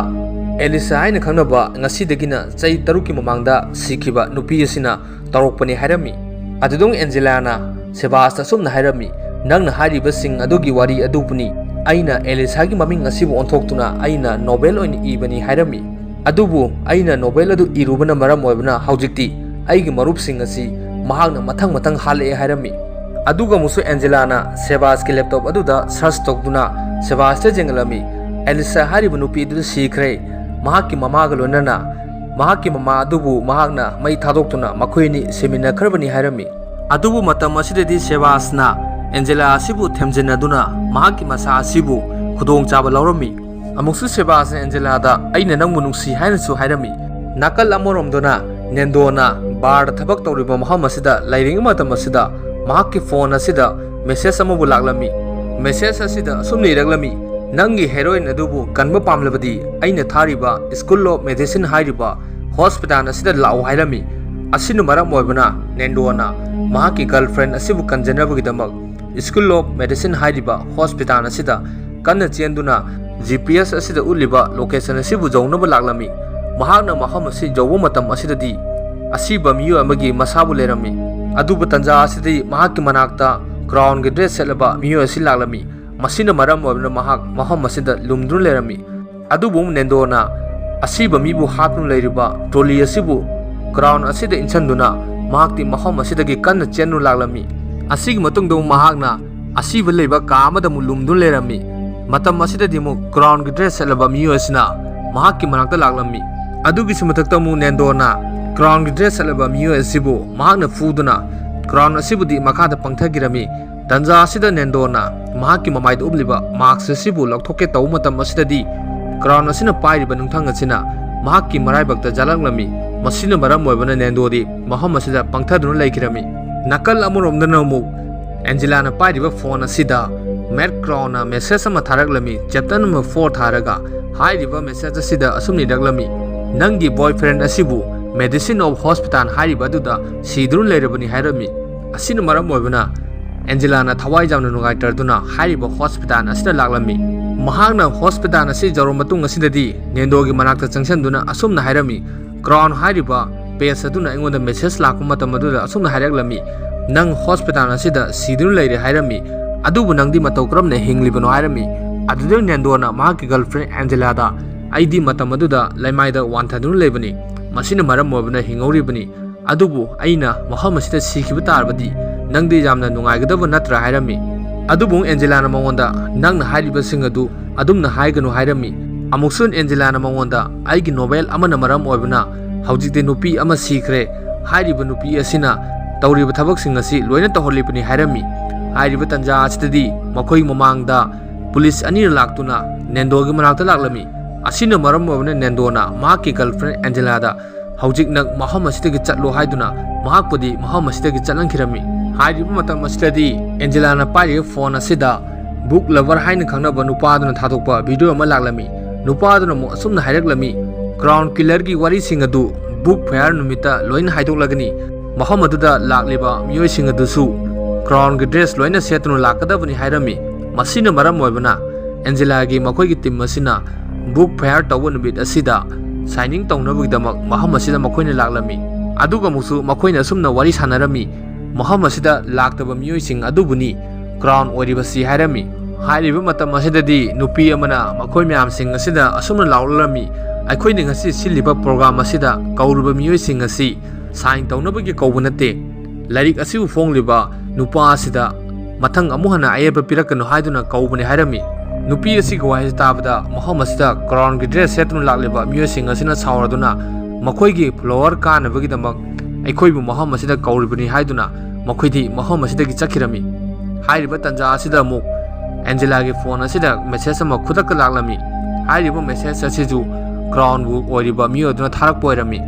ꯑꯦꯂꯤꯁꯥ ꯍꯥꯏꯅ ꯈꯪꯅꯕ ꯉꯁꯤꯗꯒꯤꯅ ꯆꯍꯤ ꯇꯔꯨꯛꯀꯤ ꯃꯃꯥꯡꯗ ꯁꯤꯈꯤꯕ ꯅꯨꯄꯤ ꯑꯁꯤꯅ ꯇꯧꯔꯛꯄꯅꯤ" ꯍꯥꯏꯔꯝꯃꯤ꯫ ꯑꯗꯨꯗꯨꯝ ꯑꯦꯟꯖꯦꯂꯥꯅ ꯁꯦꯕꯥꯁꯇ ꯑꯁꯨꯝꯅ ꯍꯥꯏꯔꯝꯃꯤ, "ꯅꯪꯅ ꯍꯥꯏꯔꯤꯕꯁꯤꯡ ꯑꯗꯨꯒꯤ ꯋꯥꯔꯤ ꯑꯗꯨꯕꯨꯅꯤ꯫ ꯑꯩꯅ ꯑꯦꯂꯤꯁꯥꯒꯤ ꯃꯃꯤꯡ ꯑꯁꯤꯕꯨ ꯑꯣꯟꯊꯣꯛꯇꯨꯅ ꯑꯩꯅ ꯅꯣꯕꯦꯜ ꯑꯣꯏꯅ ꯏꯕꯅꯤ" ꯍꯥꯏꯔꯝꯃꯤ꯫ "ꯑꯗꯨꯕꯨ ꯑꯩꯅ ꯅꯣꯕꯦꯜ ꯑꯗꯨ ꯏꯔꯨꯕꯅ ꯃꯔꯝ ꯑꯣꯏꯕꯅ ꯍꯧꯖꯤꯛꯇꯤ ꯑꯩꯒꯤ ꯃꯔꯨꯞꯁꯤꯡ ꯑꯁꯤ ꯃꯍꯥꯛꯅ ꯃꯊꯪ ꯃꯊꯪ ꯍꯥꯠꯂꯛꯑꯦ" ꯍꯥꯏꯔꯝꯃꯤ꯫ ꯑꯗꯨꯒ ꯑꯃꯨꯛꯁꯨ ꯑꯦꯟꯖꯦꯂꯥꯅ ꯁꯦꯕꯥꯁꯀꯤ ꯂꯦꯞꯇꯣꯞ ꯑꯗꯨꯗ ꯁꯔꯆ ꯇꯧꯗꯨꯅ ꯁꯦꯕꯥꯁꯇ ꯌꯦꯡꯍꯜꯂꯝꯃꯤ꯫ ꯑꯦꯂꯤꯁꯥ ꯍꯥꯏꯔꯤꯕ ꯅꯨꯄꯤ ꯑꯗꯨ ꯁꯤꯈ꯭ꯔꯦ꯫ ꯃꯍꯥꯛꯀꯤ ꯃꯃꯥꯒ ꯂꯣꯏꯅꯅ ꯃꯍꯥꯛꯀꯤ ꯃꯃꯥ ꯑꯗꯨꯕꯨ ꯃꯍꯥꯛꯅ ꯃꯩ ꯊꯥꯗꯣꯛꯇꯨꯅ ꯃꯈꯣꯏ ꯑꯅꯤ ꯁꯤꯃꯤꯟꯅꯈ꯭ꯔꯕꯅꯤ ꯍꯥꯏꯔꯝꯃꯤ꯫ ꯑꯗꯨꯕꯨ ꯃꯇꯝ ꯑꯁꯤꯗꯗꯤ ꯁꯦꯕꯥꯁꯅ ꯑꯦꯟꯖꯦꯂꯥ ꯑꯁꯤꯕꯨ ꯊꯦꯝꯖꯤꯟꯅꯗꯨꯅ ꯃꯍꯥꯛꯀꯤ ꯃꯁꯥ ꯑꯁꯤꯕꯨ ꯈꯨꯗꯣꯡꯆꯥꯕ ꯂꯧꯔꯝꯃꯤ꯫ ꯑꯃꯨꯛꯁꯨ ꯁꯦꯕꯥꯁꯅ ꯑꯦꯟꯖꯦꯂꯥꯗ "ꯑꯩꯅ ꯅꯪꯕꯨ ꯅꯨꯡꯁꯤ" ꯍꯥꯏꯅꯁꯨ ꯍꯥꯏꯔꯝꯃꯤ꯫ ꯅꯥꯀꯜ ꯑꯃꯔꯣꯝꯗꯅ ꯅꯦꯟꯗꯣꯅ ꯕꯥꯔꯗ ꯊꯕꯛ ꯇꯧꯔꯤꯕ ꯃꯐꯝ ꯑꯁꯤꯗ ꯂꯩꯔꯤꯉꯩ ꯃꯇꯝ ꯑꯁꯤꯗ ꯃꯍꯥꯛꯀꯤ ꯐꯣꯟ ꯑꯁꯤꯗ ꯃꯦꯁꯦꯖ ꯑꯃꯕꯨ ꯂꯥꯛꯂꯝꯃꯤ꯫ ꯃꯦꯁꯦꯖ ꯑꯁꯤꯗ ꯑꯁꯨꯝꯅ ꯏꯔꯛꯂꯝꯃꯤ, "ꯅꯪꯒꯤ ꯍꯦꯔꯣꯏꯟ ꯑꯗꯨꯕꯨ ꯀꯟꯕ ꯄꯥꯝꯂꯕꯗꯤ ꯑꯩꯅ ꯊꯥꯔꯤꯕ ꯁ꯭ꯀꯨꯜ ꯑꯣꯐ ꯃꯦꯗꯤꯁꯤꯟ ꯍꯥꯏꯔꯤꯕ ꯍꯣꯁꯄꯤꯇꯥꯜ ꯑꯁꯤꯗ ꯂꯥꯛꯎ" ꯍꯥꯏꯔꯝꯃꯤ꯫ ꯑꯁꯤꯅ ꯃꯔꯝ ꯑꯣꯏꯕꯅ ꯅꯦꯟꯗꯣꯅ ꯃꯍꯥꯛꯀꯤ ꯒꯔꯜꯐ꯭ꯔꯦꯟ ꯑꯁꯤꯕꯨ ꯀꯟꯖꯅꯕꯒꯤꯗꯃꯛ ꯁ꯭ꯀꯨꯜ ꯑꯣꯐ ꯃꯦꯗꯤꯁꯤꯟ ꯍꯥꯏꯔꯤꯕ ꯍꯣꯁꯄꯤꯇꯥꯜ ꯑꯁꯤꯗ ꯀꯟꯅ ꯆꯦꯟꯗꯨꯅ ꯖꯤ ꯄꯤ ꯑꯦꯁ ꯑꯁꯤꯗ ꯎꯠꯂꯤꯕ ꯂꯣꯀꯦꯁꯟ ꯑꯁꯤꯕꯨ ꯌꯧꯅꯕ ꯂꯥꯛꯂꯝꯃꯤ꯫ ꯃꯍꯥꯛꯅ ꯃꯐꯝ ꯑꯁꯤ ꯌꯧꯕ ꯃꯇꯝ ꯑꯁꯤꯗꯗꯤ ꯑꯁꯤꯕ ꯃꯤꯑꯣꯏ ꯑꯃꯒꯤ ꯃꯁꯥꯕꯨ ꯂꯩꯔꯝꯃꯤ꯫ ꯑꯗꯨꯕꯨ ꯇꯟꯖꯥ ꯑꯁꯤꯗꯤ ꯃꯍꯥꯛꯀꯤ ꯃꯅꯥꯛꯇ ꯀ꯭ꯔꯥꯎꯟꯒꯤ ꯗ꯭ꯔꯦꯁ ꯁꯦꯠꯂꯕ ꯃꯤꯑꯣꯏ ꯑꯁꯤ ꯂꯥꯛꯂꯝꯃꯤ꯫ ꯃꯁꯤꯅ ꯃꯔꯝ ꯑꯣꯏꯗꯨꯅ ꯃꯍꯥꯛ ꯃꯐꯝ ꯑꯁꯤꯗ ꯂꯨꯝꯗꯨꯅ ꯂꯩꯔꯝꯃꯤ꯫ ꯑꯗꯨꯕꯨ ꯅꯦꯟꯗꯣꯅ ꯑꯁꯤꯕ ꯃꯤꯕꯨ ꯍꯥꯞꯇꯨꯅ ꯂꯩꯔꯤꯕ ꯇ꯭ꯔꯣꯂꯤ ꯑꯁꯤꯕꯨ ꯀ꯭ꯔꯥꯎꯟ ꯑꯁꯤꯗ ꯏꯟꯁꯤꯟꯗꯨꯅ ꯃꯍꯥꯛꯇꯤ ꯃꯐꯝ ꯑꯁꯤꯗꯒꯤ ꯀꯟꯅ ꯆꯦꯟꯗꯨꯅ ꯂꯥꯛꯂꯝꯃꯤ꯫ ꯑꯁꯤꯒꯤ ꯃꯇꯨꯡꯗ ꯑꯃꯨꯛ ꯃꯍꯥꯛꯅ ꯑꯁꯤꯕ ꯂꯩꯕ ꯀꯥ ꯑꯃꯗ ꯑꯃꯨꯛ ꯂꯨꯝꯗꯨꯅ ꯂꯩꯔꯝꯃꯤ꯫ ꯃꯇꯝ ꯑꯁꯤꯗꯗꯤ ꯑꯃꯨꯛ ꯀ꯭ꯔꯥꯎꯟꯒꯤ ꯗ꯭ꯔꯦꯁ ꯁꯦꯠꯂꯕ ꯃꯤꯑꯣꯏ ꯑꯁꯤꯅ ꯃꯍꯥꯛꯀꯤ ꯃꯅꯥꯛꯇ ꯂꯥꯛꯂꯝꯃꯤ꯫ ꯑꯗꯨꯒꯤꯁꯨ ꯃꯊꯛꯇ ꯑꯃꯨꯛ ꯅꯦꯟꯗꯣꯅ ꯀ꯭ꯔꯥꯎꯟꯒꯤ ꯗ꯭ꯔꯦꯁ ꯁꯦꯠꯂꯕ ꯃꯤꯑꯣꯏ ꯑꯁꯤꯕꯨ ꯃꯍꯥꯛꯅ ꯐꯨꯗꯨꯅ ꯀ꯭ꯔꯥꯎꯟ ꯑꯁꯤꯕꯨꯗꯤ ꯃꯈꯥꯗ ꯄꯪꯊꯈꯤꯔꯝꯃꯤ꯫ ꯇꯟꯖꯥ ꯑꯁꯤꯗ ꯅꯦꯟꯗꯣꯅ ꯃꯍꯥꯛꯀꯤ ꯃꯃꯥꯏꯗ ꯎꯞꯂꯤꯕ ꯃꯥꯛꯁ ꯑꯁꯤꯕꯨ ꯂꯧꯊꯣꯛꯀꯦ ꯇꯧꯕ ꯃꯇꯝ ꯑꯁꯤꯗꯗꯤ ꯀ꯭ꯔꯥꯎꯟ ꯑꯁꯤꯅ ꯄꯥꯏꯔꯤꯕ ꯅꯨꯡꯊꯪ ꯑꯁꯤꯅ ꯃꯍꯥꯛꯀꯤ ꯃꯔꯥꯏꯕꯛꯇ ꯌꯥꯜꯂꯛꯂꯝꯃꯤ꯫ ꯃꯁꯤꯅ ꯃꯔꯝ ꯑꯣꯏꯕꯅ ꯅꯦꯟꯗꯣꯗꯤ ꯃꯐꯝ ꯑꯁꯤꯗ ꯄꯪꯊꯗꯨꯅ ꯂꯩꯈꯤꯔꯝꯃꯤ꯫ ꯅꯥꯀꯜ ꯑꯃꯔꯣꯝꯗꯅ ꯑꯃꯨꯛ ꯑꯦꯟꯖꯦꯂꯥꯅ ꯄꯥꯏꯔꯤꯕ ꯐꯣꯟ ꯑꯁꯤꯗ ꯃꯦꯠ ꯀ꯭ꯔꯥꯎꯟꯅ ꯃꯦꯁꯦꯖ ꯑꯃ ꯊꯥꯔꯛꯂꯝꯃꯤ꯫ ꯆꯦꯞꯇꯔ ꯅꯝꯕꯔ ꯐꯣꯔ ꯊꯥꯔꯒ ꯍꯥꯏꯔꯤꯕ ꯃꯦꯁꯦꯖ ꯑꯁꯤꯗ ꯑꯁꯨꯝꯅ ꯏꯔꯛꯂꯝꯃꯤ, "ꯅꯪꯒꯤ ꯕꯣꯏꯐ꯭ꯔꯦꯟ ꯑꯁꯤꯕꯨ ꯃꯦꯗꯤꯁꯤꯟ ꯑꯣꯐ ꯍꯣꯁꯄꯤꯇꯥꯜ ꯍꯥꯏꯔꯤꯕ ꯑꯗꯨꯗ ꯁꯤꯗꯨꯅ ꯂꯩꯔꯕꯅꯤ" ꯍꯥꯏꯔꯝꯃꯤ꯫ ꯑꯁꯤꯅ ꯃꯔꯝ ꯑꯣꯏꯕꯅ ꯑꯦꯟꯖꯦꯂꯥꯅ ꯊꯋꯥꯏ ꯌꯥꯝꯅ ꯅꯨꯡꯉꯥꯏꯇꯗꯨꯅ ꯍꯥꯏꯔꯤꯕ ꯍꯣꯁꯄꯤꯇꯥꯜ ꯑꯁꯤꯗ ꯂꯥꯛꯂꯝꯃꯤ꯫ ꯃꯍꯥꯛꯅ ꯍꯣꯁꯄꯤꯇꯥꯜ ꯑꯁꯤ ꯌꯧꯔꯕ ꯃꯇꯨꯡ ꯑꯁꯤꯗꯗꯤ ꯅꯦꯟꯗꯣꯒꯤ ꯃꯅꯥꯛꯇ ꯆꯪꯁꯤꯟꯗꯨꯅ ꯑꯁꯨꯝꯅ ꯍꯥꯏꯔꯝꯃꯤ, "ꯀ꯭ꯔꯥꯎꯟ ꯍꯥꯏꯔꯤꯕ ꯄꯦꯁ ꯑꯗꯨꯅ ꯑꯩꯉꯣꯟꯗ ꯃꯦꯁꯦꯖ ꯂꯥꯛꯄ ꯃꯇꯝ ꯑꯗꯨꯗ ꯑꯁꯨꯝꯅ ꯍꯥꯏꯔꯛꯂꯝꯃꯤ, 'ꯅꯪ ꯍꯣꯁꯄꯤꯇꯥꯜ ꯑꯁꯤꯗ ꯁꯤꯗꯨꯅ ꯂꯩꯔꯦ' ꯍꯥꯏꯔꯝꯃꯤ꯫ ꯑꯗꯨꯕꯨ ꯅꯪꯗꯤ ꯃꯇꯧ ꯀꯔꯝꯅ ꯍꯤꯡꯂꯤꯕꯅꯣ?" ꯍꯥꯏꯔꯝꯃꯤ꯫ ꯑꯗꯨꯗ ꯅꯦꯟꯗꯣꯅ ꯃꯍꯥꯛꯀꯤ ꯒꯔꯜꯐ꯭ꯔꯦꯟ ꯑꯦꯟꯖꯦꯂꯥꯗ, "ꯑꯩꯗꯤ ꯃꯇꯝ ꯑꯗꯨꯗ ꯂꯩꯃꯥꯏꯗ ꯋꯥꯟꯊꯗꯨꯅ ꯂꯩꯕꯅꯤ꯫ ꯃꯁꯤꯅ ꯃꯔꯝ ꯑꯣꯏꯕꯅ ꯍꯤꯡꯍꯧꯔꯤꯕꯅꯤ꯫ ꯑꯗꯨꯕꯨ ꯑꯩꯅ ꯃꯐꯝ ꯑꯁꯤꯗ ꯁꯤꯈꯤꯕ ꯇꯥꯔꯕꯗꯤ ꯅꯪꯗꯤ ꯌꯥꯝꯅ ꯅꯨꯡꯉꯥꯏꯒꯗꯕ ꯅꯠꯇ꯭ꯔꯥ?" ꯍꯥꯏꯔꯝꯃꯤ꯫ ꯑꯗꯨꯕꯨ ꯑꯦꯟꯖꯦꯂꯥꯅ ꯃꯉꯣꯟꯗ, "ꯅꯪꯅ ꯍꯥꯏꯔꯤꯕꯁꯤꯡ ꯑꯗꯨ ꯑꯗꯨꯝꯅ ꯍꯥꯏꯒꯅꯨ" ꯍꯥꯏꯔꯝꯃꯤ꯫ ꯑꯃꯨꯛꯁꯨ ꯑꯦꯟꯖꯦꯂꯥꯅ ꯃꯉꯣꯟꯗ, "ꯑꯩꯒꯤ ꯅꯣꯚꯦꯜ ꯑꯃꯅ ꯃꯔꯝ ꯑꯣꯏꯕꯅ ꯍꯧꯖꯤꯛꯇꯤ ꯅꯨꯄꯤ ꯑꯃ ꯁꯤꯈ꯭ꯔꯦ꯫ ꯍꯥꯏꯔꯤꯕ ꯅꯨꯄꯤ ꯑꯁꯤꯅ ꯇꯧꯔꯤꯕ ꯊꯕꯛꯁꯤꯡ ꯑꯁꯤ ꯂꯣꯏꯅ ꯇꯧꯍꯜꯂꯤꯕꯅꯤ" ꯍꯥꯏꯔꯝꯃꯤ꯫ ꯍꯥꯏꯔꯤꯕ ꯇꯟꯖꯥ ꯑꯁꯤꯗꯗꯤ ꯃꯈꯣꯏ ꯃꯃꯥꯡꯗ ꯄꯨꯂꯤꯁ ꯑꯅꯤꯅ ꯂꯥꯛꯇꯨꯅ ꯅꯦꯟꯗꯣꯒꯤ ꯃꯅꯥꯛꯇ ꯂꯥꯛꯂꯝꯃꯤ꯫ ꯑꯁꯤꯅ ꯃꯔꯝ ꯑꯣꯏꯕꯅ ꯅꯦꯟꯗꯣꯅ ꯃꯍꯥꯛꯀꯤ ꯒꯔꯜꯐ꯭ꯔꯦꯟ ꯑꯦꯟꯖꯦꯂꯥꯗ ꯍꯧꯖꯤꯛ ꯅꯪ ꯃꯐꯝ ꯑꯁꯤꯗꯒꯤ ꯆꯠꯂꯣ ꯍꯥꯏꯗꯨꯅ ꯃꯍꯥꯛꯄꯨꯗꯤ ꯃꯐꯝ ꯑꯁꯤꯗꯒꯤ ꯆꯠꯍꯟꯈꯤꯔꯝꯃꯤ꯫ ꯍꯥꯏꯔꯤꯕ ꯃꯇꯝ ꯑꯁꯤꯗꯗꯤ ꯑꯦꯟꯖꯦꯂꯥꯅ ꯄꯥꯏꯔꯤꯕ ꯐꯣꯟ ꯑꯁꯤꯗ ꯕꯨꯛ ꯂꯚꯔ ꯍꯥꯏꯅ ꯈꯪꯅꯕ ꯅꯨꯄꯥꯗꯨꯅ ꯊꯥꯗꯣꯛꯄ ꯚꯤꯗꯤꯑꯣ ꯑꯃ ꯂꯥꯛꯂꯝꯃꯤ꯫ ꯅꯨꯄꯥꯗꯨꯅ ꯑꯃꯨꯛ ꯑꯁꯨꯝꯅ ꯍꯥꯏꯔꯛꯂꯝꯃꯤ, "ꯀ꯭ꯔꯥꯎꯟ ꯀꯤꯂꯔꯒꯤ ꯋꯥꯔꯤꯁꯤꯡ ꯑꯗꯨ ꯕꯨꯛ ꯐꯦꯌꯥꯔ ꯅꯨꯃꯤꯠꯇ ꯂꯣꯏꯅ ꯍꯥꯏꯗꯣꯛꯂꯒꯅꯤ꯫ ꯃꯐꯝ ꯑꯗꯨꯗ ꯂꯥꯛꯂꯤꯕ ꯃꯤꯑꯣꯏꯁꯤꯡ ꯑꯗꯨꯁꯨ ꯀ꯭ꯔꯥꯎꯟꯒꯤ ꯗ꯭ꯔꯦꯁ ꯂꯣꯏꯅ ꯁꯦꯠꯇꯨꯅ ꯂꯥꯛꯀꯗꯕꯅꯤ" ꯍꯥꯏꯔꯝꯃꯤ꯫ ꯃꯁꯤꯅ ꯃꯔꯝ ꯑꯣꯏꯕꯅ ꯑꯦꯟꯖꯦꯂꯥꯒꯤ ꯃꯈꯣꯏꯒꯤ ꯇꯤꯝ ꯑꯁꯤꯅ ꯕꯨꯛ ꯐꯦꯌꯥꯔ ꯇꯧꯕ ꯅꯨꯃꯤꯠ ꯑꯁꯤꯗ ꯁꯥꯏꯅꯤꯡ ꯇꯧꯅꯕꯒꯤꯗꯃꯛ ꯃꯐꯝ ꯑꯁꯤꯗ ꯃꯈꯣꯏꯅ ꯂꯥꯛꯂꯝꯃꯤ꯫ ꯑꯗꯨꯒ ꯑꯃꯨꯛꯁꯨ ꯃꯈꯣꯏꯅ ꯑꯁꯨꯝꯅ ꯋꯥꯔꯤ ꯁꯥꯟꯅꯔꯝꯃꯤ, ꯃꯐꯝ ꯑꯁꯤꯗ ꯂꯥꯛꯇꯕ ꯃꯤꯑꯣꯏꯁꯤꯡ ꯑꯗꯨꯕꯨꯅꯤ ꯀ꯭ꯔꯥꯎꯟ ꯑꯣꯏꯔꯤꯕꯁꯤ ꯍꯥꯏꯔꯝꯃꯤ꯫ ꯍꯥꯏꯔꯤꯕ ꯃꯇꯝ ꯑꯁꯤꯗꯗꯤ ꯅꯨꯄꯤ ꯑꯃꯅ ꯃꯈꯣꯏ ꯃꯌꯥꯝꯁꯤꯡ ꯑꯁꯤꯗ ꯑꯁꯨꯝꯅ ꯂꯥꯎꯔꯛꯂꯝꯃꯤ, "ꯑꯩꯈꯣꯏꯅ ꯉꯁꯤ ꯁꯤꯜꯂꯤꯕ ꯄ꯭ꯔꯣꯒ꯭ꯔꯥꯝ ꯑꯁꯤꯗ ꯀꯧꯔꯤꯕ ꯃꯤꯑꯣꯏꯁꯤꯡ ꯑꯁꯤ ꯁꯥꯏꯟ ꯇꯧꯅꯕꯒꯤ ꯀꯧꯕ ꯅꯠꯇꯦ꯫ ꯂꯥꯏꯔꯤꯛ ꯑꯁꯤꯕꯨ ꯐꯣꯡꯂꯤꯕ ꯅꯨꯄꯥ ꯑꯁꯤꯗ ꯃꯊꯪ ꯑꯃꯨꯛ ꯍꯟꯅ ꯑꯌꯦꯠꯄ ꯄꯤꯔꯛꯀꯅꯨ ꯍꯥꯏꯗꯨꯅ ꯀꯧꯕꯅꯤ" ꯍꯥꯏꯔꯝꯃꯤ꯫ ꯅꯨꯄꯤ ꯑꯁꯤꯒꯤ ꯋꯥꯍꯩ ꯇꯥꯕꯗ ꯃꯐꯝ ꯑꯁꯤꯗ ꯀ꯭ꯔꯥꯎꯟꯒꯤ ꯗ꯭ꯔꯦꯁ ꯁꯦꯠꯇꯨꯅ ꯂꯥꯛꯂꯤꯕ ꯃꯤꯑꯣꯏꯁꯤꯡ ꯑꯁꯤꯅ ꯁꯥꯎꯔꯗꯨꯅ ꯃꯈꯣꯏꯒꯤ ꯐꯣꯂꯣꯋꯔ ꯀꯥꯅꯕꯒꯤꯗꯃꯛ ꯑꯩꯈꯣꯏꯕꯨ ꯃꯐꯝ ꯑꯁꯤꯗ ꯀꯧꯔꯤꯕꯅꯤ ꯍꯥꯏꯗꯨꯅ ꯃꯈꯣꯏꯗꯤ ꯃꯐꯝ ꯑꯁꯤꯗꯒꯤ ꯆꯠꯈꯤꯔꯝꯃꯤ꯫ ꯍꯥꯏꯔꯤꯕ ꯇꯥꯟꯖꯥ ꯑꯁꯤꯗ ꯑꯃꯨꯛ ꯑꯦꯟꯖꯦꯂꯥꯒꯤ ꯐꯣꯟ ꯑꯁꯤꯗ ꯃꯦꯁꯦꯖ ꯑꯃ ꯈꯨꯗꯛꯇ ꯂꯥꯛꯂꯝꯃꯤ꯫ ꯍꯥꯏꯔꯤꯕ ꯃꯦꯁꯦꯖ ꯑꯁꯤꯁꯨ ꯀ꯭ꯔꯥꯎꯟꯕꯨ ꯑꯣꯏꯔꯤꯕ ꯃꯤꯑꯣꯏ ꯑꯗꯨꯅ ꯊꯥꯔꯛꯄ ꯑꯣꯏꯔꯝꯃꯤ꯫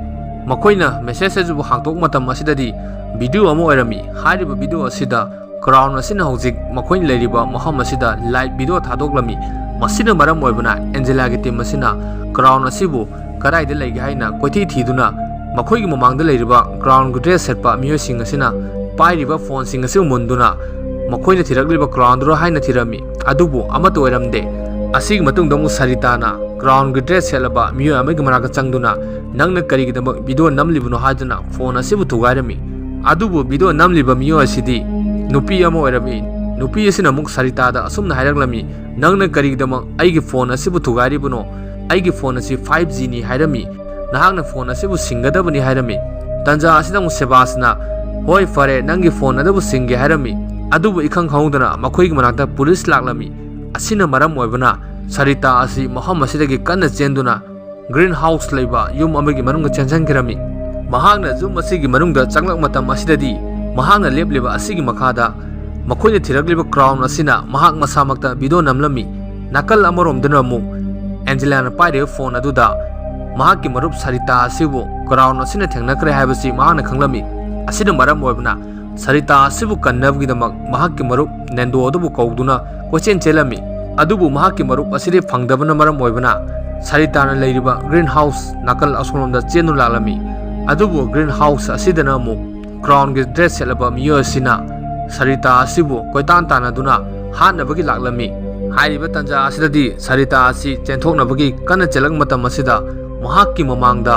ꯃꯈꯣꯏꯅ ꯃꯦꯁꯦꯖ ꯑꯁꯤꯕꯨ ꯍꯥꯡꯗꯣꯛꯄ ꯃꯇꯝ ꯑꯁꯤꯗꯗꯤ ꯚꯤꯗꯤꯑꯣ ꯑꯃ ꯑꯣꯏꯔꯝꯃꯤ꯫ ꯍꯥꯏꯔꯤꯕ ꯚꯤꯗꯤꯑꯣ ꯑꯁꯤꯗ ꯀ꯭ꯔꯥꯎꯟ ꯑꯁꯤꯅ ꯍꯧꯖꯤꯛ ꯃꯈꯣꯏꯅ ꯂꯩꯔꯤꯕ ꯃꯐꯝ ꯑꯁꯤꯗ ꯂꯥꯏꯚ ꯚꯤꯗꯤꯑꯣ ꯊꯥꯗꯣꯛꯂꯝꯃꯤ꯫ ꯃꯁꯤꯅ ꯃꯔꯝ ꯑꯣꯏꯕꯅ ꯑꯦꯟꯖꯦꯂꯥꯒꯤ ꯇꯤꯝ ꯑꯁꯤꯅ ꯀ꯭ꯔꯥꯎꯟ ꯑꯁꯤꯕꯨ ꯀꯗꯥꯏꯗ ꯂꯩꯒꯦ ꯍꯥꯏꯅ ꯀꯣꯏꯊꯤ ꯊꯤꯗꯨꯅ ꯃꯈꯣꯏꯒꯤ ꯃꯃꯥꯡꯗ ꯂꯩꯔꯤꯕ ꯀ꯭ꯔꯥꯎꯟꯒꯤ ꯗ꯭ꯔꯦꯁ ꯁꯦꯠꯄ ꯃꯤꯑꯣꯏꯁꯤꯡ ꯑꯁꯤꯅ ꯄꯥꯏꯔꯤꯕ ꯐꯣꯟꯁꯤꯡ ꯑꯁꯤ ꯃꯨꯟꯗꯨꯅ ꯃꯈꯣꯏꯅ ꯊꯤꯔꯛꯂꯤꯕ ꯀ꯭ꯔꯥꯎꯟꯗꯨꯔꯣ ꯍꯥꯏꯅ ꯊꯤꯔꯝꯃꯤ꯫ ꯑꯗꯨꯕꯨ ꯑꯃꯠꯇ ꯑꯣꯏꯔꯝꯗꯦ꯫ ꯑꯁꯤꯒꯤ ꯃꯇꯨꯡꯗ ꯑꯃꯨꯛ ꯁꯔꯤꯇꯥꯅ ꯀ꯭ꯔꯥꯎꯟꯒꯤ ꯗ꯭ꯔꯦꯁ ꯁꯦꯠꯂꯕ ꯃꯤꯑꯣꯏ ꯑꯃꯒꯤ ꯃꯅꯥꯛꯇ ꯆꯪꯗꯨꯅ, "ꯅꯪꯅ ꯀꯔꯤꯒꯤꯗꯃꯛ ꯚꯤꯗꯤꯑꯣ ꯅꯝꯂꯤꯕꯅꯣ?" ꯍꯥꯏꯗꯨꯅ ꯐꯣꯟ ꯑꯁꯤꯕꯨ ꯊꯨꯒꯥꯏꯔꯝꯃꯤ꯫ ꯑꯗꯨꯕꯨ ꯚꯤꯗꯤꯑꯣ ꯅꯝꯂꯤꯕ ꯃꯤꯑꯣꯏ ꯑꯁꯤꯗꯤ ꯅꯨꯄꯤ ꯑꯃ ꯑꯣꯏꯔꯝꯃꯤ꯫ ꯅꯨꯄꯤ ꯑꯁꯤꯅ ꯑꯃꯨꯛ ꯁꯔꯤꯇꯥꯗ ꯑꯁꯨꯝꯅ ꯍꯥꯏꯔꯛꯂꯝꯃꯤ, "ꯅꯪꯅ ꯀꯔꯤꯒꯤꯗꯃꯛ ꯑꯩꯒꯤ ꯐꯣꯟ ꯑꯁꯤꯕꯨ ꯊꯨꯒꯥꯏꯔꯤꯕꯅꯣ? ꯑꯩꯒꯤ ꯐꯣꯟ ꯑꯁꯤ ꯐꯥꯏꯚ ꯖꯤꯅꯤ" ꯍꯥꯏꯔꯝꯃꯤ꯫ "ꯅꯍꯥꯛꯅ ꯐꯣꯟ ꯑꯁꯤꯕꯨ ꯁꯤꯡꯒꯗꯕꯅꯤ" ꯍꯥꯏꯔꯝꯃꯤ꯫ ꯇꯥꯟꯖꯥ ꯑꯁꯤꯗ ꯑꯃꯨꯛ ꯁꯦꯕꯥꯁꯅ, "ꯍꯣꯏ, ꯐꯔꯦ, ꯅꯪꯒꯤ ꯐꯣꯟ ꯑꯗꯨꯕꯨ ꯁꯤꯡꯒꯦ" ꯍꯥꯏꯔꯝꯃꯤ꯫ ꯑꯗꯨꯕꯨ ꯏꯈꯪ ꯈꯪꯍꯧꯗꯅ ꯃꯈꯣꯏꯒꯤ ꯃꯅꯥꯛꯇ ꯄꯨꯂꯤꯁ ꯂꯥꯛꯂꯝꯃꯤ꯫ ꯑꯁꯤꯅ ꯃꯔꯝ ꯑꯣꯏꯕꯅ ꯁꯔꯤꯇꯥ ꯑꯁꯤ ꯃꯐꯝ ꯑꯁꯤꯗꯒꯤ ꯀꯟꯅ ꯆꯦꯟꯗꯨꯅ ꯒ꯭ꯔꯤꯟ ꯍꯥꯎꯁ ꯂꯩꯕ ꯌꯨꯝ ꯑꯃꯒꯤ ꯃꯅꯨꯡꯗ ꯆꯦꯟꯁꯤꯟꯈꯤꯔꯝꯃꯤ꯫ ꯃꯍꯥꯛꯅ ꯌꯨꯝ ꯑꯁꯤꯒꯤ ꯃꯅꯨꯡꯗ ꯆꯪꯂꯛ ꯃꯇꯝ ꯑꯁꯤꯗꯗꯤ ꯃꯍꯥꯛꯅ ꯂꯦꯞꯂꯤꯕ ꯑꯁꯤꯒꯤ ꯃꯈꯥꯗ ꯃꯈꯣꯏꯅ ꯊꯤꯔꯛꯂꯤꯕ ꯀ꯭ꯔꯥꯎꯟ ꯑꯁꯤꯅ ꯃꯍꯥꯛ ꯃꯁꯥꯃꯛꯇ ꯚꯤꯗꯤꯑꯣ ꯅꯝꯂꯝꯃꯤ꯫ ꯅꯥꯀꯜ ꯑꯃꯔꯣꯝꯗꯅ ꯑꯃꯨꯛ ꯑꯦꯟꯖꯦꯂꯥꯅ ꯄꯥꯏꯔꯤꯕ ꯐꯣꯟ ꯑꯗꯨꯗ ꯃꯍꯥꯛꯀꯤ ꯃꯔꯨꯞ ꯁꯔꯤꯇꯥ ꯑꯁꯤꯕꯨ ꯀ꯭ꯔꯥꯎꯟ ꯑꯁꯤꯅ ꯊꯦꯡꯅꯈ꯭ꯔꯦ ꯍꯥꯏꯕꯁꯤ ꯃꯍꯥꯛꯅ ꯈꯪꯂꯝꯃꯤ꯫ ꯑꯁꯤꯅ ꯃꯔꯝ ꯑꯣꯏꯕꯅ ꯁꯔꯤꯇꯥ ꯑꯁꯤꯕꯨ ꯀꯟꯅꯕꯒꯤꯗꯃꯛ ꯃꯍꯥꯛꯀꯤ ꯃꯔꯨꯞ ꯅꯦꯟꯗꯣ ꯑꯗꯨꯕꯨ ꯀꯧꯗꯨꯅ ꯀꯣꯏꯆꯦꯟ ꯆꯦꯜꯂꯝꯃꯤ꯫ ꯑꯗꯨꯕꯨ ꯃꯍꯥꯛꯀꯤ ꯃꯔꯨꯞ ꯑꯁꯤꯗꯤ ꯐꯪꯗꯕꯅ ꯃꯔꯝ ꯑꯣꯏꯕꯅ ꯁꯔꯤꯇꯥꯅ ꯂꯩꯔꯤꯕ ꯒ꯭ꯔꯤꯟ ꯍꯥꯎꯁ ꯅꯥꯀꯜ ꯑꯁꯣꯝꯂꯣꯝꯗ ꯆꯦꯟꯗꯨꯅ ꯂꯥꯛꯂꯝꯃꯤ꯫ ꯑꯗꯨꯕꯨ ꯒ꯭ꯔꯤꯟ ꯍꯥꯎꯁ ꯑꯁꯤꯗꯅ ꯑꯃꯨꯛ ꯀ꯭ꯔꯥꯎꯟꯒꯤ ꯗ꯭ꯔꯦꯁ ꯁꯦꯠꯂꯕ ꯃꯤꯑꯣꯏ ꯑꯁꯤꯅ ꯁꯔꯤꯇꯥ ꯑꯁꯤꯕꯨ ꯀꯣꯏꯇꯥꯟ ꯇꯥꯟꯅꯗꯨꯅ ꯍꯥꯠꯅꯕꯒꯤ ꯂꯥꯛꯂꯝꯃꯤ꯫ ꯍꯥꯏꯔꯤꯕ ꯇꯥꯟꯖꯥ ꯑꯁꯤꯗꯗꯤ ꯁꯔꯤꯇꯥ ꯑꯁꯤ ꯆꯦꯟꯊꯣꯛꯅꯕꯒꯤ ꯀꯟꯅ ꯆꯦꯜꯂꯛꯄ ꯃꯇꯝ ꯑꯁꯤꯗ ꯃꯍꯥꯛꯀꯤ ꯃꯃꯥꯡꯗ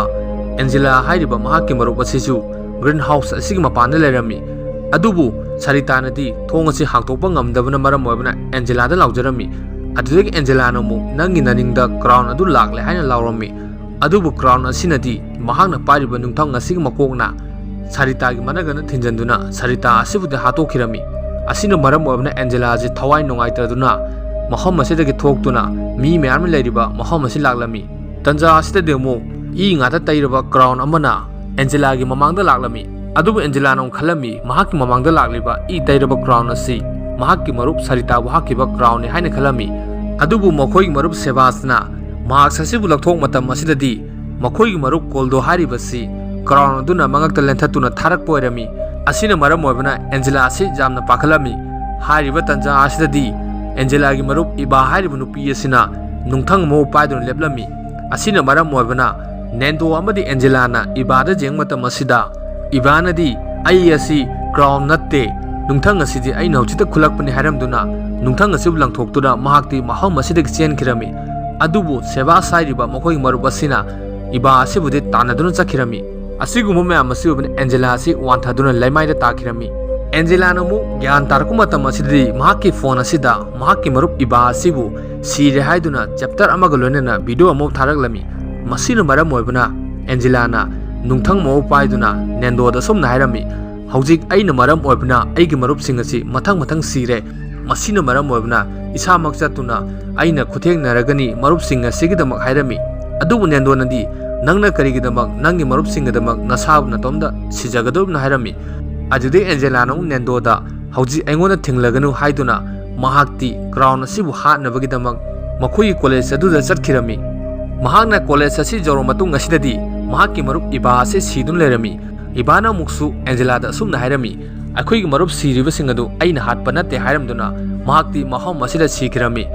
ꯑꯦꯟꯖꯦꯂꯥ ꯍꯥꯏꯔꯤꯕ ꯃꯍꯥꯛꯀꯤ ꯃꯔꯨꯞ ꯑꯁꯤꯁꯨ ꯒ꯭ꯔꯤꯟ ꯍꯥꯎꯁ ꯑꯁꯤꯒꯤ ꯃꯄꯥꯟꯗ ꯂꯩꯔꯝꯃꯤ꯫ ꯑꯗꯨꯕꯨ ꯁꯔꯤꯇꯥꯅꯗꯤ ꯊꯣꯡ ꯑꯁꯤ ꯍꯥꯡꯗꯣꯛꯄ ꯉꯝꯗꯕꯅ ꯃꯔꯝ ꯑꯣꯏꯕꯅ ꯑꯦꯟꯖꯦꯂꯥꯗ ꯂꯥꯎꯖꯔꯝꯃꯤ꯫ ꯑꯗꯨꯗꯒꯤ ꯑꯦꯟꯖꯦꯂꯥꯅ ꯑꯃꯨꯛ "ꯅꯪꯒꯤ ꯅꯅꯤꯡꯗ ꯀ꯭ꯔꯥꯎꯟ ꯑꯗꯨ ꯂꯥꯛꯂꯦ" ꯍꯥꯏꯅ ꯂꯥꯎꯔꯝꯃꯤ꯫ ꯑꯗꯨꯕꯨ ꯀ꯭ꯔꯥꯎꯟ ꯑꯁꯤꯅꯗꯤ ꯃꯍꯥꯛꯅ ꯄꯥꯏꯔꯤꯕ ꯅꯨꯡꯊꯪ ꯑꯁꯤꯒꯤ ꯃꯀꯣꯛꯅ ꯁꯔꯤꯇꯥꯒꯤ ꯃꯅꯒꯟꯗ ꯊꯤꯟꯖꯟꯗꯨꯅ ꯁꯔꯤꯇꯥ ꯑꯁꯤꯕꯨꯗꯤ ꯍꯥꯠꯇꯣꯛꯈꯤꯔꯝꯃꯤ꯫ ꯑꯁꯤꯅ ꯃꯔꯝ ꯑꯣꯏꯕꯅ ꯑꯦꯟꯖꯦꯂꯥ ꯑꯁꯤ ꯊꯋꯥꯏ ꯅꯨꯡꯉꯥꯏꯇꯗꯨꯅ ꯃꯐꯝ ꯑꯁꯤꯗꯒꯤ ꯊꯣꯛꯇꯨꯅ ꯃꯤ ꯃꯌꯥꯝꯅ ꯂꯩꯔꯤꯕ ꯃꯐꯝ ꯑꯁꯤ ꯂꯥꯛꯂꯝꯃꯤ꯫ ꯇꯟꯖꯥ ꯑꯁꯤꯗꯗꯤ ꯑꯃꯨꯛ ꯏ ꯉꯥꯛꯇ ꯇꯩꯔꯕ ꯀ꯭ꯔꯥꯎꯟ ꯑꯃꯅ ꯑꯦꯟꯖꯦꯂꯥꯒꯤ ꯃꯃꯥꯡꯗ ꯂꯥꯛꯂꯝꯃꯤ꯫ ꯑꯗꯨꯕꯨ ꯑꯦꯟꯖꯦꯂꯥꯅ ꯑꯃꯨꯛ ꯈꯜꯂꯝꯃꯤ, ꯃꯍꯥꯛꯀꯤ ꯃꯃꯥꯡꯗ ꯂꯥꯛꯂꯤꯕ ꯏ ꯇꯩꯔꯕ ꯀ꯭ꯔꯥꯎꯟ ꯑꯁꯤ ꯃꯍꯥꯛꯀꯤ ꯃꯔꯨꯞ ꯁꯔꯤꯇꯥꯕꯨ ꯍꯥꯠꯈꯤꯕ ꯀ꯭ꯔꯥꯎꯟꯅꯤ ꯍꯥꯏꯅ ꯈꯜꯂꯝꯃꯤ꯫ ꯑꯗꯨꯕꯨ ꯃꯈꯣꯏꯒꯤ ꯃꯔꯨꯞ ꯁꯦꯕꯥꯁꯅ ꯃꯥꯛꯁ ꯑꯁꯤꯕꯨ ꯂꯧꯊꯣꯛ ꯃꯇꯝ ꯑꯁꯤꯗꯗꯤ ꯃꯈꯣꯏꯒꯤ ꯃꯔꯨꯞ ꯀꯣꯜꯗꯣ ꯍꯥꯏꯔꯤꯕꯁꯤ ꯀ꯭ꯔꯥꯎꯟ ꯑꯗꯨꯅ ꯃꯉꯛꯇ ꯂꯦꯟꯊꯠꯇꯨꯅ ꯊꯥꯔꯛꯄ ꯑꯣꯏꯔꯝꯃꯤ꯫ ꯑꯁꯤꯅ ꯃꯔꯝ ꯑꯣꯏꯕꯅ ꯑꯦꯟꯖꯦꯂꯥ ꯑꯁꯤ ꯌꯥꯝꯅ ꯄꯥꯈꯠꯂꯝꯃꯤ꯫ ꯍꯥꯏꯔꯤꯕ ꯇꯟꯖꯥ ꯑꯁꯤꯗꯗꯤ ꯑꯦꯟꯖꯦꯂꯥꯒꯤ ꯃꯔꯨꯞ ꯏꯕꯥ ꯍꯥꯏꯔꯤꯕ ꯅꯨꯄꯤ ꯑꯁꯤꯅ ꯅꯨꯡꯊꯪ ꯑꯃꯕꯨ ꯄꯥꯏꯗꯨꯅ ꯂꯦꯞꯂꯝꯃꯤ꯫ ꯑꯁꯤꯅ ꯃꯔꯝ ꯑꯣꯏꯕꯅ ꯅꯦꯟꯗꯣ ꯑꯃꯗꯤ ꯑꯦꯟꯖꯦꯂꯥꯅ ꯏꯕꯥꯗ ꯌꯦꯡꯕ ꯃꯇꯝ ꯑꯁꯤꯗ ꯏꯕꯥꯅꯗꯤ "ꯑꯩ ꯑꯁꯤ ꯀ꯭ꯔꯥꯎꯟ ꯅꯠꯇꯦ, ꯅꯨꯡꯊꯪ ꯑꯁꯤꯗꯤ ꯑꯩꯅ ꯍꯧꯖꯤꯛꯇ ꯈꯨꯜꯂꯛꯄꯅꯤ" ꯍꯥꯏꯔꯝꯗꯨꯅ ꯅꯨꯡꯊꯪ ꯑꯁꯤꯕꯨ ꯂꯪꯊꯣꯛꯇꯨꯅ ꯃꯍꯥꯛꯇꯤ ꯃꯐꯝ ꯑꯁꯤꯗꯒꯤ ꯆꯦꯟꯈꯤꯔꯝꯃꯤ꯫ ꯑꯗꯨꯕꯨ ꯁꯦꯕꯥꯁ ꯍꯥꯏꯔꯤꯕ ꯃꯈꯣꯏꯒꯤ ꯃꯔꯨꯞ ꯑꯁꯤꯅ ꯏꯕꯥ ꯑꯁꯤꯕꯨꯗꯤ ꯇꯥꯟꯅꯗꯨꯅ ꯆꯠꯈꯤꯔꯝꯃꯤ꯫ ꯑꯁꯤꯒꯨꯝꯕ ꯃꯌꯥꯝ ꯑꯁꯤ ꯑꯣꯏꯕꯅ ꯑꯦꯟꯖꯦꯂꯥ ꯑꯁꯤ ꯋꯥꯟꯊꯗꯨꯅ ꯂꯩꯃꯥꯏꯗ ꯇꯥꯈꯤꯔꯝꯃꯤ꯫ ꯑꯦꯟꯖꯦꯂꯥꯅ ꯑꯃꯨꯛ ꯒ꯭ꯌꯥꯟ ꯇꯥꯔꯛꯄ ꯃꯇꯝ ꯑꯁꯤꯗꯗꯤ ꯃꯍꯥꯛꯀꯤ ꯐꯣꯟ ꯑꯁꯤꯗ ꯃꯍꯥꯛꯀꯤ ꯃꯔꯨꯞ ꯏꯕꯥ ꯑꯁꯤꯕꯨ ꯁꯤꯔꯦ ꯍꯥꯏꯗꯨꯅ ꯆꯦꯞꯇꯔ ꯑꯃꯒ ꯂꯣꯏꯅꯅ ꯚꯤꯗꯤꯑꯣ ꯑꯃ ꯊꯥꯔꯛꯂꯝꯃꯤ꯫ ꯃꯁꯤꯅ ꯃꯔꯝ ꯑꯣꯏꯕꯅ ꯑꯦꯟꯖꯦꯂꯥꯅ ꯅꯨꯡꯊꯪ ꯃꯑꯣꯡ ꯄꯥꯏꯗꯨꯅ ꯅꯦꯟꯗꯣꯗ ꯑꯁꯨꯝꯅ ꯍꯥꯏꯔꯝꯃꯤ, "ꯍꯧꯖꯤꯛ ꯑꯩꯅ ꯃꯔꯝ ꯑꯣꯏꯕꯅ ꯑꯩꯒꯤ ꯃꯔꯨꯞꯁꯤꯡ ꯑꯁꯤ ꯃꯊꯪ ꯃꯊꯪ ꯁꯤꯔꯦ꯫ ꯃꯁꯤꯅ ꯃꯔꯝ ꯑꯣꯏꯕꯅ ꯏꯁꯥꯃꯛ ꯆꯠꯇꯨꯅ ꯑꯩꯅ ꯈꯨꯊꯦꯡꯅꯔꯒꯅꯤ ꯃꯔꯨꯞꯁꯤꯡ ꯑꯁꯤꯒꯤꯗꯃꯛ" ꯍꯥꯏꯔꯝꯃꯤ꯫ ꯑꯗꯨꯕꯨ ꯅꯦꯟꯗꯣꯅꯗꯤ, "ꯅꯪꯅ ꯀꯔꯤꯒꯤꯗꯃꯛ ꯅꯪꯒꯤ ꯃꯔꯨꯞꯁꯤꯡꯒꯤꯗꯃꯛ ꯅꯁꯥꯕꯨ ꯅꯇꯣꯝꯇ ꯁꯤꯖꯒꯗꯧꯔꯤꯕꯅꯣ?" ꯍꯥꯏꯔꯝꯃꯤ꯫ ꯑꯗꯨꯗꯩ ꯑꯦꯟꯖꯦꯂꯥꯅ ꯑꯃꯨꯛ ꯅꯦꯟꯗꯣꯗ, "ꯍꯧꯖꯤꯛ ꯑꯩꯉꯣꯟꯗ ꯊꯤꯡꯂꯒꯅꯨ" ꯍꯥꯏꯗꯨꯅ ꯃꯍꯥꯛꯇꯤ ꯀ꯭ꯔꯥꯎꯟ ꯑꯁꯤꯕꯨ ꯍꯥꯠꯅꯕꯒꯤꯗꯃꯛ ꯃꯈꯣꯏꯒꯤ ꯀꯣꯂꯦꯖ ꯑꯗꯨꯗ ꯆꯠꯈꯤꯔꯝꯃꯤ꯫ ꯃꯍꯥꯛꯅ ꯀꯣꯂꯦꯖ ꯑꯁꯤ ꯌꯧꯔꯕ ꯃꯇꯨꯡ ꯑꯁꯤꯗꯗꯤ ꯃꯍꯥꯛꯀꯤ ꯃꯔꯨꯞ ꯏꯚꯥ ꯑꯁꯤ ꯁꯤꯗꯨꯅ ꯂꯩꯔꯝꯃꯤ꯫ ꯏꯚꯥꯅ ꯑꯃꯨꯛꯁꯨ ꯑꯦꯟꯖꯦꯂꯥꯗ ꯑꯁꯨꯝꯅ ꯍꯥꯏꯔꯝꯃꯤ, "ꯑꯩꯈꯣꯏꯒꯤ ꯃꯔꯨꯞ ꯁꯤꯔꯤꯕꯁꯤꯡ ꯑꯗꯨ ꯑꯩꯅ ꯍꯥꯠꯄ ꯅꯠꯇꯦ" ꯍꯥꯏꯔꯝꯗꯨꯅ ꯃꯍꯥꯛꯇꯤ ꯃꯐꯝ ꯑꯁꯤꯗ ꯁꯤꯈꯤꯔꯝꯃꯤ꯫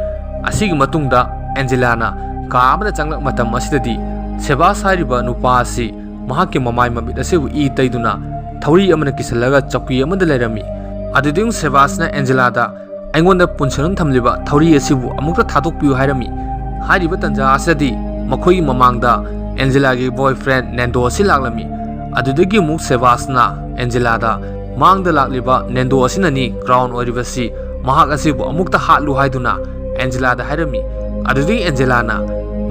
ꯑꯁꯤꯒꯤ ꯃꯇꯨꯡꯗ ꯑꯦꯟꯖꯦꯂꯥꯅ ꯀꯥ ꯑꯃꯗ ꯆꯪꯂꯛ ꯃꯇꯝ ꯑꯁꯤꯗꯗꯤ ꯁꯦꯕꯥꯁ ꯍꯥꯏꯔꯤꯕ ꯅꯨꯄꯥ ꯑꯁꯤ ꯃꯍꯥꯛꯀꯤ ꯃꯃꯥꯏ ꯃꯃꯤꯠ ꯑꯁꯤꯕꯨ ꯏ ꯇꯩꯗꯨꯅ ꯊꯧꯔꯤ ꯑꯃꯅ ꯀꯤꯁꯜꯂꯒ ꯆꯧꯀꯤ ꯑꯃꯗ ꯂꯩꯔꯝꯃꯤ꯫ ꯑꯗꯨꯗꯒꯤ ꯁꯦꯕꯥꯁꯅ ꯑꯦꯟꯖꯦꯂꯥꯗ, "ꯑꯩꯉꯣꯟꯗ ꯄꯨꯟꯁꯤꯟꯗꯨꯅ ꯊꯝꯂꯤꯕ ꯊꯧꯔꯤ ꯑꯁꯤꯕꯨ ꯑꯃꯨꯛꯇ ꯊꯥꯗꯣꯛꯄꯤꯌꯨ" ꯍꯥꯏꯔꯝꯃꯤ꯫ ꯍꯥꯏꯔꯤꯕ ꯇꯟꯖꯥ ꯑꯁꯤꯗꯗꯤ ꯃꯈꯣꯏꯒꯤ ꯃꯃꯥꯡꯗ ꯑꯦꯟꯖꯦꯂꯥꯒꯤ ꯕꯣꯏꯐ꯭ꯔꯦꯟ ꯅꯦꯟꯗꯣ ꯑꯁꯤ ꯂꯥꯛꯂꯝꯃꯤ꯫ ꯑꯗꯨꯗꯒꯤ ꯑꯃꯨꯛ ꯁꯦꯕꯥꯁꯅ ꯑꯦꯟꯖꯦꯂꯥꯗ, "ꯃꯥꯡꯗ ꯂꯥꯛꯂꯤꯕ ꯅꯦꯟꯗꯣ ꯑꯁꯤꯅꯅꯤ ꯀ꯭ꯔꯥꯎꯟ ꯑꯣꯏꯔꯤꯕꯁꯤ, ꯃꯍꯥꯛ ꯑꯁꯤꯕꯨ ꯑꯃꯨꯛꯇ ꯍꯥꯠꯂꯨ" ꯍꯥꯏꯗꯨꯅ ꯑꯦꯟꯖꯦꯂꯥꯗ ꯍꯥꯏꯔꯝꯃꯤ꯫ ꯑꯗꯨꯗꯒꯤ ꯑꯦꯟꯖꯦꯂꯥꯅ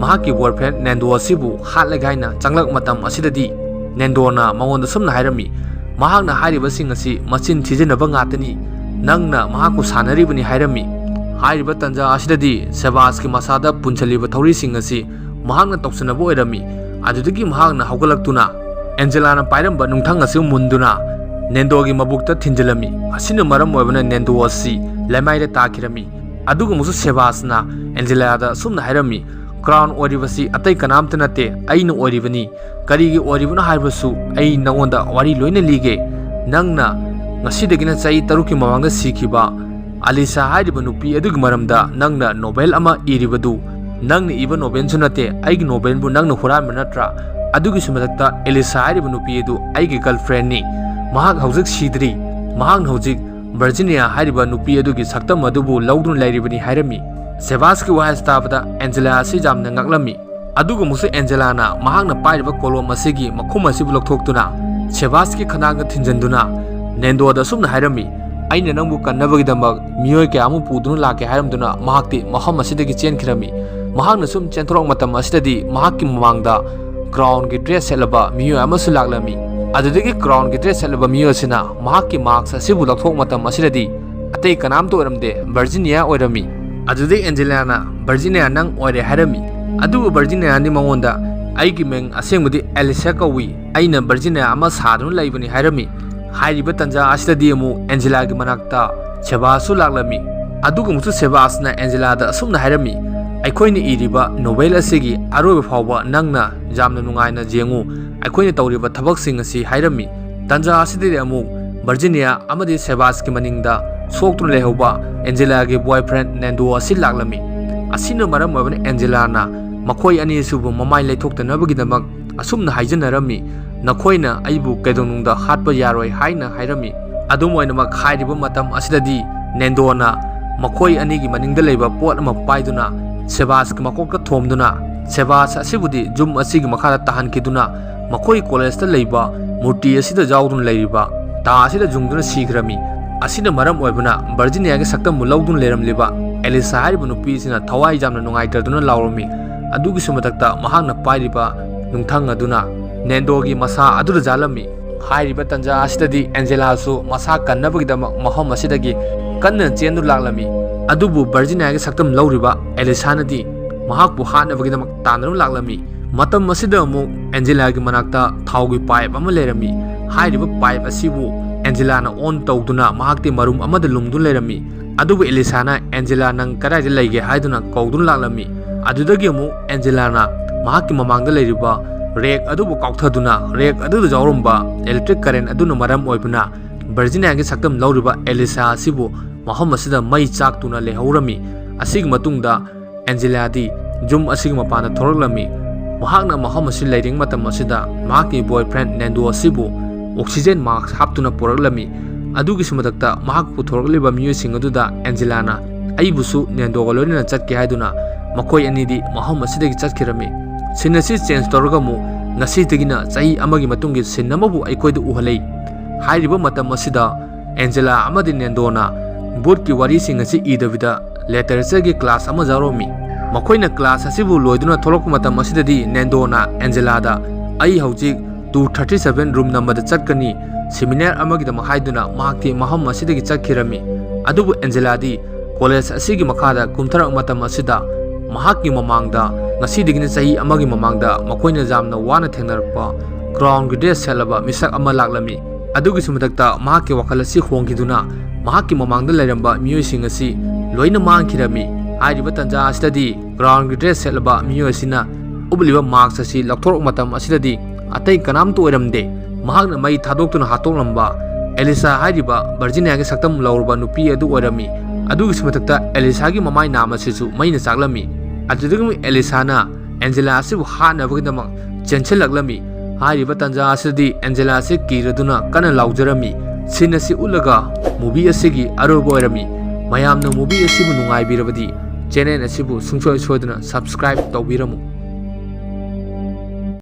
ꯃꯍꯥꯛꯀꯤ ꯕꯣꯏꯐ꯭ꯔꯦꯟ ꯅꯦꯟꯗꯣ ꯑꯁꯤꯕꯨ ꯍꯥꯠꯂꯒꯦ ꯍꯥꯏꯅ ꯆꯪꯂꯛ ꯃꯇꯝ ꯑꯁꯤꯗꯗꯤ ꯅꯦꯟꯗꯣꯅ ꯃꯉꯣꯟꯗ ꯁꯨꯝꯅ ꯍꯥꯏꯔꯝꯃꯤ, "ꯃꯍꯥꯛꯅ ꯍꯥꯏꯔꯤꯕꯁꯤꯡ ꯑꯁꯤ ꯃꯆꯤꯟ ꯊꯤꯖꯤꯟꯅꯕ ꯉꯥꯛꯇꯅꯤ꯫ ꯅꯪꯅ ꯃꯍꯥꯛꯄꯨ ꯁꯥꯟꯅꯔꯤꯕꯅꯤ" ꯍꯥꯏꯔꯝꯃꯤ꯫ ꯍꯥꯏꯔꯤꯕ ꯇꯟꯖꯥ ꯑꯁꯤꯗꯗꯤ ꯁꯦꯕꯥꯁꯀꯤ ꯃꯁꯥꯗ ꯄꯨꯟꯁꯤꯜꯂꯤꯕ ꯊꯧꯔꯤꯁꯤꯡ ꯑꯁꯤ ꯃꯍꯥꯛꯅ ꯇꯧꯁꯤꯟꯅꯕ ꯑꯣꯏꯔꯝꯃꯤ꯫ ꯑꯗꯨꯗꯒꯤ ꯃꯍꯥꯛꯅ ꯍꯧꯒꯠꯂꯛꯇꯨꯅ ꯑꯦꯟꯖꯦꯂꯥꯅ ꯄꯥꯏꯔꯝꯕ ꯅꯨꯡꯊꯪ ꯑꯁꯤ ꯃꯨꯟꯗꯨꯅ ꯅꯦꯟꯗꯣꯒꯤ ꯃꯕꯨꯛꯇ ꯊꯤꯟꯖꯤꯜꯂꯝꯃꯤ꯫ ꯑꯁꯤꯅ ꯃꯔꯝ ꯑꯣꯏꯕꯅ ꯅꯦꯟꯗꯣ ꯑꯁꯤ ꯂꯩꯃꯥꯏꯗ ꯇꯥꯈꯤꯔꯝꯃꯤ꯫ ꯑꯗꯨꯒ ꯑꯃꯨꯛꯁꯨ ꯁꯦꯕꯥꯁꯅ ꯑꯦꯟꯖꯦꯂꯥꯗ ꯑꯁꯨꯝꯅ ꯍꯥꯏꯔꯝꯃꯤ, "ꯀ꯭ꯔꯥꯎꯟ ꯑꯣꯏꯔꯤꯕꯁꯤ ꯑꯇꯩ ꯀꯅꯥꯝꯇ ꯅꯠꯇꯦ, ꯑꯩꯅ ꯑꯣꯏꯔꯤꯕꯅꯤ꯫ ꯀꯔꯤꯒꯤ ꯑꯣꯏꯔꯤꯕꯅꯣ ꯍꯥꯏꯕꯁꯨ ꯑꯩ ꯅꯉꯣꯟꯗ ꯋꯥꯔꯤ ꯂꯣꯏꯅ ꯂꯤꯒꯦ꯫ ꯅꯪꯅ ꯉꯁꯤꯗꯒꯤꯅ ꯆꯍꯤ ꯇꯔꯨꯛꯀꯤ ꯃꯃꯥꯡꯗ ꯁꯤꯈꯤꯕ ꯑꯂꯤꯁꯥ ꯍꯥꯏꯔꯤꯕ ꯅꯨꯄꯤ ꯑꯗꯨꯒꯤ ꯃꯔꯝꯗ ꯅꯪꯅ ꯅꯣꯕꯦꯜ ꯑꯃ ꯏꯔꯤꯕꯗꯨ ꯅꯪꯅ ꯏꯕ ꯅꯣꯕꯦꯜꯁꯨ ꯅꯠꯇꯦ, ꯑꯩꯒꯤ ꯅꯣꯕꯦꯜꯕꯨ ꯅꯪꯅ ꯍꯨꯔꯥꯟꯕ ꯅꯠꯇ꯭ꯔꯥ? ꯑꯗꯨꯒꯤꯁꯨ ꯃꯊꯛꯇ ꯑꯦꯂꯤꯁꯥ ꯍꯥꯏꯔꯤꯕ ꯅꯨꯄꯤ ꯑꯗꯨ ꯑꯩꯒꯤ ꯒꯔꯜꯐ꯭ꯔꯦꯟꯅꯤ꯫ ꯃꯍꯥꯛ ꯍꯧꯖꯤꯛ ꯁꯤꯗ꯭ꯔꯤ꯫ ꯃꯍꯥꯛꯅ ꯍꯧꯖꯤꯛ ꯚꯔꯖꯤꯅꯤꯌꯥ ꯍꯥꯏꯔꯤꯕ ꯅꯨꯄꯤ ꯑꯗꯨꯒꯤ ꯁꯛꯇꯝ ꯑꯗꯨꯕꯨ ꯂꯧꯗꯨꯅ ꯂꯩꯔꯤꯕꯅꯤ" ꯍꯥꯏꯔꯝꯃꯤ꯫ ꯁꯦꯕꯥꯁꯀꯤ ꯋꯥꯍꯩ ꯑꯁꯤ ꯇꯥꯕꯗ ꯑꯦꯟꯖꯦꯂꯥ ꯑꯁꯤ ꯌꯥꯝꯅ ꯉꯛꯂꯝꯃꯤ꯫ ꯑꯗꯨꯒ ꯑꯃꯨꯛꯁꯨ ꯑꯦꯟꯖꯦꯂꯥꯅ ꯃꯍꯥꯛꯅ ꯄꯥꯏꯔꯤꯕ ꯀꯣꯂꯣꯝ ꯑꯁꯤꯒꯤ ꯃꯈꯨꯝ ꯑꯁꯤꯕꯨ ꯂꯧꯊꯣꯛꯇꯨꯅ ꯁꯦꯕꯥꯁꯀꯤ ꯈꯗꯥꯡꯗ ꯊꯤꯟꯖꯤꯟꯗꯨꯅ ꯅꯦꯟꯗꯣꯗ ꯑꯁꯨꯝꯅ ꯍꯥꯏꯔꯝꯃꯤ, "ꯑꯩꯅ ꯅꯪꯕꯨ ꯀꯟꯅꯕꯒꯤꯗꯃꯛ ꯃꯤꯑꯣꯏ ꯀꯌꯥ ꯑꯃ ꯄꯨꯗꯨꯅ ꯂꯥꯛꯀꯦ" ꯍꯥꯏꯔꯝꯗꯨꯅ ꯃꯍꯥꯛꯇꯤ ꯃꯐꯝ ꯑꯁꯤꯗꯒꯤ ꯆꯦꯟꯈꯤꯔꯝꯃꯤ꯫ ꯃꯍꯥꯛꯅ ꯁꯨꯝ ꯆꯦꯟꯊꯣꯔꯛꯄ ꯃꯇꯝ ꯑꯁꯤꯗꯗꯤ ꯃꯍꯥꯛꯀꯤ ꯃꯃꯥꯡꯗ ꯀ꯭ꯔꯥꯎꯟꯒꯤ ꯗ꯭ꯔꯦꯁ ꯁꯦꯠꯂꯕ ꯃꯤꯑꯣꯏ ꯑꯃꯁꯨ ꯂꯥꯛꯂꯝꯃꯤ꯫ ꯑꯗꯨꯗꯒꯤ ꯀ꯭ꯔꯥꯎꯟꯒꯤ ꯗ꯭ꯔꯦꯁ ꯁꯦꯠꯂꯕ ꯃꯤꯑꯣꯏ ꯑꯁꯤꯅ ꯃꯍꯥꯛꯀꯤ ꯃꯥꯛꯁ ꯑꯁꯤꯕꯨ ꯂꯧꯊꯣꯛꯄ ꯃꯇꯝ ꯑꯁꯤꯗꯗꯤ ꯑꯇꯩ ꯀꯅꯥꯝꯇ ꯑꯣꯏꯔꯝꯗꯦ, ꯚꯔꯖꯤꯅꯤꯌꯥ ꯑꯣꯏꯔꯝꯃꯤ꯫ ꯑꯗꯨꯗꯒꯤ ꯑꯦꯟꯖꯦꯂꯥꯅ, "ꯚꯔꯖꯤꯅꯤꯌꯥ ꯅꯪ ꯑꯣꯏꯔꯦ" ꯍꯥꯏꯔꯝꯃꯤ꯫ ꯑꯗꯨꯕꯨ ꯚꯔꯖꯤꯅꯤꯌꯥꯗꯤ ꯃꯉꯣꯟꯗ, "ꯑꯩꯒꯤ ꯃꯤꯡ ꯑꯁꯦꯡꯕꯗꯤ ꯑꯦꯂꯤꯁꯥ ꯀꯧꯏ, ꯑꯩꯅ ꯚꯔꯖꯤꯅꯤꯌꯥ ꯑꯃ ꯁꯥꯗꯨꯅ ꯂꯩꯕꯅꯤ" ꯍꯥꯏꯔꯝꯃꯤ꯫ ꯍꯥꯏꯔꯤꯕ ꯇꯥꯟꯖꯥ ꯑꯁꯤꯗꯗꯤ ꯑꯃꯨꯛ ꯑꯦꯟꯖꯦꯂꯥꯒꯤ ꯃꯅꯥꯛꯇ ꯁꯦꯕꯥꯁꯁꯨ ꯂꯥꯛꯂꯝꯃꯤ꯫ ꯑꯗꯨꯒ ꯑꯃꯨꯛꯁꯨ ꯁꯦꯕꯥꯁꯅ ꯑꯦꯟꯖꯦꯂꯥꯗ ꯑꯁꯨꯝꯅ ꯍꯥꯏꯔꯝꯃꯤ, "ꯑꯩꯈꯣꯏꯅ ꯏꯔꯤꯕ ꯅꯣꯚꯦꯜ ꯑꯁꯤꯒꯤ ꯑꯔꯣꯏꯕ ꯐꯥꯎꯕ ꯅꯪꯅ ꯌꯥꯝꯅ ꯅꯨꯡꯉꯥꯏꯅ ꯌꯦꯡꯉꯨ, ꯑꯩꯈꯣꯏꯅ ꯇꯧꯔꯤꯕ ꯊꯕꯛꯁꯤꯡ ꯑꯁꯤ" ꯍꯥꯏꯔꯝꯃꯤ꯫ ꯇꯥꯟꯖꯥ ꯑꯁꯤꯗꯗꯤ ꯑꯃꯨꯛ ꯚꯔꯖꯤꯅꯤꯌꯥ ꯑꯃꯗꯤ ꯁꯦꯕꯥꯁꯀꯤ ꯃꯅꯤꯡꯗ ꯁꯣꯛꯇꯨꯅ ꯂꯩꯍꯧꯕ ꯑꯦꯟꯖꯦꯂꯥꯒꯤ ꯕꯣꯏꯐ꯭ꯔꯦꯟ ꯅꯦꯟꯗꯣ ꯑꯁꯤ ꯂꯥꯛꯂꯝꯃꯤ꯫ ꯑꯁꯤꯅ ꯃꯔꯝ ꯑꯣꯏꯕꯅ ꯑꯦꯟꯖꯦꯂꯥꯅ ꯃꯈꯣꯏ ꯑꯅꯤꯁꯤꯕꯨ ꯃꯃꯥꯏ ꯂꯩꯊꯣꯛꯇꯅꯕꯒꯤꯗꯃꯛ ꯑꯁꯨꯝꯅ ꯍꯥꯏꯖꯅꯔꯝꯃꯤ, "ꯅꯈꯣꯏꯅ ꯑꯩꯕꯨ ꯀꯩꯗꯧꯅꯨꯡꯗ ꯍꯥꯠꯄ ꯌꯥꯔꯣꯏ" ꯍꯥꯏꯅ ꯍꯥꯏꯔꯝꯃꯤ꯫ ꯑꯗꯨꯝ ꯑꯣꯏꯅꯃꯛ, ꯍꯥꯏꯔꯤꯕ ꯃꯇꯝ ꯑꯁꯤꯗꯗꯤ ꯅꯦꯟꯗꯣꯅ ꯃꯈꯣꯏ ꯑꯅꯤꯒꯤ ꯃꯅꯤꯡꯗ ꯂꯩꯕ ꯄꯣꯠ ꯑꯃ ꯄꯥꯏꯗꯨꯅ ꯁꯦꯕꯥꯁꯀꯤ ꯃꯀꯣꯛꯇ ꯊꯣꯝꯗꯨꯅ, ꯁꯦꯕꯥꯁ ꯑꯁꯤꯕꯨꯗꯤ ꯌꯨꯝ ꯑꯁꯤꯒꯤ ꯃꯈꯥꯗ ꯇꯥꯍꯟꯈꯤꯗꯨꯅ, ꯃꯈꯣꯏ ꯀꯣꯂꯦꯖꯇ ꯂꯩꯕ ꯃꯨꯔꯇꯤ ꯑꯁꯤꯗ ꯌꯥꯎꯗꯨꯅ ꯂꯩꯔꯤꯕ ꯇꯥ ꯑꯁꯤꯗ ꯌꯨꯡꯗꯨꯅ ꯁꯤꯈ꯭ꯔꯝꯃꯤ꯫ ꯑꯁꯤꯅ ꯃꯔꯝ ꯑꯣꯏꯕꯅ ꯚꯔꯖꯤꯅꯤꯌꯥꯒꯤ ꯁꯛꯇꯝꯕꯨ ꯂꯧꯗꯨꯅ ꯂꯩꯔꯝꯂꯤꯕ ꯑꯦꯂꯤꯁꯥ ꯍꯥꯏꯔꯤꯕ ꯅꯨꯄꯤ ꯑꯁꯤꯅ ꯊꯋꯥꯏ ꯌꯥꯝꯅ ꯅꯨꯡꯉꯥꯏꯇꯗꯨꯅ ꯂꯥꯎꯔꯝꯃꯤ꯫ ꯑꯗꯨꯒꯤꯁꯨ ꯃꯊꯛꯇ ꯃꯍꯥꯛꯅ ꯄꯥꯏꯔꯤꯕ ꯅꯨꯡꯊꯪ ꯑꯗꯨꯅ ꯅꯦꯟꯗꯣꯒꯤ ꯃꯁꯥ ꯑꯗꯨꯗ ꯌꯥꯜꯂꯝꯃꯤ꯫ ꯍꯥꯏꯔꯤꯕ ꯇꯥꯟꯖꯥ ꯑꯁꯤꯗꯗꯤ ꯑꯦꯟꯖꯦꯂꯥꯁꯨ ꯃꯁꯥ ꯀꯟꯅꯕꯒꯤꯗꯃꯛ ꯃꯐꯝ ꯑꯁꯤꯗꯒꯤ ꯀꯟꯅ ꯆꯦꯟꯗꯨꯅ ꯂꯥꯛꯂꯝꯃꯤ꯫ ꯑꯗꯨꯕꯨ ꯚꯔꯖꯤꯅꯤꯌꯥꯒꯤ ꯁꯛꯇꯝ ꯂꯧꯔꯤꯕ ꯑꯦꯂꯤꯁꯥꯅꯗꯤ ꯃꯍꯥꯛꯄꯨ ꯍꯥꯠꯅꯕꯒꯤꯗꯃꯛ ꯇꯥꯟꯅꯗꯨꯅ ꯂꯥꯛꯂꯝꯃꯤ꯫ ꯃꯇꯝ ꯑꯁꯤꯗ ꯑꯃꯨꯛ ꯑꯦꯟꯖꯦꯂꯥꯒꯤ ꯃꯅꯥꯛꯇ ꯊꯥꯎꯒꯤ ꯄꯥꯏꯞ ꯑꯃ ꯂꯩꯔꯝꯃꯤ꯫ ꯍꯥꯏꯔꯤꯕ ꯄꯥꯏꯞ ꯑꯁꯤꯕꯨ ꯑꯦꯟꯖꯦꯂꯥꯅ ꯑꯣꯟ ꯇꯧꯗꯨꯅ ꯃꯍꯥꯛꯇꯤ ꯃꯔꯨꯝ ꯑꯃꯗ ꯂꯨꯝꯗꯨꯅ ꯂꯩꯔꯝꯃꯤ꯫ ꯑꯗꯨꯕꯨ ꯑꯦꯂꯤꯁꯥꯅ "ꯑꯦꯟꯖꯦꯂꯥ, ꯅꯪ ꯀꯗꯥꯏꯗ ꯂꯩꯒꯦ?" ꯍꯥꯏꯗꯨꯅ ꯀꯧꯗꯨꯅ ꯂꯥꯛꯂꯝꯃꯤ꯫ ꯑꯗꯨꯗꯒꯤ ꯑꯃꯨꯛ ꯑꯦꯟꯖꯦꯂꯥꯅ ꯃꯍꯥꯛꯀꯤ ꯃꯃꯥꯡꯗ ꯂꯩꯔꯤꯕ ꯔꯦꯛ ꯑꯗꯨꯕꯨ ꯀꯥꯎꯊꯗꯨꯅ, ꯔꯦꯛ ꯑꯗꯨꯗ ꯌꯥꯎꯔꯝꯕ ꯏꯂꯦꯛꯇ꯭ꯔꯤꯛ ꯀꯔꯦꯟ ꯑꯗꯨꯅ ꯃꯔꯝ ꯑꯣꯏꯕꯅ ꯚꯔꯖꯤꯅꯤꯌꯥꯒꯤ ꯁꯛꯇꯝ ꯂꯧꯔꯤꯕ ꯑꯦꯂꯤꯁꯥ ꯑꯁꯤꯕꯨ ꯃꯐꯝ ꯑꯁꯤꯗ ꯃꯩ ꯆꯥꯛꯇꯨꯅ ꯂꯩꯍꯧꯔꯝꯃꯤ꯫ ꯑꯁꯤꯒꯤ ꯃꯇꯨꯡꯗ ꯑꯦꯟꯖꯦꯂꯥꯗꯤ ꯌꯨꯝ ꯑꯁꯤꯒꯤ ꯃꯄꯥꯟꯗ ꯊꯣꯔꯛꯂꯝꯃꯤ꯫ ꯃꯍꯥꯛꯅ ꯃꯐꯝ ꯑꯁꯤ ꯂꯩꯔꯤꯉꯩ ꯃꯇꯝ ꯑꯁꯤꯗ ꯃꯍꯥꯛꯀꯤ ꯕꯣꯏꯐ꯭ꯔꯦꯟ ꯅꯦꯟꯗꯣ ꯑꯁꯤꯕꯨ ꯑꯣꯛꯁꯤꯖꯦꯟ ꯃꯥꯁ꯭ꯛ ꯍꯥꯞꯇꯨꯅ ꯄꯨꯔꯛꯂꯝꯃꯤ꯫ ꯑꯗꯨꯒꯤꯁꯨ ꯃꯊꯛꯇ ꯃꯍꯥꯛꯄꯨ ꯊꯣꯔꯛꯂꯤꯕ ꯃꯤꯑꯣꯏꯁꯤꯡ ꯑꯗꯨꯗ ꯑꯦꯟꯖꯦꯂꯥꯅ "ꯑꯩꯕꯨꯁꯨ ꯅꯦꯟꯗꯣꯒ ꯂꯣꯏꯅꯅ ꯆꯠꯀꯦ" ꯍꯥꯏꯗꯨꯅ ꯃꯈꯣꯏ ꯑꯅꯤꯗꯤ ꯃꯐꯝ ꯑꯁꯤꯗꯒꯤ ꯆꯠꯈꯤꯔꯝꯃꯤ꯫ ꯁꯤꯟ ꯑꯁꯤ ꯆꯦꯟꯖ ꯇꯧꯔꯒ ꯑꯃꯨꯛ ꯉꯁꯤꯗꯒꯤꯅ ꯆꯍꯤ ꯑꯃꯒꯤ ꯃꯇꯨꯡꯒꯤ ꯁꯤꯟ ꯑꯃꯕꯨ ꯑꯩꯈꯣꯏꯗ ꯎꯍꯜꯂꯤ꯫ ꯍꯥꯏꯔꯤꯕ ꯃꯇꯝ ꯑꯁꯤꯗ ꯑꯦꯟꯖꯦꯂꯥ ꯑꯃꯗꯤ ꯅꯦꯟꯗꯣꯅ ꯚꯨꯠꯀꯤ ꯋꯥꯔꯤꯁꯤꯡ ꯑꯁꯤ ꯏꯗꯕꯤꯗ ꯂꯤꯇꯔꯦꯆꯔꯒꯤ ꯀ꯭ꯂꯥꯁ ꯑꯃ ꯌꯥꯎꯔꯝꯃꯤ꯫ ꯃꯈꯣꯏꯅ ꯀ꯭ꯂꯥꯁ ꯑꯁꯤꯕꯨ ꯂꯣꯏꯗꯨꯅ ꯊꯣꯛꯂꯛꯄ ꯃꯇꯝ ꯑꯁꯤꯗꯗꯤ ꯅꯦꯟꯗꯣꯅ ꯑꯦꯟꯖꯦꯂꯥꯗ "ꯑꯩ ꯍꯧꯖꯤꯛ ꯇꯨ ꯊꯥꯔꯇꯤ ꯁꯚꯦꯟ ꯔꯨꯝ ꯅꯝꯕꯔꯗ ꯆꯠꯀꯅꯤ, ꯁꯦꯃꯤꯅꯥꯔ ꯑꯃꯒꯤꯗꯃꯛ" ꯍꯥꯏꯗꯨꯅ ꯃꯍꯥꯛꯇꯤ ꯃꯐꯝ ꯑꯁꯤꯗꯒꯤ ꯆꯠꯈꯤꯔꯝꯃꯤ꯫ ꯑꯗꯨꯕꯨ ꯑꯦꯟꯖꯦꯂꯥꯗꯤ ꯀꯣꯂꯦꯖ ꯑꯁꯤꯒꯤ ꯃꯈꯥꯗ ꯀꯨꯝꯊꯔꯛꯄ ꯃꯇꯝ ꯑꯁꯤꯗ ꯃꯍꯥꯛꯀꯤ ꯃꯃꯥꯡꯗ ꯉꯁꯤꯗꯒꯤꯅ ꯆꯍꯤ ꯑꯃꯒꯤ ꯃꯃꯥꯡꯗ ꯃꯈꯣꯏꯅ ꯌꯥꯝꯅ ꯋꯥꯅ ꯊꯦꯡꯅꯔꯛꯄ ꯀ꯭ꯔꯥꯎꯟꯒꯤ ꯗ꯭ꯔꯦꯁ ꯁꯦꯠꯂꯕ ꯃꯤꯁꯛ ꯑꯃ ꯂꯥꯛꯂꯝꯃꯤ꯫ ꯑꯗꯨꯒꯤꯁꯨ ꯃꯊꯛꯇ ꯃꯍꯥꯛꯀꯤ ꯋꯥꯈꯜ ꯑꯁꯤ ꯍꯣꯡꯈꯤꯗꯨꯅ ꯃꯍꯥꯛꯀꯤ ꯃꯃꯥꯡꯗ ꯂꯩꯔꯝꯕ ꯃꯤꯑꯣꯏꯁꯤꯡ ꯑꯁꯤ ꯂꯣꯏꯅ ꯃꯥꯡꯈꯤꯔꯝꯃꯤ꯫ ꯍꯥꯏꯔꯤꯕ ꯇꯥꯟꯖꯥ ꯑꯁꯤꯗꯗꯤ groundꯒꯤ dress ꯁꯦꯠꯂꯕ ꯃꯤꯑꯣꯏ ꯑꯁꯤꯅ ꯎꯠꯂꯤꯕ mask ꯑꯁꯤ ꯂꯧꯊꯣꯔꯛꯄ ꯃꯇꯝ ꯑꯁꯤꯗꯗꯤ ꯑꯇꯩ ꯀꯅꯥꯝꯇ ꯑꯣꯏꯔꯝꯗꯦ꯫ ꯃꯍꯥꯛꯅ ꯃꯩ ꯊꯥꯗꯣꯛꯇꯨꯅ ꯍꯥꯠꯇꯣꯛꯂꯝꯕ ꯑꯦꯂꯤꯁꯥ ꯍꯥꯏꯔꯤꯕ ꯚꯔꯖꯤꯅꯤꯌꯥꯒꯤ ꯁꯛꯇꯝ ꯂꯧꯔꯕ ꯅꯨꯄꯤ ꯑꯗꯨ ꯑꯣꯏꯔꯝꯃꯤ꯫ ꯑꯗꯨꯒꯤꯁꯨ ꯃꯊꯛꯇ ꯑꯦꯂꯤꯁꯥꯒꯤ ꯃꯃꯥꯏ ꯅꯥꯝ ꯑꯁꯤꯁꯨ ꯃꯩꯅ ꯆꯥꯛꯂꯝꯃꯤ꯫ ꯑꯗꯨꯗꯒꯤ ꯑꯃꯨꯛ ꯑꯦꯂꯤꯁꯥꯅ ꯑꯦꯟꯖꯦꯂꯥ ꯑꯁꯤꯕꯨ ꯍꯥꯠꯅꯕꯒꯤꯗꯃꯛ ꯆꯦꯟꯁꯤꯜꯂꯛꯂꯝꯃꯤ꯫ ꯍꯥꯏꯔꯤꯕ ꯇꯥꯟꯖꯥ ꯑꯁꯤꯗꯗꯤ ꯑꯦꯟꯖꯦꯂꯥ ꯑꯁꯤ ꯀꯤꯔꯗꯨꯅ ꯀꯟꯅ ꯂꯥꯎꯖꯔꯝꯃꯤ꯫ Scene ꯑꯁꯤ ꯎꯠꯂꯒ movie ꯑꯁꯤꯒꯤ ꯑꯔꯣꯏꯕ ꯑꯣꯏꯔꯝꯃꯤ꯫ ꯃꯌꯥꯝꯅ movie ꯑꯁꯤꯕꯨ ꯅꯨꯡꯉꯥꯏꯕꯤꯔꯕꯗꯤ channel ꯑꯁꯤꯕꯨ ꯁꯨꯡꯁꯣꯏ ꯁꯣꯏꯗꯅ subscribe ꯇꯧꯕꯤꯔꯝꯃꯨ꯫